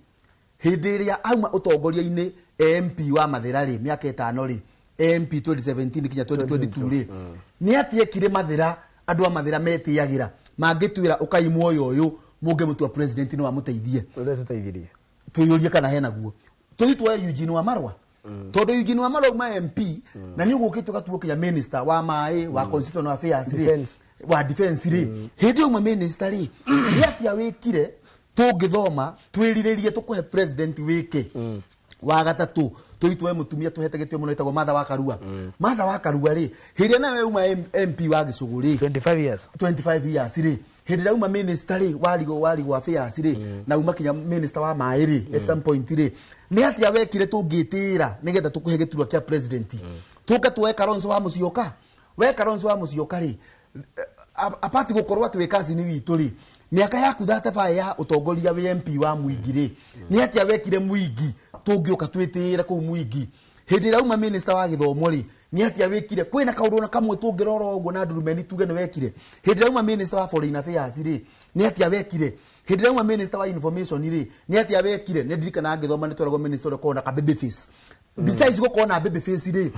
Hĩndĩ ĩrĩa auma ũtongoria-inĩ MP wa Mathĩra rĩ, mĩaka 5 rĩ, MP 2017 kinya 2022 rĩ, nĩ atĩ ekire Mathĩra, andũ a Mathĩra metĩagĩra, mangĩtwĩra ũkai muoyo ũyũ, mũngĩmũtua president no amũteithie. Ũrĩa tũteithirie. Twĩyũrie kana hena guo. Tũthiĩ tuoye Eugene Wamalwa. Tondũ Eugene Wamalwa auma MP, na nĩ ũgũkĩte ũgatuo kinya minister wa maĩ, wa constitutional affairs rĩ, Defense. wa defense rĩ. Hĩndĩ ĩyo auma minister rĩ, nĩ atĩa wĩkire tũngĩthoma twĩrirĩrie tũkũhe president wĩke. Wa gatatũ tũitwe mũtumia tũhete gĩtĩo mũno ĩtagwo Martha wa Karua. Martha wa Karua rĩ, hĩndĩ ĩrĩa nawe uma MP wa Gĩcũgũ rĩ, 25 years. 25 years rĩ, hĩndĩ ĩrĩa uma minister rĩ, wa legal affairs rĩ, na uma kinya minister wa maĩ rĩ, at some point rĩ, nĩ atĩa wekire tũngĩtĩĩra nĩgetha tũkũhe gĩturwa kĩa president? Tũke tuoe Kalonzo wa Musyoka. We Kalonzo wa Musyoka rĩ, apart gũkorwo atĩ wĩ cousin witũ rĩ, mĩaka yaku 35 ya ũtongoria wĩ MP wa Mwingi rĩ, nĩ atĩa wekire Mwingi tũngĩũka twĩtĩĩre kũu Mwingi? Hĩndĩ ĩrĩa uma minister wa gĩthomo rĩ, Nĩ atĩa wĩkire? Kwĩna kaũndũ ona kamwe tũngĩrora ũguo na ndurumeni tuge nĩ wekire? Hĩndĩ ĩrĩa uma minister wa foreign affairs rĩ, nĩ atĩa wekire? Hĩndĩ ĩrĩa uma minister wa information rĩ, nĩ atĩa wekire? Nĩ ndirikanaga ngĩthoma nĩ tweragwo minister ũrĩa ũkoragwo na ka baby face. Besides gũkorwo na baby face rĩ,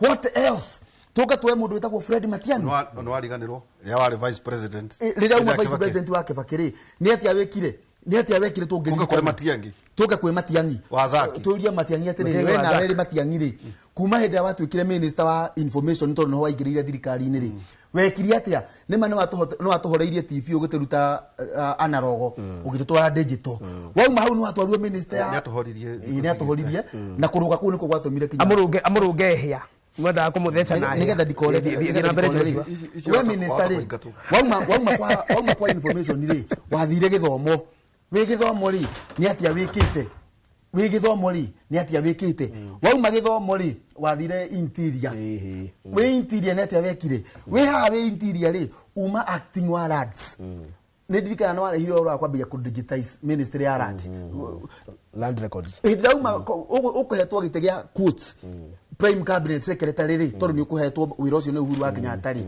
what else? Tũka tuoe mũndũ wĩtagwo Fred Matiang'i. Nĩ wariganĩrwo rĩrĩa warĩ vice president. Rĩrĩa uma vice president wa Kibaki rĩ, nĩ atĩa wĩkire? Nĩ atĩa wekire? Tũngĩririkana kũrĩ Matiang'i. Tũke kwĩ Matiang'i. Wa Zaki. Tũrie Matiang'i atĩrĩrĩ, Matiang'i we wa nawe Zaki. rĩ, Matiang'i rĩ, kuma hĩndĩ ĩrĩa watuĩkire minister wa information, tondũ nĩho waingĩrĩire thirikari-inĩ rĩ, wekire atĩa? Nĩma nĩ watũhoreirie TV, ũgĩtũruta analogo ũgĩtũtwara digital. Wauma hau nĩ watwarirwo minister ya Nĩ atũhoririe. Ĩĩ, nĩ atũhoririe, na kũrũga kũu nĩkuo gwatũmire kinya amũrũnge hĩa mwendaga kũmũtheca na hĩa. Nigetha ndikore. Thiĩ na mbere, Joshua. We minister rĩ, wauma kwa information rĩ, wathire gĩthomo. Wĩ gĩthomo rĩ, nĩ atĩa wĩkĩte? Wĩ gĩthomo rĩ, nĩ atĩa wĩkĩte? Wauma gĩthomo rĩ, wathire interior. Wĩ interior nĩ atĩa wekire? Wĩ haha wĩ interior rĩ, uma acting wa lands, nĩ ndirikana nĩ warehire ũhoro wa kwambĩrĩria kũ digitize ministry ya land. Land records. Hĩndĩ ĩrĩa uma ũkũhetwo gĩtĩ gĩa quotes prime cabinet secretary rĩ, tondũ nĩ ũkũhetwo wĩra ũcio nĩ Uhuru wa Kenyatta rĩ,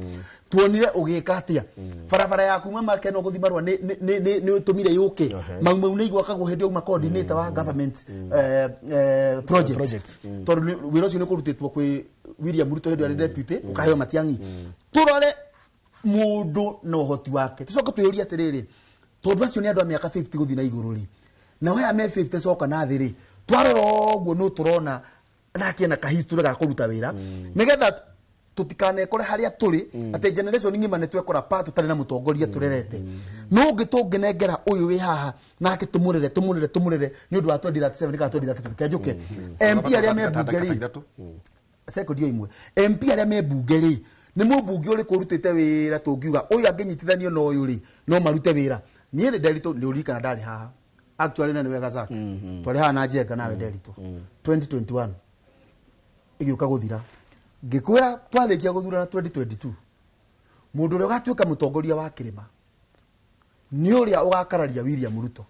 tuonire ũgĩka atĩa? Barabara ya kuma Makeno gũthiĩ Marũa nĩ ũtũmire yũke. Mau Mau nĩ igwakagwo hĩndĩ yauma coordinator wa government project. Projects. Tondũ wĩra ũcio nĩ ũkũrutĩtwo kwĩ William Ruto hĩndĩ ĩrĩa arĩ deputy, ũkaheo Matiang'i. Tũrore mũndũ na ũhoti wake, tũcoke twĩyũrie atĩrĩrĩ, tondũ acio nĩ andũ a mĩaka 50 gũthiĩ na igũrũ rĩ, na aya me 50 coka na thĩ rĩ, twarora ũguo no tũrona nake na kahistory ga kũruta wĩra, nĩgetha tũtikanekore harĩa tũrĩ atĩ generation ng'ima nĩ twekora pa tũtarĩ na mũtongoria tũrerete. No ũngĩ tũngĩnengera ũyũ wĩ haha nake, tũmũrere, tũmũrere, tũmũrere nĩ ũndũ wa 2037 kana 2032. Kenjũke MP arĩa me mbunge rĩ, sekondi ĩmwe, MP arĩa me mbunge rĩ, nĩ mũmbunge ũrĩkũ ũrutĩte wĩra tũngiuga ũyũ angĩnyitithanio na ũyũ rĩ, no marute wĩra? Niĩ nĩ Nderitũ, nĩ ũririkana ndarĩ haha actually, na nĩ wega Zack, twarĩ haha na Njenga nawe Nderitũ 2021 ĩgĩũka gũthira, ngĩkwĩra twarĩkia gũthurana 2022, mũndũ ũrĩa ũgatuĩka mũtongoria wa kĩrĩma nĩ ũrĩa ũgakararia William Ruto,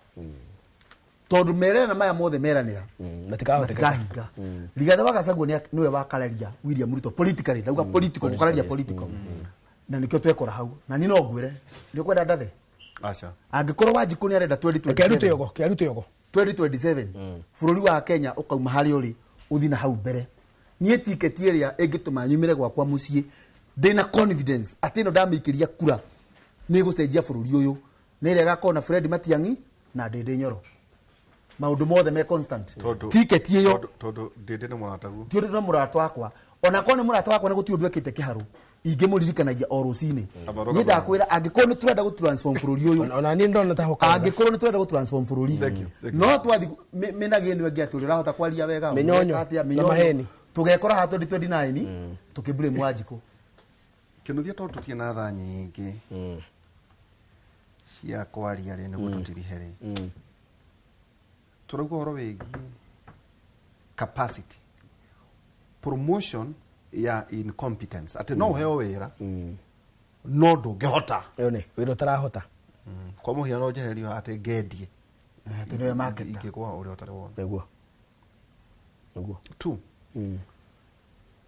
tondũ merana maya mothe meranĩra matikahoteka. Matikahinga. Rigathĩ wa Gachagua nĩwe wakararia William Ruto politically, ndauga political, gũkararia political, na nĩkĩo twekora hau. Na niĩ no ngwĩre nĩ ũkwenda ndathe. Aca. Angĩkorwo Wanjikũ nĩ arenda Kĩarute 2027 yogo, kĩarute yogo. 2027 bũrũri wa Kenya ũkauma harĩa ũrĩ ũthiĩ na hau mbere, niĩ tiketi ĩrĩa ĩngĩtũma nyumĩre gwakwa mũciĩ ndĩna confidence atĩ ĩno ndamĩikĩria kura nĩ ĩgũcenjia bũrũri ũyũ nĩ ĩrĩa ĩgakorwo na Fred Matiang'i na Ndĩndĩ Nyoro, maũndũ mothe me constant. Tiketi ĩyo Tondũ Ndĩndĩ nĩ mũrataguo. Ti ũndũ, no mũrata wakwa, ona korwo nĩ mũrata wakwa, na gũtirĩ ũndũ ekĩte kĩharũ ingĩmũririkanagia o rũcinĩ. Niĩ ndakwĩra, angĩkorwo nĩ tũrenda gũ transform bũrũri ũyũ, ona niĩ ndona ta hoka angĩkorwo nĩ tũrenda gũ transform bũrũri, no twathi mĩnagĩ ĩno ĩngĩ atĩ ũrĩa ũrahota kwaria wega, Mĩnyonyo ũreka atĩa, na mĩnyonyo. maheni. Tũgekora haha 2029 tũkĩblame Wanjikũ. Kĩnuthia, tondũ tũtirĩ na thaa nyingĩ cia kwaria rĩ, nĩguo tũtirihe rĩ, tũrauga ũhoro wĩgiĩ capacity, promotion ya incompetence, atĩ no ũheo wĩra no ndũngĩhota. Yone wĩra ũtarahota. Kwa mũhiano, njeherio atĩ ngendie atĩ nĩwe marketer. Ingĩgwa ũrĩa ũtarĩ wona. Nĩguo. Two,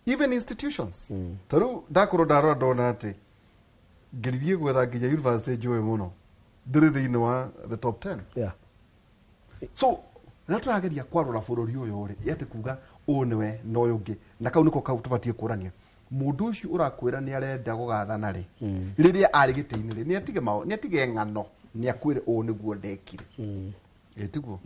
even institutions, ta rĩu ndakorwo ndarora ndona atĩ ngeririe gwetha nginya university njũĩ mũno ndĩrĩ thĩinĩ wa the top 10. So rĩrĩa tũrageria kwarũra bũrũri ũyũ rĩ, atĩ kuga ũũ nĩwe na ũyũ ũngĩ, na kau nĩko kau tũbatiĩ kũrania, mũndũ ũcio ũrakwĩra nĩ arenda gũgathana rĩ, rĩrĩa arĩ gĩtĩ-inĩ rĩ, nĩ atige ng'ano, nĩ akwĩre ũũ nĩguo ndekire. Ĩ tiguo?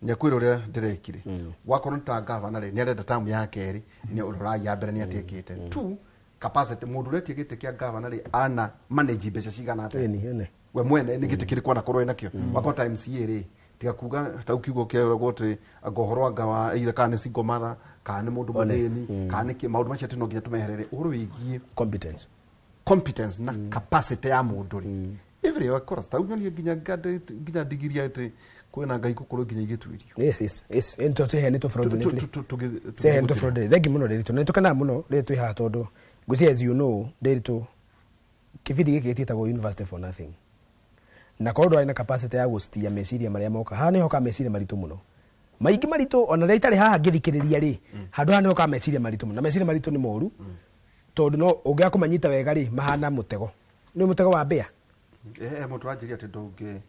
Nĩ akwĩre ũrĩa ndĩrekire. Wakorwo nĩ ta gavana rĩ, nĩ arenda tamu ya kerĩ, nĩ ũrorai ya mbere nĩ atiĩkĩte. Two, capacity, mũndũ ũrĩa gĩtĩ kĩa gavana rĩ, ana manage mbeca cigana atĩa? Ĩni, ĩni. We mwene nĩ gĩtĩ kĩrĩkũ anakorwo ĩnakĩo? Wakorwo ta MCA rĩ, tiga kuga ta kiugo kĩeragwo atĩ anga ũhoro anga wa either kana nĩ single mother, kana nĩ mũndũ One. mũthĩni, kana nĩ kĩ, maũndũ macio atĩ no nginya tũmeherere ũhoro wĩgiĩ competence. Competence na capacity ya mũndũ rĩ, every of course, ta nyonie nginya nginya ndigiria atĩ kwĩna ngai gũkorwo nginya igĩtuĩrio. Yes, ĩni tũheanĩtwo fraudulently. Ciheanĩtwo fraudulently. Thank you mũno, Ndiritu, na nĩtũkenaga mũno rĩrĩa twĩ haha, tondũ ngwĩciria, as you know, Ndiritu, kĩbindi gĩkĩ gĩtiĩtagwo University for Nothing, na korwo ndwarĩ na capacity ya gũstia meciria marĩa moka haha, nĩ hoka meciria maritũ mũno. Maingĩ maritũ ona rĩrĩa itarĩ haha ngĩthikĩrĩria rĩ, handũ haha nĩho ka meciria maritũ mũno. Na meciria maritũ nĩ moru, tondũ no ũngĩaga kũmanyita wega rĩ, mahana mũtego. Nĩ mũtego wa mbĩa. Mũndũ aranjĩria atĩ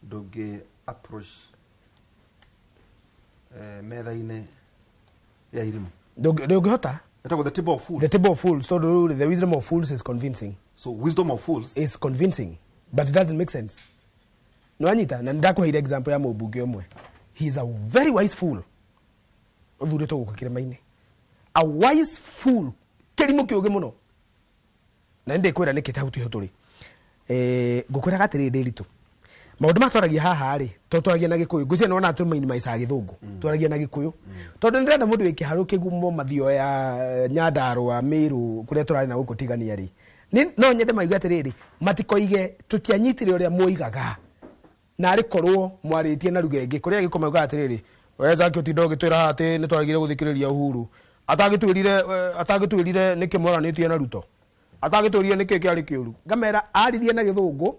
ndũngĩ approach metha-inĩ ya irimũ. Ndũngĩhota. Ĩtagwo the table of fools. The table of fools, tondũ rĩu the wisdom of fools is convincing. So wisdom of fools is convincing, but it doesn't make sense. Nĩwanyita? Na nĩndakũheire example ya mũmbunge ũmwe. He is a very wise fool. Ũthurĩtwo gũkũ kĩrĩma-inĩ. A wise fool. Kĩrimũ kĩũgĩ mũno. Na nĩndĩkwĩra nĩkĩ ta hau tiho tũrĩ. Ngũkwĩraga atĩrĩrĩ Ndĩritũ. Maũndũ maya twaragia haha rĩ, to twaragia na Gĩkũyũ. Ngwĩciria nĩwona tũminimize Gĩthũngũ. Twaragia na Gĩkũyũ. Tondũ nĩndĩrenda mũndũ wĩ kĩharũ kĩgumo Mathioya, Nyandarũa, Mĩrũ, kũrĩa tũrarĩ na gũkũ tigania rĩ. No nyende maigue atĩrĩrĩ, matikoige tũtianyitire ũrĩa mwoigaga. Na arĩ korwo mwarĩtie na ruga ĩngĩ, kũrĩa Gĩkũyũ maugaga atĩrĩrĩ, we Zaki ũtinda ũgĩtwĩra haha atĩ nĩtwagĩrĩire gũthikĩrĩria Uhuru. Atagĩtwĩrire nĩkĩ mwaranĩtie na Ruto. Atagĩtwĩrire nĩkĩ kĩarĩ kĩũru. Ngamera aririe na Gĩthũngũ,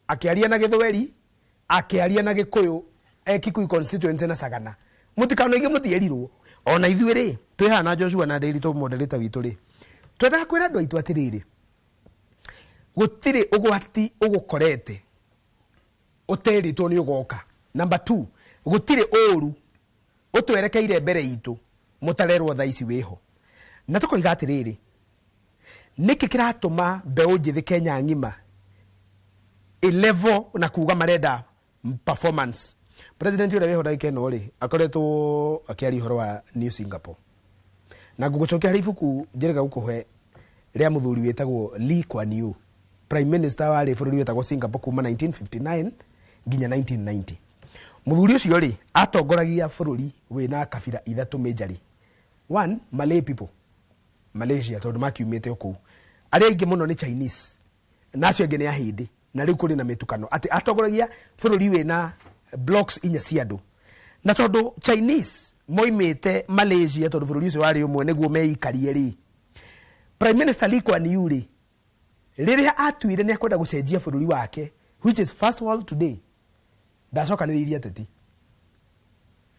akĩaria na Gĩthweri, akĩaria na Gĩkũyũ, e Kikuyu constituency na Sagana. Mũtikanoige mũtierirwo. Ona ithuĩ rĩ, twĩ haha na Joshua na Ndĩritũ moderator witũ rĩ, twendaga kwĩra andũ aitũ atĩrĩrĩ, gũtirĩ ũgwati ũgũkorete ũterĩtwo nĩ ũgoka. Number 2, gũtirĩ ũru ũtwerekeire mbere itũ mũtarerwo thaa ici wĩho. Na tũkoiga atĩrĩrĩ, nĩkĩ kĩratũma mbeũ njĩthĩ Kenya ng'ima ĩlevel na kuga marenda performance? President ũrĩa wĩho ndagĩka ĩno rĩ, akoretwo akĩaria ũhoro wa New Singapore. Na ngũgũcokia harĩ ibuku njĩrĩga gũkũhe rĩa mũthuri wĩtagwo Lee Kuan Yew, Prime Minister warĩ bũrũri wĩtagwo Singapore kuma 1959 nginya 1990. Mũthuri ũcio rĩ, atongoragia bũrũri wĩna kabira ithatũ majorly. One, Malay people, Malaysia, tondũ makiumĩte o kũu. Arĩa aingĩ mũno nĩ Chinese, na acio angĩ nĩ Ahĩndĩ, na rĩu kũrĩ na mĩtukano. Atĩ atongoragia bũrũri wĩna blocks inya cia andũ. Na tondũ Chinese moimĩte Malaysia, tondũ bũrũri ũcio warĩ ũmwe nĩguo meikarie rĩ, Prime Minister Lee Kuan Yew rĩ, rĩrĩa atuire nĩ akwenda gũcenjia bũrũri wake, which is first world today, ndacokanĩrĩirie ateti.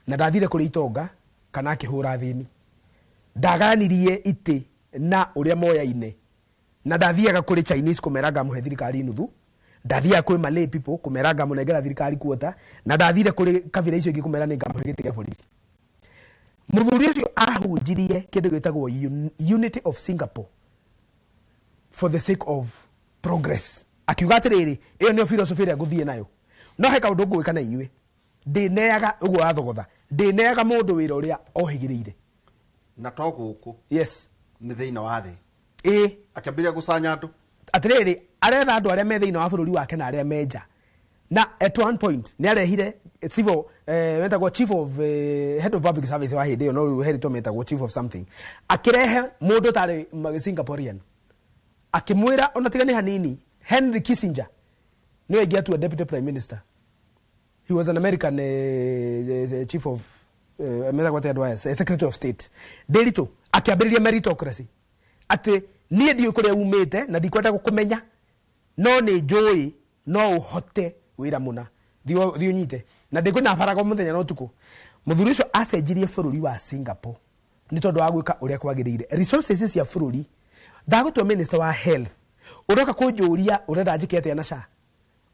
Na ndathire kũrĩ itonga kana akĩhũra athĩni. Ndagayanirie itĩ na ũrĩa moyaine. Na ndathiaga kũrĩ Chinese kũmera ngamũhe thirikari nuthu. Ndathiaga kwĩ Malay people kũmera ngamũnengera thirikari kuota. Na ndathire kũrĩ kabira icio ingĩ kũmera nĩ ngamũhe gĩtĩ kĩa borithi. Mũthuri ũcio ahunjirie kĩndũ gĩtagwo Unity of Singapore for the sake of progress. Akiuga atĩrĩrĩ, ĩyo nĩyo philosophy ĩrĩa ngũthiĩ nayo. No he kaũndũ ngũgwĩka na inyuĩ. Ndĩneaga ũguo wathogotha. Ndĩneaga mũndũ wĩra ũrĩa ohĩgĩrĩire. Na to gũkũ. Yes. Nĩ thĩinĩ wa thĩ. Ĩĩ. Akĩambĩrĩria gũcanya andũ. Atĩrĩrĩ, aretha andũ arĩa me thĩinĩ wa bũrũri wake na arĩa me nja. Na at one point nĩ arehire civil, wetagwo chief of, head of public service wa hĩndĩ ĩyo, no rĩu heritwo metagwo chief of something. Akĩrehe mũndũ ũtarĩ Singaporean. Akĩmwĩra ona tiga nĩ hanini, Henry Kissinger nĩwe ingĩatua deputy prime minister. He was an American chief of, metagwo atĩa andũ aya, secretary of state. Ndĩritũ akĩambĩrĩria meritocracy. Atĩ niĩ ndiũĩ kũrĩa umĩte na ndikwenda gũkũmenya, no nĩ njũĩ no ũhote wĩra mũna. Thiĩ ũnyite. Na ndĩkwĩna baraga mũthenya na ũtukũ. Mũthuri ũcio acenjirie bũrũri wa Singapore nĩ tondũ wa gwĩka ũrĩa kwagĩrĩire. Resources cia bũrũri, ndagũtua minister wa health, ũroka kũnjũria ũrenda njĩke atĩa na SHA,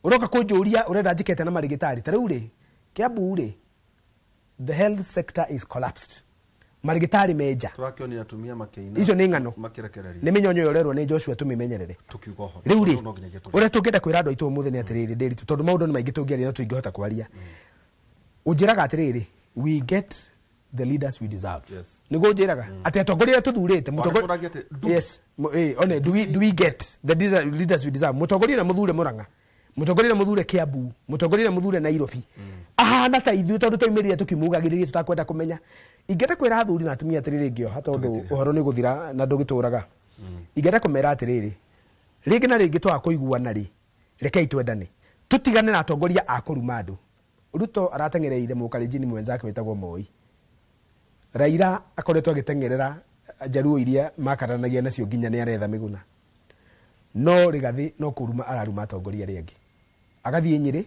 ũroka kũnjũria ũrenda njĩke atĩa na marigitari. Ta rĩu rĩ, Kiambu rĩ, the health sector is collapsed. Marigitari menja. Tũrakĩonire atumia makĩina. Icio nĩ ng'ano. Makĩrekereria. Nĩ mĩnyonyo ĩyo ũrerwo nĩ Joshua tũmĩmenyerere. Tũkiuga ũhoro. Rĩu rĩ, No nginyagia tũrĩe. ũrĩa tũngĩenda kwĩra andũ aitũ ũmũthĩ nĩ atĩrĩrĩ, Ndĩritũ, tondũ maũndũ nĩ maingĩ tũngĩaria na tũingĩhota kwaria. Ũnjĩraga atĩrĩrĩ, we get the leaders we deserve. Yes. Nĩguo ũnjĩraga? Atĩ atongoria arĩa tũthurĩte, mũtongoria Wakũragia atĩ, do Yes. One, do we get the leaders we deserve? Mũtongoria ũrĩa mũthure Murang'a, mũtongoria ũrĩa mũthure Kiambu, mũtongoria ũrĩa mũthure Nairobi. Ahana ta ithuĩ tondũ twaumĩrire tũkĩmugagĩrĩria tũtakwenda kũmenya. Ingĩenda kwĩra athuri na atumia atĩrĩrĩ ngĩoha tondũ ũhoro nĩ gũthira na ndũgĩtũraga. Ingĩenda kũmera atĩrĩrĩ, rĩngĩ na rĩngĩ twaga kũiguana rĩ, rekei twendane. Tũtigane na atongoria a kũruma andũ. Ruto arateng'ereire mũkalenjini mwenzake wĩtagwo Moi. Raila akoretwo agĩteng'erera njaruo iria makaranagia nacio nginya nĩ aretha mĩguna. No Rigathi no kũruma araruma atongoria arĩa angĩ. Agathiĩ Nyĩrĩ,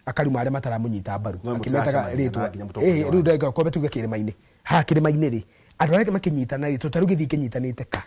Akaruma arĩa mataramunyita mbaru. No, Akĩmetaga mũtiracemania rĩtwa. na nginya mũtongoria Ĩĩ, rĩu ndagĩka kwambe tuge kĩrĩma-inĩ. Haha kĩrĩma-inĩ rĩ, andũ arĩa makĩnyitana rĩ, tũtarũ gĩthiĩ kĩnyitanĩte ka.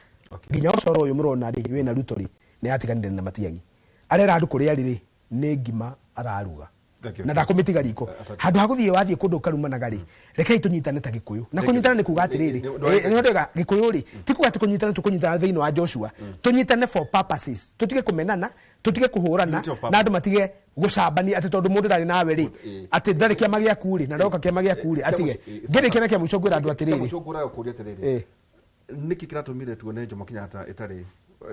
Nginya ũcoro ũyũ mũrona rĩ, wĩna Ruto rĩ, nĩ atiganire na Matiang'i. Arera andũ kũrĩa arĩ rĩ, nĩ ngima araruga. Thank you. Na ndakũmĩtiga riko. Handũ ha gũthiĩ wathiĩ kũndũ ũkarumanaga rĩ, rekei tũnyitane ta Gĩkũyũ. Na Thank you. kũnyitana nĩ kuga atĩrĩrĩ, nĩ ndĩga Gĩkũyũ rĩ, ti kuga atĩ kũnyitana tũkũnyitana thĩinĩ wa Joshua. Tũnyitane for purposes. Tũtige kũmenana, tũtige kũhũrana, Unity of purpose. na andũ matige gũcambania atĩ tondũ mũndũ ndarĩ nawe rĩ, atĩ ndarĩ kĩama gĩaku rĩ, na ndoka kĩama gĩaku rĩ, atige. Ngĩrĩkia na kĩa mũico ngwĩra andũ atĩrĩrĩ. Mũico ngũraga kũria atĩrĩrĩ. Nĩkĩ kĩratũmire tuone Jomo Kenyatta ĩtarĩ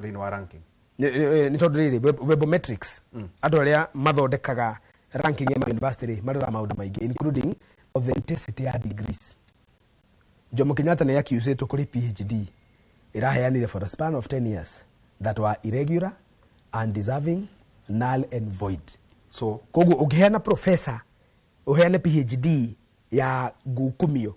thĩinĩ wa ranking? Nĩ tondũ rĩrĩ, webometrics, andũ arĩa mathondekaga ranking ya university rĩ, maroraga maũndũ maingĩ including authenticity ya degrees. Jomo Kenyatta nĩ accusĩtwo kũrĩ PhD ĩraheanire for a span of 10 years that were irregular, undeserving, null and void. So koguo ũngĩheana professor ũheane PhD ya ngukumio,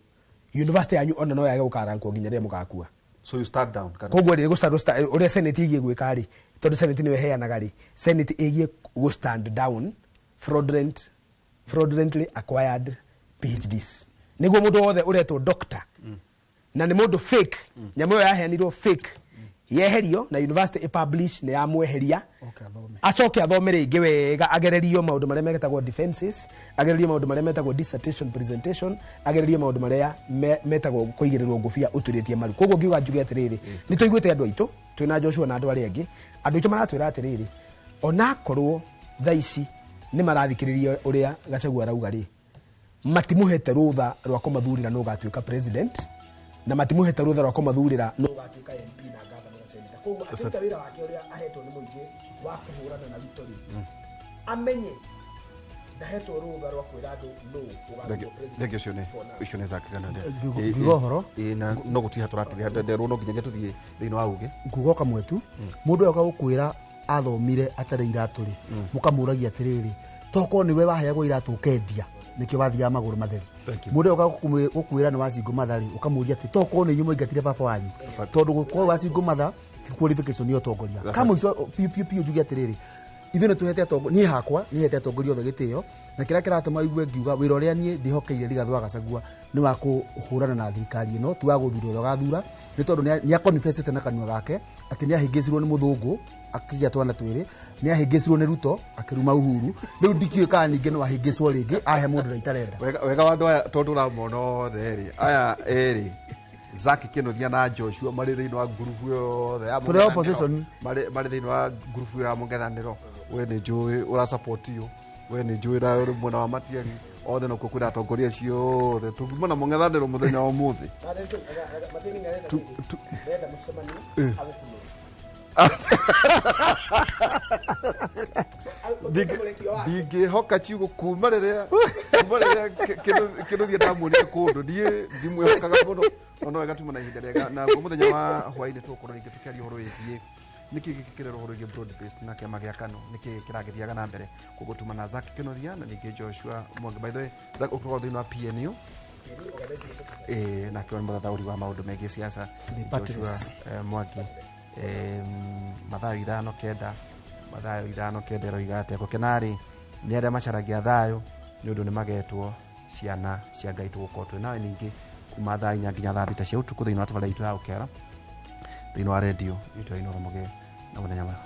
university yanyu ona no yage gũkarankwo nginya rĩrĩa mũgakua. So you start down. Koguo rĩ gũstart ũrĩa senate ĩgiĩ gwĩka rĩ, tondũ senate nĩyo ĩheanaga rĩ, senate ĩgiĩ gũ stand down fraudulently acquired PhDs. Nĩguo mũndũ wothe ũretwo doctor na nĩ mũndũ fake, nyamũ ĩyo yaheanirwo fake, yeherio na university ĩpublish nĩ yamweheria, acoke athome rĩngĩ wega, agererio maũndũ marĩa metagwo defenses, agererio maũndũ marĩa metagwo dissertation presentation, agererio maũndũ marĩa metagwo kũigĩrĩrwo ngũbia ũturĩtie maru. Koguo ngiuga njuge atĩrĩrĩ, nĩ tũiguĩte andũ aitũ twĩna Joshua na andũ arĩa angĩ, andũ aitũ maratwĩra atĩrĩrĩ, onakorwo thaa ici nĩ marathikĩrĩria ũrĩa Gachagua arauga rĩ, matimũhete rũtha rwa kũmathurĩra nũ ũgatuĩka president, na matimũhete rũtha rwa kũmathurĩra nũ ũgatuĩka MP na governor na senator. Koguo akĩruta wĩra wake ũrĩa ahetwo nĩ mũingĩ wa kũhũrana na Ruto rĩ, amenye ndahetwo rũtha rwa kwĩra andũ nũ ũgatuĩka president. Thank you, ũcio nĩ for now. ũcio nĩ Zack Kanande. Ngiuga ũhoro. Na no gũtiha tũratiga nderwo no nginyagia tũthiĩ thĩinĩ wa uge. Nguga kamwe tu, mũndũ ũyũ agagũkwĩra athomire atarĩ iratũ rĩ, mũkamũragia atĩrĩrĩ, tokorwo nĩwe waheagwo iratũ ũkendia, nĩkĩo wathiaga magũrũ matheri. Mũndũ ũyũ gũkwĩra nĩ wa single mother rĩ, ũkamũria atĩ tokorwo nĩ inyuĩ mwaingatire baba wanyu, tondũ gũkorwo wa single mother ti qualification ya ũtongoria. Kamũico piũ piũ piũ njuge atĩrĩrĩ, ithuĩ nĩ tũhete atongoria, niĩ hakwa nĩ hete atongoria othe gĩtĩo, na kĩrĩa kĩratũma igue ngiuga wĩra ũrĩa niĩ ndĩhokeire Rigathĩ wa Gachagua nĩ wa kũhũrana na thirikari ĩno, ti wa gũthura ũrĩa ũgathura, nĩ tondũ nĩ aconfessĩte na kanua gake atĩ nĩ ahĩngĩcirwo nĩ mũthũngũ akĩgĩa twana twĩrĩ, nĩ ahĩngĩcirwo nĩ Ruto akĩruma Uhuru, rĩu ndikĩũĩ kana ningĩ no ahĩngĩcwo rĩngĩ ahe mũndũ ũrĩa itarenda. Wega wa andũ aya tondũ ũramona othe rĩ, aya erĩ Zack Kĩnuthia na Joshua marĩ thĩinĩ wa ngurubu yothe ya Tũrĩ mũng'ethanĩro. opposition. Marĩ thĩinĩ wa ngurubu ya mũng'ethanĩro. We nĩ njũĩ ũra-support ũ, we nĩ njũĩ na ũrĩ mwena wa Matiang'i, othe nokuo kwĩna atongoria acio othe tũngiuma na mũng'ethanĩro mũthenya wa ũmũthĩ. Ndĩrenda mũcemanio agũkunũre. Ndingĩhoka ciugo kuma rĩrĩa Kĩnuthia ndamuonire kũndũ, niĩ ndimwĩhokaga mũno, no no wega tuma na ihinda rĩega. Naguo mũthenya wa hwaĩ-inĩ tũgũkorwo rĩngĩ tũkĩaria ũhoro wĩgiĩ nĩkĩ gĩkĩ kĩrerwo ũhoro wĩgiĩ broad based na kĩama gĩa KANU, nĩkĩ kĩragĩthiaga na mbere. Koguo tuma na Zack Kĩnuthia na ningĩ Joshua Mwangi. By the way, Zack ũkoragwo thĩinĩ wa PNU, nake nĩ mũthathaũri wa maũndũ megiĩ siasa. The Joshua Patriots. Mwangi. Mathayo 5:9, Mathayo 5:9 ĩroiga atĩa? Gũkena-rĩ nĩ arĩa macaragia thayũ, nĩ ũndũ nĩ magetwo ciana cia Ngai. Tũgũkorwo twĩ nawe ningĩ kuma thaa 4 nginya thaa 6 cia ũtukũ thĩinĩ wa tabarĩra itũ ya Ũkera, thĩinĩ wa redio itũ ya Inooro. Mũgĩe na mũthenya mwega.